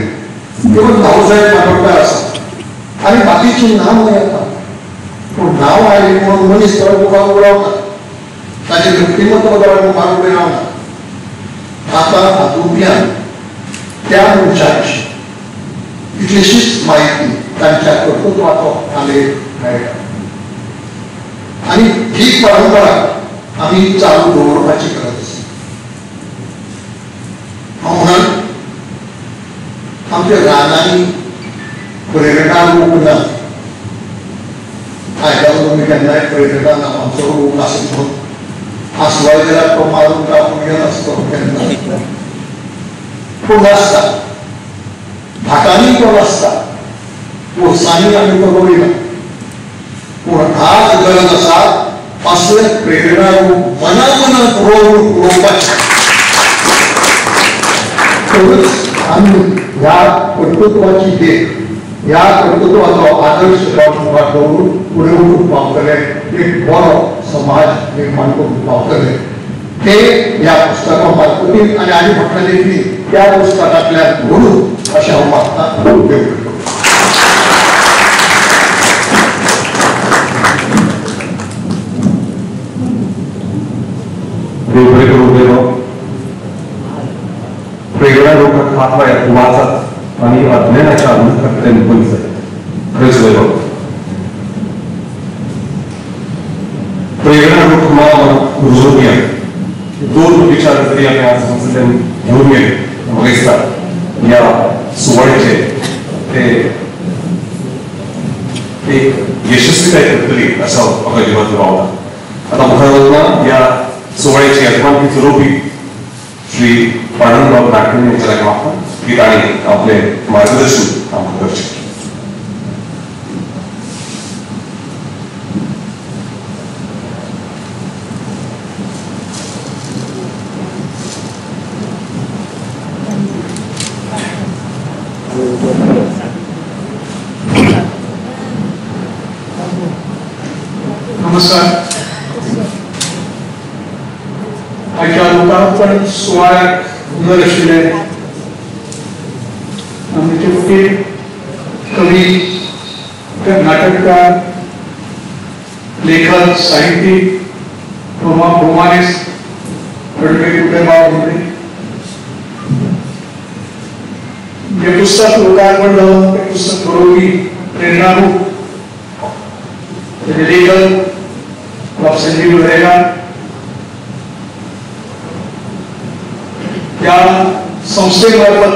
[SPEAKER 5] इवन भाऊसाहेब बांदोडकार आसा आनी बाकीचीं नांवां येता, पूण नांव आयलीं म्हणून मनीस थोडो मुखार उबो रावना, ताचें व्यक्तिमत्व दोळ्या मुखार उबें रावना. आतां हातूंतल्यान त्या मनशाची इतलीशीच म्हायती तांच्या कर्तृत्वाचो आलेख मेळटा आनी ही परंपरा आमी चालू दवरपाची गरज आसा. हांव म्हणून आमच्या रानांनी प्रेरणा रूप ना, आयकलां तुमी केन्नाय प्रेरणा नांवाचो रूप आसत म्हणून? आसलो जाल्यार तो मारून कापून गेलो आसतो केन्ना, पूण नासता. भाटांनी तो नासता, पोरसांनी आमी तो रोयना. पूण आज गरज आसा असले प्रेरणा रूप मना मनात रोवपाचें. तरच आमी ह्या कर्तृत्वाची देख, ह्या कर्तृत्वाचो आदर्श मुखार दवरून फुडें वचूंक पावतले, एक बरो समाज निर्माण करूंक पावतले. ते ह्या पुस्तका मार्फतीन आनी आनी फाटल्यान लेगीत त्या पुस्तकांतल्यान घडून अशें हांव मागतां. देव बरें.
[SPEAKER 1] देव बरें करूं देवा. प्रेरणा लोक हात वाचात आनी अज्ञानाच्या अंधकारांतल्यान पयस जातात. खरेंच वैभव प्रेरणा लोक रुजोवन या दोन विचार जरी आमी आज हांगासरल्यान घेवन गेले म्हाका दिसता ह्या सुवाळ्याचे ते एक यशस्वीताय करतली असो म्हाका जिवांत पावता. आतां मुखार वतना ह्या सुवाळ्याची यजमानकी चलोवपी श्री पांडुरंगबाब नाडकर्णी हांच्या लागीं मागता की तांणी आपलें मार्गदर्शन आमकां करचें.
[SPEAKER 6] नमस्कार. आयच्या लोकार्पण सुवाळ्याक हजर आशिल्ले आमचे वकील, कवी, नाटककार, लेखक, साहित्यिक भोमानेस ॲडव्होकेट उदयबाब भेंब्रे, जे पुस्तक लोकार्पण जावन तें पुस्तक बरोवपी प्रेरणारूप तेजे लेखक बाब संजीव वरेकार, या संस्थेमार्फत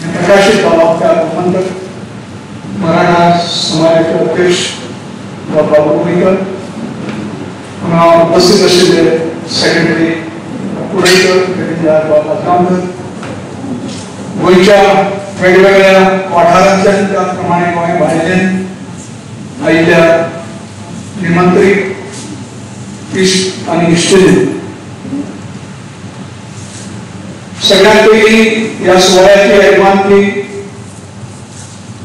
[SPEAKER 6] प्रकाशित जाला त्या गोमंतक मराठा समाजाचे अध्यक्ष बाब बाबू कुणीकर, हांगा उपस्थित आशिल्ले सेक्रेटरी कुडैकर, बाब आजगांवकर, गोंयच्या वेगवेगळ्या वाठारांतल्यान त्याचप्रमाणे गोंय भायल्यान आयिल्ल्या निमंत्रीत इश्ट आनी इश्टिणी, सगळ्यात पयलीं ह्या सुवाळ्याची यजमानकी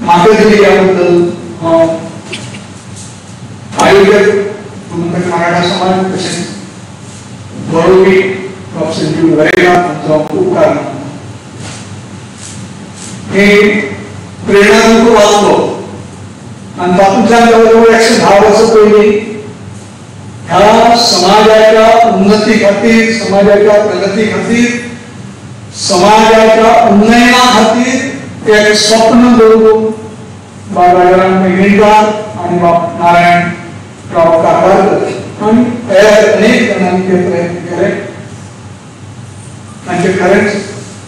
[SPEAKER 6] म्हाका दिली ह्या बद्दल हांव आयोजक गोमंतक मराठा समाज तशेंच बरोवपी बाब संजीव वरेकार हांचो उपकार मानता. हे प्रेरणारूप वाचलो आनी तातूंतल्यान जवळ जवळ 110 वर्सां पयलीं ह्या समाजाच्या उन्नती खातीर, समाजाच्या प्रगती खातीर, समाजाच्या उन्नयना खातीर एक स्वप्न दवरून बाब राजाराम पैंगीणकार आनी बाब नारायण राव कारवारकर आनी हेर अनेक जाणांनी जे प्रयत्न केले तांचें खरेंच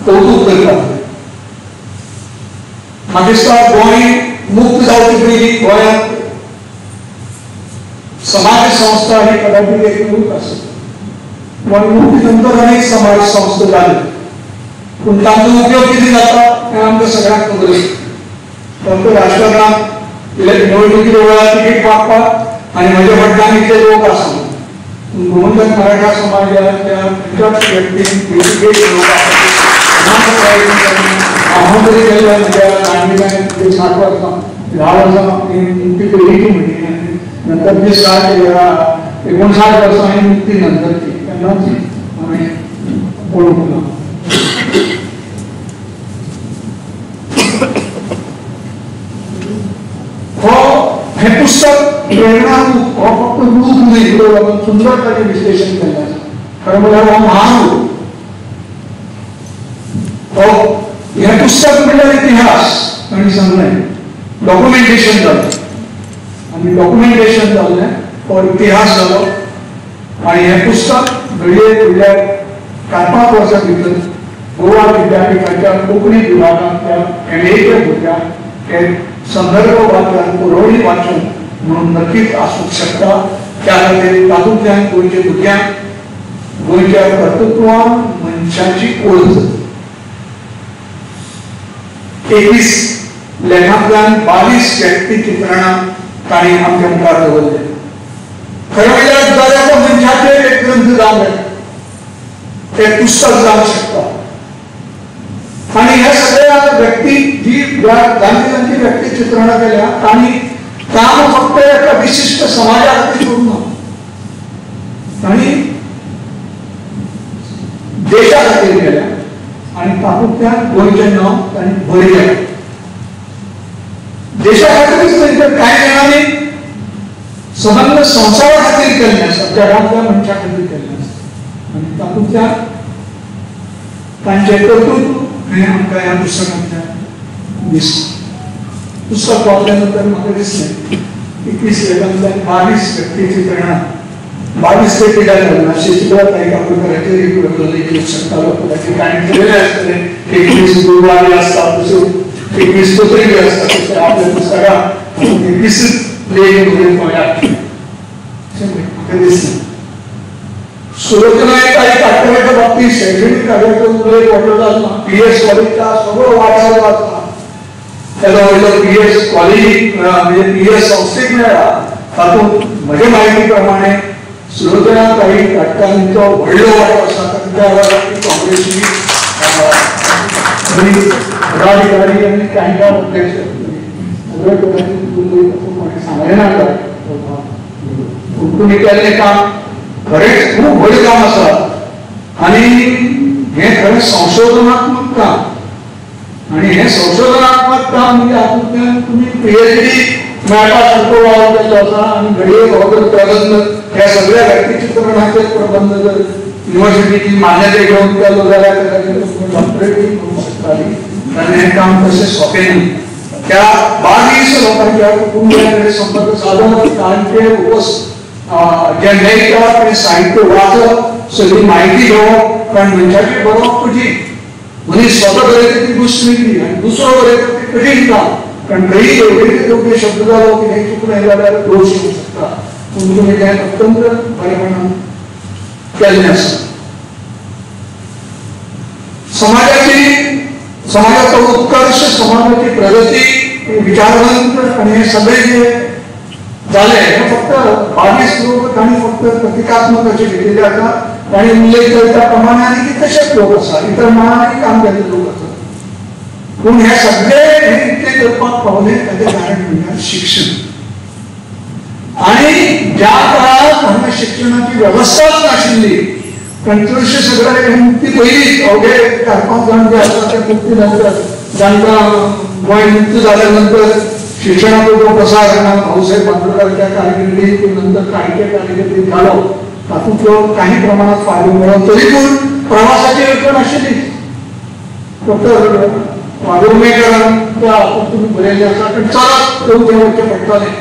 [SPEAKER 6] कौतूक करपाक जाय. म्हाका दिसता गोंय मुक्त जावचे पयलीं गोंयांत समाज संस्था ही कदाचित एक रूप आसत. गोंय मुक्ती नंतर अनेक समाज संस्था जाल्यो, पूण तांचो उपयोग कितें जाता हें आमकां सगळ्यांक खबर आसा. फक्त राजकारणांत निवडणुकीच्या वेळार तिकीट मागपाक आनी म्हज्या फाटल्यान इतले लोक आसा, पूण गोमंतक मराठा समाजांतल्या खंयच्याच व्यक्तीन डेडिकेट लोक आसा. हांव तरी केल्ल्या म्हज्या ल्हानपणांत 60 वर्सां 10 वर्सां मुक्ती पयलींची म्हणली, नंतर जी 59 वर्सां हांवें मुक्ती नंतरची तेन्नाच हांवें पळोवंक ना. हो हें पुस्तक प्रेरणा हो फक्त रूप न्हय, तो सुंदर ताचें विश्लेशण केल्लें आसा. खरें म्हणल्यार हो महान रूप. हो हें पुस्तक म्हणल्यार इतिहास तांणी सांगलें, डॉक्युमेंटेशन जालें आनी डॉक्युमेंटेशन जाल्लें हो इतिहास जालो. आनी हें पुस्तक घडये फुडल्या 4-5 वर्सां भितर गोवा विद्यापिठाच्या कोंकणी विभागांतल्या एमएच्या भुरग्यांक हे संदर्भ वाचन, पुरवणी वाचन म्हणून नक्कीच आसूंक शकता. त्या खातीर तातूंतल्यान गोंयच्या भुरग्यांक गोंयच्या कर्तृत्वान मनशाची ओळख जाता. 21 लेखांतल्यान 22 व्यक्ती चित्रणां तांणी आमच्या मुखार दवरले. खरें म्हणल्यार दर एका मनशाचेर एक ग्रंथ जावंक जाय, एक पुस्तक जावंक शकता. आनी ह्या सगळ्या व्यक्ती जी जांची जांची व्यक्ती चित्रणां केल्या तांणी काम फक्त एका विशिश्ट समाजा खातीर करूंक ना, तांणी देशा खातीर केल्या आनी तातूंतल्यान गोंयचें नांव तांणी बरयलें. देशा खातीरच न्हय तर कांय जाणांनी संबंद संवसारा खातीर केल्लें आसा, जगांतल्या मनशा खातीर केल्लें आसा आनी तातूंतल्यान तांचें कर्तृत्व हें आमकां ह्या पुस्तकांतल्यान दिसता. पुस्तक वाचल्या नंतर म्हाका दिसलें 21 लेखांतल्यान 22 व्यक्ती चित्रणां, 22 ते पिड्यार घालना शशिकला ताई काकोडकराचेर एक वेगळो लेख येवंक शकतालो, कदाचित तांणी केलेले आसतले. 21 गुरवारी आसता, तश्यो 21 पत्रिका आसता तशें आपल्या पुस्तकाक 21 लेख बरयत म्हाका दिसना. सुलोचना ताई काटकराच्या बाबतीत शैक्षणिक कार्याचो उल्लेख व्हडलो जालो. पी एस कॉलेजचा सगळो वाटारो आसा, तेजो व्हडलो पी एस कॉलेजीक म्हणजे पी एस संस्थेक मेळ्ळा. तातूंत म्हजे म्हायती प्रमाणे सुलोचना ताई काटकरांचो व्हडलो वांटो आसा. कारण त्या वेळार काँग्रेसी पदाधिकारी आनी कांय अध्यक्ष सगळे कदाचित सांगलें ना. पूण तुमी केल्लें काम खरेंच खूब व्हड काम आसा आनी हें खरें संशोधनात्मक काम. आनी हें संशोधनात्मक काम म्हणजे हातूंतल्यान तुमी पीएचडी मेळपा सारको वावर केल्लो आसा. आनी घडये हो जर प्रबंध ह्या सगळ्या व्यक्तिचित्रणाचेर प्रबंध जर युनिवर्सिटीची मान्यताय घेवन केलो जाल्यार कदाचित तुमी डॉक्टरेटूय करूंक शकताली. कारण हें काम तशें सोंपें न्ही. त्या 22 लोकांच्या कुटुंबियां कडेन संपर्क सादप, तांचे जे मेळटा तें साहित्य वाचप, सगळी म्हायती घेवप. कारण मनशाची बरोवप कठीण, मनीस स्वता बरयता ती गोश्ट वेगळी आनी दुसरो बरयता ती कठीण काम. कारण खंयी योग्य योग्य शब्द जालो कितें चुकलें जाल्यार दोश येवंक शकता. पूण तुमी तें अत्यंत बरेपणान केल्लें आसा. समाजाचो उत्कर्ष, समाजाची प्रगती, विचारवंत आनी हे सगळे जे जाले हे फक्त 22 लोक तांणी फक्त प्रतिकात्मक अशे घेतिल्ले आसा. तांणी उल्लेख केला त्या प्रमाणे आनी कितलेशेच लोक आसा, इतर मळांनी काम केल्ले लोक आसा. पूण हे सगळे हे इतले करपाक पावले ताचें कारण म्हणल्यार शिक्षण. आनी ज्या काळात हांगा शिक्षणाची वेवस्थाच नाशिल्ली, कारण चडशे सगळे हे मुक्ती पयलींच अवघे 4-5 जाण जे आसा ते मुक्ती नंतर जांकां गोंय मुक्त जाल्या नंतर शिक्षणाचो जो प्रसार भाऊसाहेब बांदोडकरांच्या कारकिर्दीत नंतर काळीच्या कारकिर्दीत जालो तातूंतलो काही प्रमाणात फायदो मेळ्ळो. तरी पूण प्रवासाची अडचण आशिल्लीच. डॉक्टर वाघुर्मेकरान त्या तुमी बरयल्लें आसा, कारण चलत येवचें वचचें पडटालें,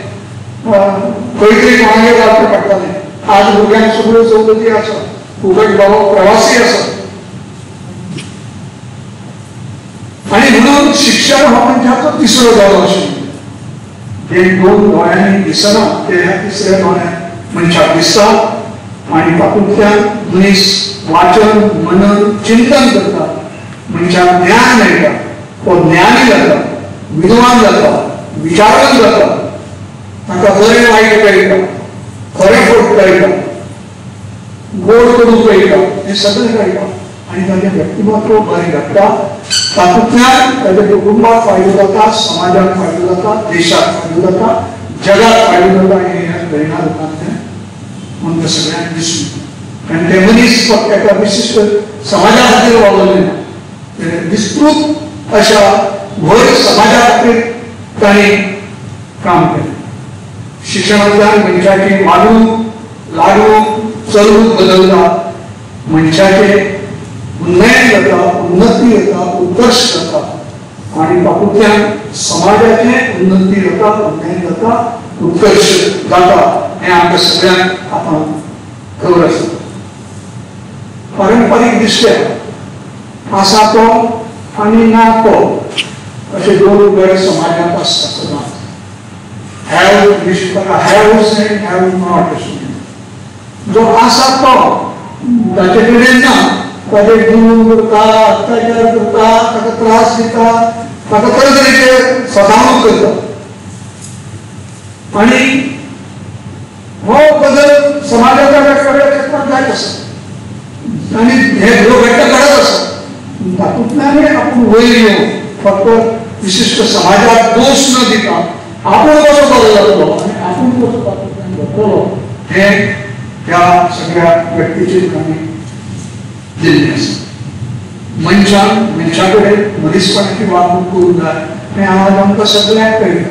[SPEAKER 6] खंय तरी कोणागेर रावचें पडटालें. आज भुरग्यांक सगळ्यो सवलती आसा, फुकट बाबा प्रवासी आसा. आनी म्हणून शिक्षण हो मनशाचो तिसरो जालो अशें जे 2 दोळ्यांनी दिसना ते ह्या तिसऱ्या दोळ्यान मनशाक दिसता. आनी तातूंतल्यान मनीस वाचन, मनन, चिंतन करता, मनशाक ज्ञान मेळटा, तो ज्ञानी जाता, विद्वान जाता, विचारवंत जाता, ताका बरें वायट कळटा, खरें फट कळटा, गोड करूंक कळटा, हें सगळें कळटा आनी ताचें व्यक्तिमत्व बरें घडटा. तातूंतल्यान ताच्या कुटुंबाक फायदो जाता, समाजाक फायदो जाता, देशाक फायदो जाता, जगाक फायदो जाता. हें ह्या प्रेरणा रुपांतल्यान आमकां सगळ्यांक दिसून. कारण ते मनीस फक्त एका विशिश्ट समाजा खातीर वावरले ना, ते विस्तृत अशा व्हड समाजा खातीर तांणी काम केलें. शिक्षणांतल्यान मनशाची वागणूक, लागणूक, चलणूक बदलता, मनशाचें उन्नयन जाता, उन्नती जाता, उत्कर्ष जाता आनी तातूंतल्यान समाजाचें उन्नती जाता, उन्नयन जाता, उत्कर्ष जाता. हें आमकां सगळ्यांक आतां खबर आसा. पारंपारीक दृश्ट्या आसा तो आनी ना तो अशे 2 गट समाजांत आसता सदांच. Have haves and have not अशें. जो आसा तो ताचे कडेन ना, ताचेर जुलूम करता, अत्याचार करता, ताका त्रास दिता, ताका तरेतरेचे सतावणूक करता. आनी हो बदल समाजाच्या वेगवेगळ्या क्षेत्रांत जायत आसा आनी हे घडत घडत आसा. तातूंतल्यानूय आपूण वयर येवन फक्त विशिश्ट समाजाक दोश न दिता आपूण कसो बरो जातलो आनी आपूण कसो तातूंतल्यान घडटलो हें ह्या सगळ्या व्यक्तिचित्रांनी दिल्लें आसा. मनशान मनशा कडेन मनीसपणाची वागणूक करूंक जाय हें आज आमकां सगळ्यांक कळटा.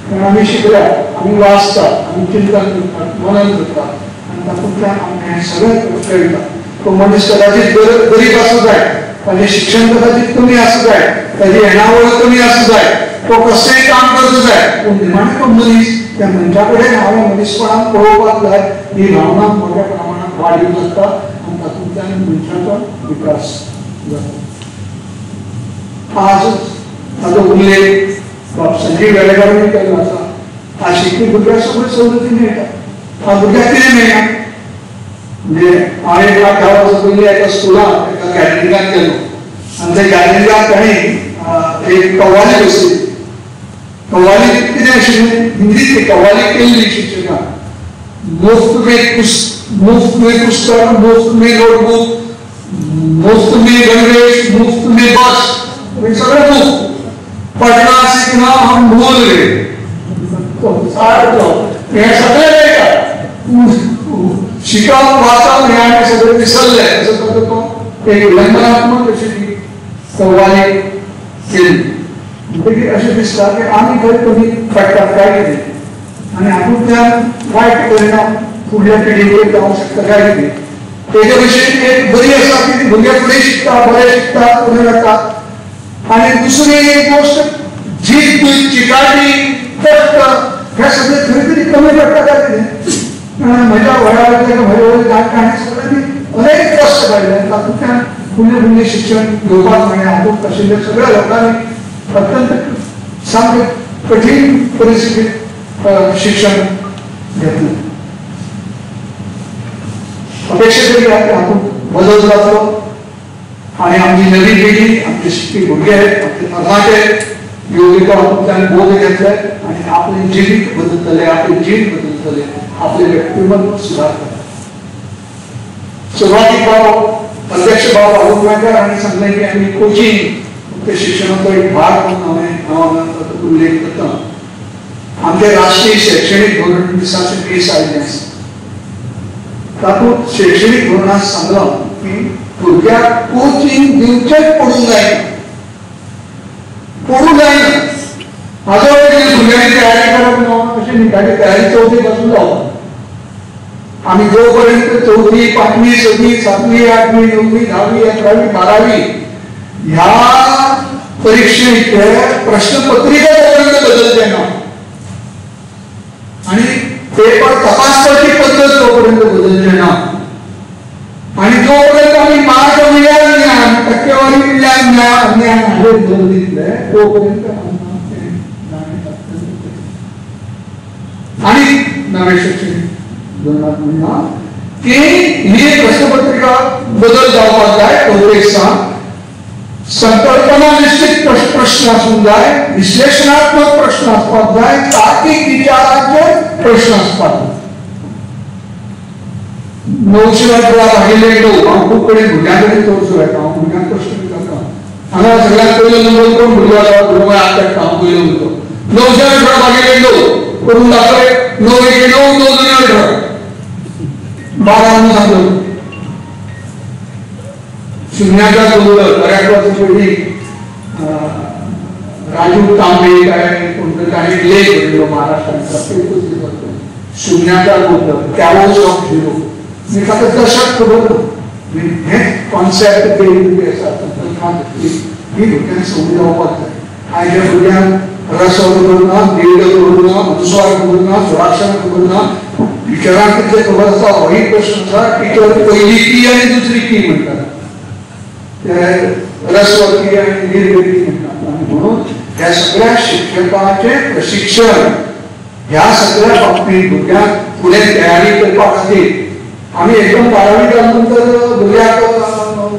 [SPEAKER 6] कारण आमी शिकल्यात, आमी वाचतात, आमी चिंतन करतात, मनन करतात आनी तातूंतल्यान आमकां हें सगळें कळटा. तो मनीस कदाचित गरीब आसूं जाय, ताजें शिक्षण कदाचित कमी आसूं जाय, ताजी येणावळ कमी आसूं जाय, तो कसलेंय काम करचो जाय, पूण निमाणें तो मनीस त्या मनशा कडेन हांवें मनीसपणान पळोवपाक जाय ही भावना मोठ्या प्रमाणात वाडीव जाता आनी तातूंतल्यान मनशाचो विकास जाता. आज ताजो उल्लेख बाब संजीव वेलेकारांनी केल्लो आसा. आज शिकपी भुरग्याक सगळ्यो सवलती मेळटा. आज भुरग्याक कितें मेळना म्हणजे हांव 1 लाख 10 वर्सां पयलीं एका स्कुलांत एका गॅदरिंगाक गेलो आनी त्या गॅदरिंगाक तांणी एक कव्वाली बसयली. कव्वाली कितें आशिल्लें, हिंदीत कव्वाली केल्ली शिक्षकान. मुफ्त में पुस्तक, मुफ्त में नोटबुक, मुफ्त में गणवेश, मुफ्त में बस, सगळें मुफ्त. पढ़ना सीखना हम भूल गए. हें सगळें मेळटा. शिकप वाचप हें आमी सगळें विसरले. असो ताचो एक विडंबनात्मक अशी ती कव्वाली केली. म्हणटकीर अशें दिसता की आमी खंय कमी पडटात काय कितें आनी हातूंतल्यान वायट परिणाम फुडल्या पिळगेक जावंक शकता काय कितें. तेजे भशेन एक बरी आसा की भुरगे फुडें शिकता, बरें शिकता, फुडें वता. आनी दुसरी एक गोश्ट जीत, चिकाटी, कश्ट हे सगळें खंय तरी कमी पडटा काय कितें. म्हज्या वया वयल्या म्हज्या वयल्या जाणट्यांनी सगळ्यांनी अनेक कश्ट काडले तातूंतल्यान फुडलें फुडलें शिक्षण घेवपाक मेळ्ळें. हातूंत आशिल्ल्या सगळ्या लोकांनी अत्यंत सामकें कठीण परिस्थितीत शिक्षण घेतलें. अपेक्षा तरी हातूंत बदल जातलो आनी आमची नवी पिळगी, आमचे शिकपी भुरगे, आमचे तरणाटे योगिका हातूंतल्यान बोध घेतले आनी आपलें जिवीत बदलतले, आपली जीण बदलतले, आपलें व्यक्तिमत्व सुदारतले. सुरवातीक बाब अध्यक्ष बाब आलोकमेकर हांणी सांगलें की आमी कोचिंग फक्त शिक्षणाचो एक भाग म्हणून हांव ताचो उल्लेख करता. आमचें राष्ट्रीय शैक्षणीक धोरण 2020 आयिल्लें आसा. तातूंत शैक्षणीक धोरणांत सांगलां की भुरग्याक कोचिंग दिवचेंच पडूंक जायना, पडूंक जायना. हाजो भुरग्यांनी तयारी करप ना अशें न्ही, ताची तयारी चवथी पासून जावप. आमी जो पर्यंत 4थी, 5वी, 6वी, 7वी, 8वी, 9वी, 10वी, 11वी, 12वी ह्या परिक्षेचे प्रश्नपत्रिका जोपर्यंत बदलचे ना आनी पेपर तपासपाची पद्दत जोपर्यंत बदलचे ना आनी जोपर्यंत आमी मार्क मिळ्यार ज्ञान, टक्केवारी मिळ्यार ज्ञान हाजेर भर दितले तोपर्यंत आमकां तें जाणें अत्यंत कठीण. आनी नवें शिक्षणीक धोरणांत म्हणलां की ही प्रश्नपत्रिका बदल जावपाक जाय. चवथेक सावन संकल्पना निश्चित प्रश्न आसूंक जाय, विश्लेषणात्मक प्रश्न आसपाक जाय, तार्कीक विचाराचेर प्रश्न आसपाक जाय. 918 भागिले 9 हांव खूब कडेन भुरग्यां कडेन चडसो वेता, हांव भुरग्यांक प्रश्न विचारता. हांगा सगळ्यांत पयलो नंबर कोण भुरगो आसा, भुरगो हात काडटा, हांव पयलो उरतो. 918 भागिले 9 करून दाखय. 9 1 9, 9 2 18, 12 म्हणून सांगलो. शुन्याचा गोंधळ बऱ्याच वर्सां पयलीं राजू तांबे काय कोण ताणें लेख बरयलो महाराष्ट्रांत, शुन्याचा गोंधळ, कॅओस ऑफ झिरो. म्हणजे ताका दशक खबर ना. हें कॉन्सेप्ट बेज आसा, संकल्पना घेतली ही भुरग्यांक संवय जावपाक जाय. आयच्या भुरग्यांक रसो खबर ना, दीर्घ खबर ना, अनुस्वार खबर ना, स्वराक्षर खबर ना. टिचरांक कितलें खबर आसा होय प्रश्न आसा. टिचर पयली की आनी दुसरी की म्हणटात, रस्वकी आनी दीर्घकी म्हणटात. आनी म्हणून ह्या सगळ्या शिक्षकांचें प्रशिक्षण ह्या सगळ्या बाबतींत भुरग्यांक फुडें तयारी करपा खातीर आमी एकदम 12वी जाल्या नंतर भुरग्याक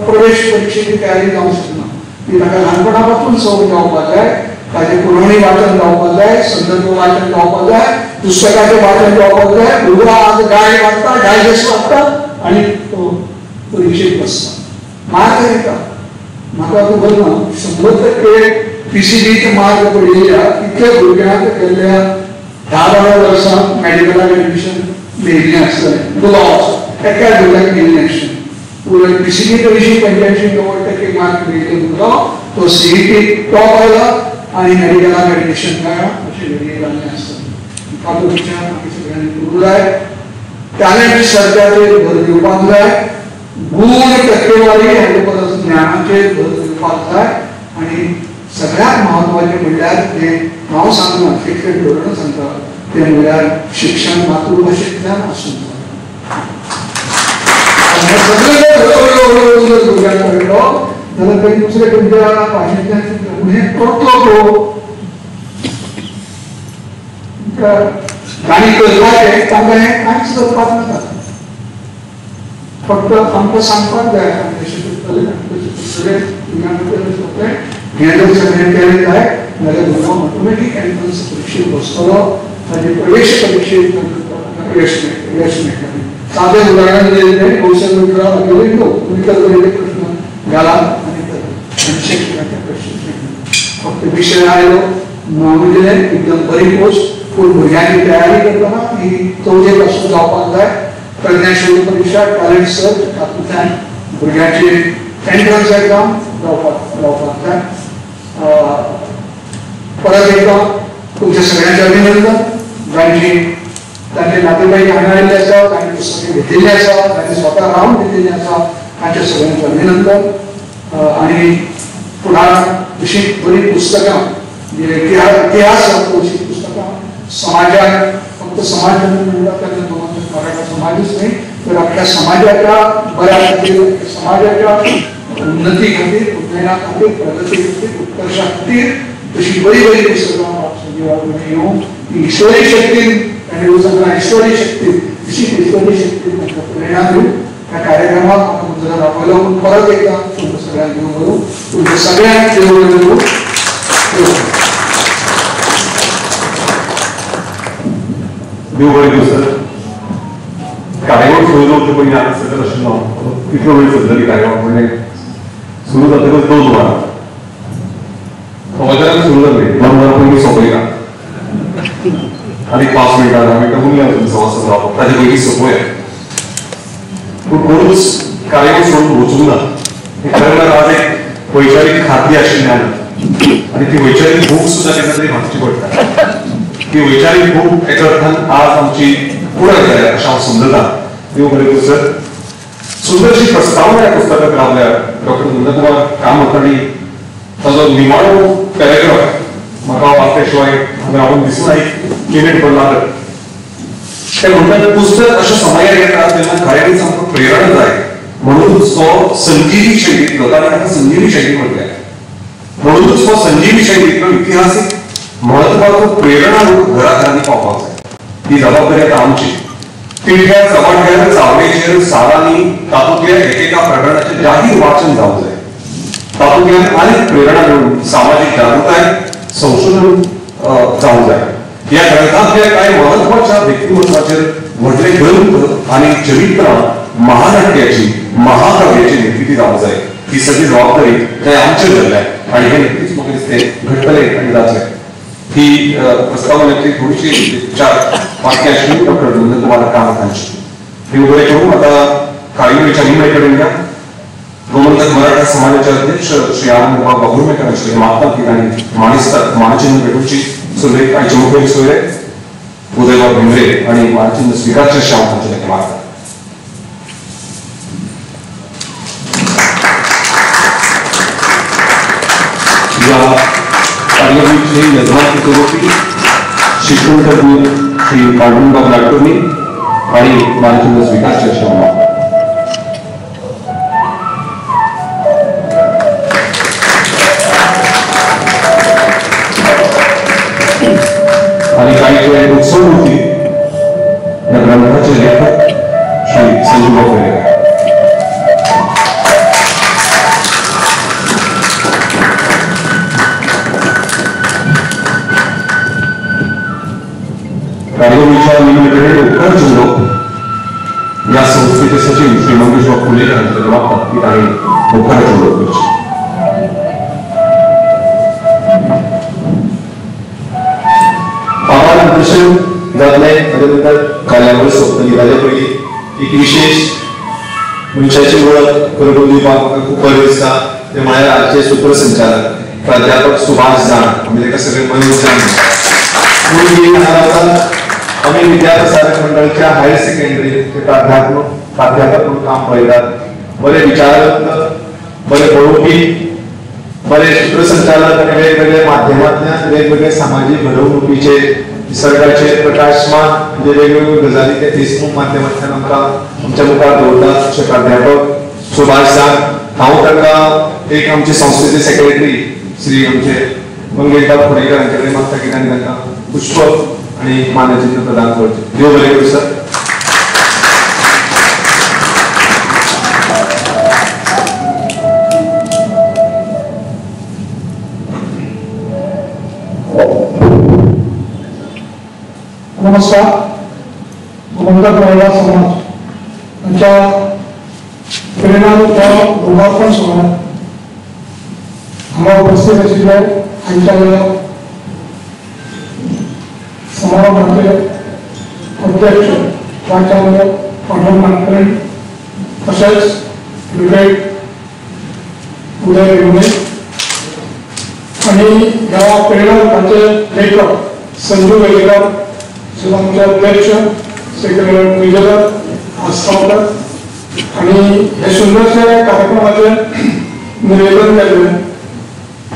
[SPEAKER 6] प्रवेश परिक्षेची तयारी जावंक शकना. ती ताका ल्हानपणा पासून संवय जावपाक जाय. ताचें पुरवणी वाचन जावपाक जाय, संदर्भ वाचन जावपाक जाय, पुस्तकाचें वाचन जावपाक जाय. भुरगो आज गायड वाचता, डायजेस्ट वाचता आनी तो परिक्षेक बसता, मार्क येता. म्हाका खबर ना 100% PCBत मार्क पडिल्ल्या तितल्या भुरग्यांक गेल्ल्या 10-12 वर्सां मॅडिकलाक एडमिशन मेळिल्लें आसतलें. दुबाव आसा एकाय भुरग्याक मेळिल्लें आसतलें. पूण PCB 80-85-90% mark मेळिल्लो भुरगो तो CET top आयला आनी मॅडिकलाक एडमिशन मेळ्ळां अशें घडये जाल्लें आसतलें. ताचो विचार आमी सगळ्यांनी करूंक जाय. टॅलंट सर्चाचेर भर दिवपाक जाय, गूण टक्केवारी हाजे परस ज्ञानाचेर भर दिवपाक जाय. आनी सगळ्यांत म्हत्वाचें म्हणल्यार तें हांव सांगना, शिक्षण धोरण सांगता, तें म्हणल्यार शिक्षण मातृभाशेंतल्यान आसूंक जाय. हें सगळें जर हळू हळू हळू जर भुरग्यांक कळटलो जाल्यार खंय दुसरे खंयच्या भाशेंतल्यान पूण हें करतलो तो तांणी करपाचें तांकां हें कांयच करपाक नाका, फक्त आमकां सांगपाक जाय आमी अशें करतले आमी तशें करतले तुमी हें जर सगळें केलें जाय जाल्यार भुरगो ऑटोमॅटीक एंट्रन्स परिक्षेक बसतलो, ताजे प्रवेश परिक्षेक यश मेळटलें. सादें उदाहरण दिलें कौशल मित्रा लोक तुमी प्रश्न घाला आनी शिक्षणाचे प्रश्न फक्त विशय आयलो नांव दिलें एकदम बरी पोस्ट. पूण भुरग्यांची तयारी करतना ही चवथे पासून जावपाक जाय. प्रज्ञा शोध परीक्षा टॅलेंट सर्च तातूंतल्यान भुरग्यांची एंट्रन्स एक्झाम जावपाक जाय. परत एकदां तुमच्या सगळ्यांचें अभिनंदन. जांची तांचे नातेवाईक हांगा आयिल्ले आसा, तांणी पुस्तकां घेतिल्लीं आसा, तांणी स्वता रावन घेतिल्लीं आसा, तांच्या सगळ्यांचें अभिनंदन. आनी फुडाराक अशीं बरीं पुस्तकां इतिहास जाता अशीं पुस्तकां समाजाक, फक्त समाज म्हणटा तेन्ना गोमंतक मराठा समाजूच न्ही तर आपल्या समाजाच्या बऱ्या खातीर, समाजाच्या उन्नती खातीर, उन्नयना खातीर, प्रगती खातीर, उत्कर्शा खातीर अशी बरी बरी पुस्तकां संजीवाकडे येवन ती ईश्वरी शक्तीन तांणी सांगला ईश्वरी शक्ती अशी ईश्वरी शक्तीन तांकां प्रेरणा दिवन ह्या कार्यक्रमाक म्हाका मुजरत आपयलो म्हणून परत एकदां तुमकां सगळ्यांक देव करूं, तुमच्या सगळ्यांक देव करूं.
[SPEAKER 1] देव बरें करूं सर. कार्यावळ सुरू जावचे पयलीं आमी सगळें आशिल्लो कितलो वेळ चलतली कार्यावळ म्हणलें सुरू जातकच 2 वरां समाजान सुरू जाली, 2 वरां पयलीं सोंपयना आनी 5 मिनटां 10 मिनटां उरल्या अजून 7:15 ताजे पयलीं सोंपोया. पूण कोणूच कार्यावळ सोडून वचूंक ना. खरें म्हळ्यार आज एक वैचारीक खात्री आशिल्ल्यान आनी ती वैचारीक भूक सुद्दां केन्ना तरी भागची पडटा. ती वैचारीक भूक एका अर्थान आज आमची पुराय जाल्या अशें हांव समजता. देव बरें करूं सर. सुंदरशी प्रस्तावना ह्या पुस्तकाक लावल्या डॉक्टर नंदकुमार कामत आनी ताजो निमाणो पॅराग्राफ म्हाका वाचल्या शिवाय हांगा रावून दिसना, एक मिनीट भर लागत. ते म्हणटात पुस्तक अशें समायार येता तेन्ना खऱ्यांनीच आमकां प्रेरणा जाय म्हणूनच तो संजीवी शैलींतलो, ताणें ताका संजीवी शैली म्हटल्या, म्हणूनच तो संजीवी शैलींतलो इतिहासीक म्हत्वाचो प्रेरणा रूप घराघरांनी पावपाक जाय. ही जबाबदारी आतां आमची. तिठ्या चव्हाट्यार चावडेचेर सालांनी तातूंतल्या एकेका प्रकरणाचें जाहीर वाचन जावंक जाय. तातूंतल्यान आनीक प्रेरणा मेळून सामाजीक जागृताय संशोधन जावंक जाय. ह्या ग्रंथांतल्या कांय म्हत्वाच्या व्यक्तिमत्वाचेर व्हडले ग्रंथ आनी चरित्रां महानाट्याची महाकाव्याची निर्मिती जावंक जाय. ही सगळी जबाबदारी थंय आमचेर धरल्या आनी हें नक्कीच म्हाका दिसता घडटलें आनी जातलें. ही प्रस्तावनेतली थोडीशी 4 वाक्यां आशिल्ली डॉक्टर नंदकुमार कामत हांची. ही उबरे करून आतां कार्यावळीच्या निमणे कडेन या. गोमंतक मराठा समाजाचे अध्यक्ष श्री आनंदबाब वाघुर्मेकर हांचे मागतात की तांणी मानेस्ताक मानचिन्ह भेटोवची. सुरवेक आयचे मुखेल सोयरे उदयबाब भेंब्रे आनी मानचिन्ह स्विकारचे अशें हांव तांचे लागीं मागता. या कार्यावळीचे यजमानकी करोवपी शिक्षणतज्ञ श्री पांडुरंगबाब नाडकर्णी आनी मानचिन्ह स्विकारचे अशें हांव मागता. आणि काही उत्सवमूर्ती या ग्रंथाचे लेखक श्री संजीवभाऊ वेरेकर. कार्यावळीच्या निमित्ताने उपकार चुंबक या संस्थेचे सचिव श्री मंगेशबाब फुलेकर हांचे मागतात की तांणी उपकार चुंबक करचे.
[SPEAKER 2] दर्शन जातलें ताजे नंतर कार्यावळ सोंपतली. ताजे पयलीं एक विशेश मनशाची वळख करून दिवपाक म्हाका खूब बरें दिसता तें म्हळ्यार आजचे सूत्रसंचालक प्राध्यापक सुभाष जाण. आमी ताका सगळे मनीस जाण पूण हांगा आमी विद्याप्रसारक मंडळाच्या हायर सेकंडरी ते प्राध्यापक म्हणून काम पळयतात. बरे विचारवंत, बरे बरोवपी, बरे सूत्रसंचालक आनी वेगवेगळ्या माध्यमांतल्यान वेगवेगळे सामाजीक घडवणुकीचे निसर्गाचे प्रकाशमान म्हणजे वेगवेगळ्यो गजाली ते फेसबूक माध्यमांतल्यान आमकां आमच्या मुखार दवरतात. अशे प्राध्यापक सुभाष जाण. हांव तांकां एक आमचे संस्थेचे सेक्रेटरी श्री आमचे मंगेशबाब खोडेकर हांचे कडेन मागता की तांणी तांकां पुष्प आनी मानचिन्ह प्रदान करचें. देव बरें करूं सर.
[SPEAKER 5] नमस्कार. गोमंतक मराठा समाज यांच्या प्रेरणारूप लोकार्पण सोहळ्यात हांगा उपस्थित आशिल्ले आमच्या समारंभाचे अध्यक्ष प्राचार्य पांडुरंग नाडकर्णी, तशेंच विवेक उदय भेंब्रे आणि ह्या प्रेरणारूपाचे लेखक संजू वेलेकर, आमचे अध्यक्ष सेक्रेटरी ट्रेजरर आस्थापक आणि हे सुंदरशे कार्यक्रमाचे निवेदन केले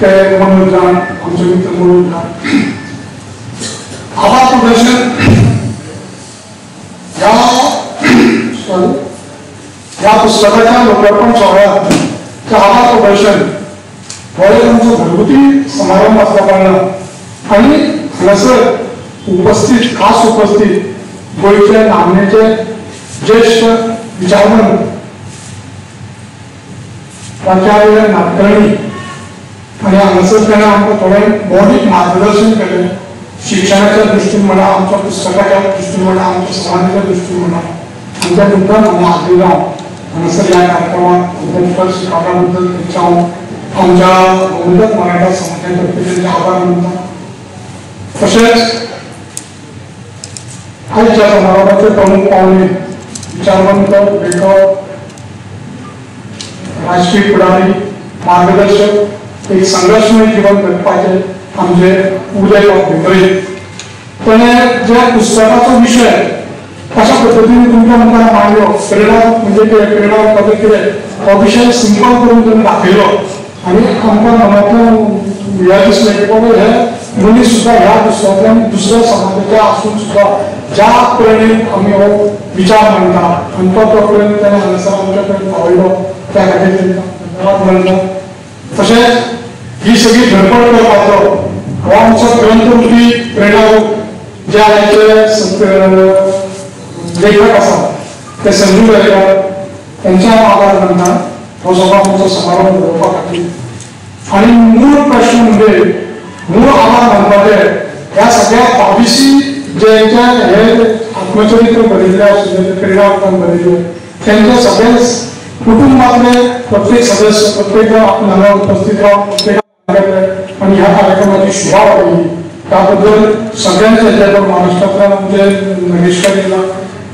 [SPEAKER 5] ते मनोज जाण, आमचे मित्र मनोज जाण. आभा प्रदर्शन ह्या पुस्तकाच्या लोकार्पण सोहळ्यात आभा प्रदर्शन हो एक आमचो घरगुती समारंभ आसल्या कारणान आनी हांगासर उपस्थित खास उपस्थित गोंयचे नामनेचे ज्येष्ठ विचारवंत प्राचार्य नाडकर्णी आनी हांगासर ताणें आमकां थोडें बौद्धीक मार्गदर्शन केलें. शिक्षणाच्या दृश्टीन म्हणा, आमच्या पुस्तकाच्या दृश्टीन म्हणा, आमच्या समाजाच्या दृश्टीन म्हणा, आमच्या मुद्दाम हांगा हाजीर रावन हांगासर ह्या कार्यक्रमाक अध्यक्ष शिकावण्याबद्दल तांचे हांव आमच्या गोमंतक मराठा समाजा तर्फे तांचे आभार मानता. तशेंच आयच्या समारोहाचे प्रमुख पावणे विचारवंत, लेखक, राजकीय फुडारी, मार्गदर्शक, एक संघर्षमय जीवन जगपाचे आमचे उदय भेंब्रे ताणें ज्या पुस्तकाचो विशय कशा पद्दतीन तुमच्या मुखार मांडलो, प्रेरणा म्हणजे कितें, प्रेरणा पद्दत कितें, हो विशय सिंपल करून ताणें दाखयलो आनी आमकां मनांतल्यान हें दिसलें की बाबा हे मनीस सुद्दां ह्या पुस्तकांतल्यान दुसऱ्या समाजाच्या आसून सुद्दां ज्या प्रेरणेन आमी हो विचार मांडटा आनी तो प्रेरणेन ताणें हांगासर आमच्या कडेन पावयलो, त्या खातीर तांकां धन्यवाद मानता. तशेंच ही सगळी धडपड करपाचो हो आमचो ग्रंथरूपी प्रेरणारूप जे आयचे लेखक आसा ते संजू वेलेकर तांचे हांव आभार मानता हो सगळो आमचो समारंभ घडोवपा खातीर. आनी मूळ प्रश्न म्हणजे मूळ आभार मानपाचे ह्या सगळ्या 22 ज्यांच्या हे आत्मचरित्र बरयल्ले आशिल्ले, प्रेरणा उपरांत बरयल्ले, त्यांच्या सगळ्याच कुटुंबातले प्रत्येक सदस्य, प्रत्येक आपण हांगा उपस्थित रावन प्रत्येक आनी ह्या कार्यक्रमाची शोभा वाडयली त्याबद्दल सगळ्यांचे जे कोण महाराष्ट्रांतल्यान आमचे नगेशकर येयला,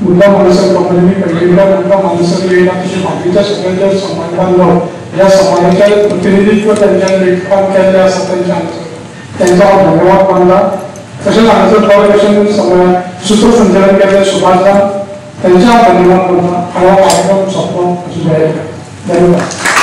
[SPEAKER 5] मुद्दाम हांगासर कंपनींनी पैंगीणकार तांकां हांगासर येयला, तशें बाकीच्या सगळ्यांच्या समाज बांधव ह्या समाजाचे प्रतिनिधित्व त्यांच्या लेखकान केल्लें आसा तांच्या हांगासर तांचो हांव धन्यवाद मानता. तशेंच हांगासर बरे भशेन सूत्रसंचालन केल्लें सुभाष दान तांचे हांव धन्यवाद मानता आनी हो कार्यक्रम सोंपलो अशें जाहीर करता. धन्यवाद.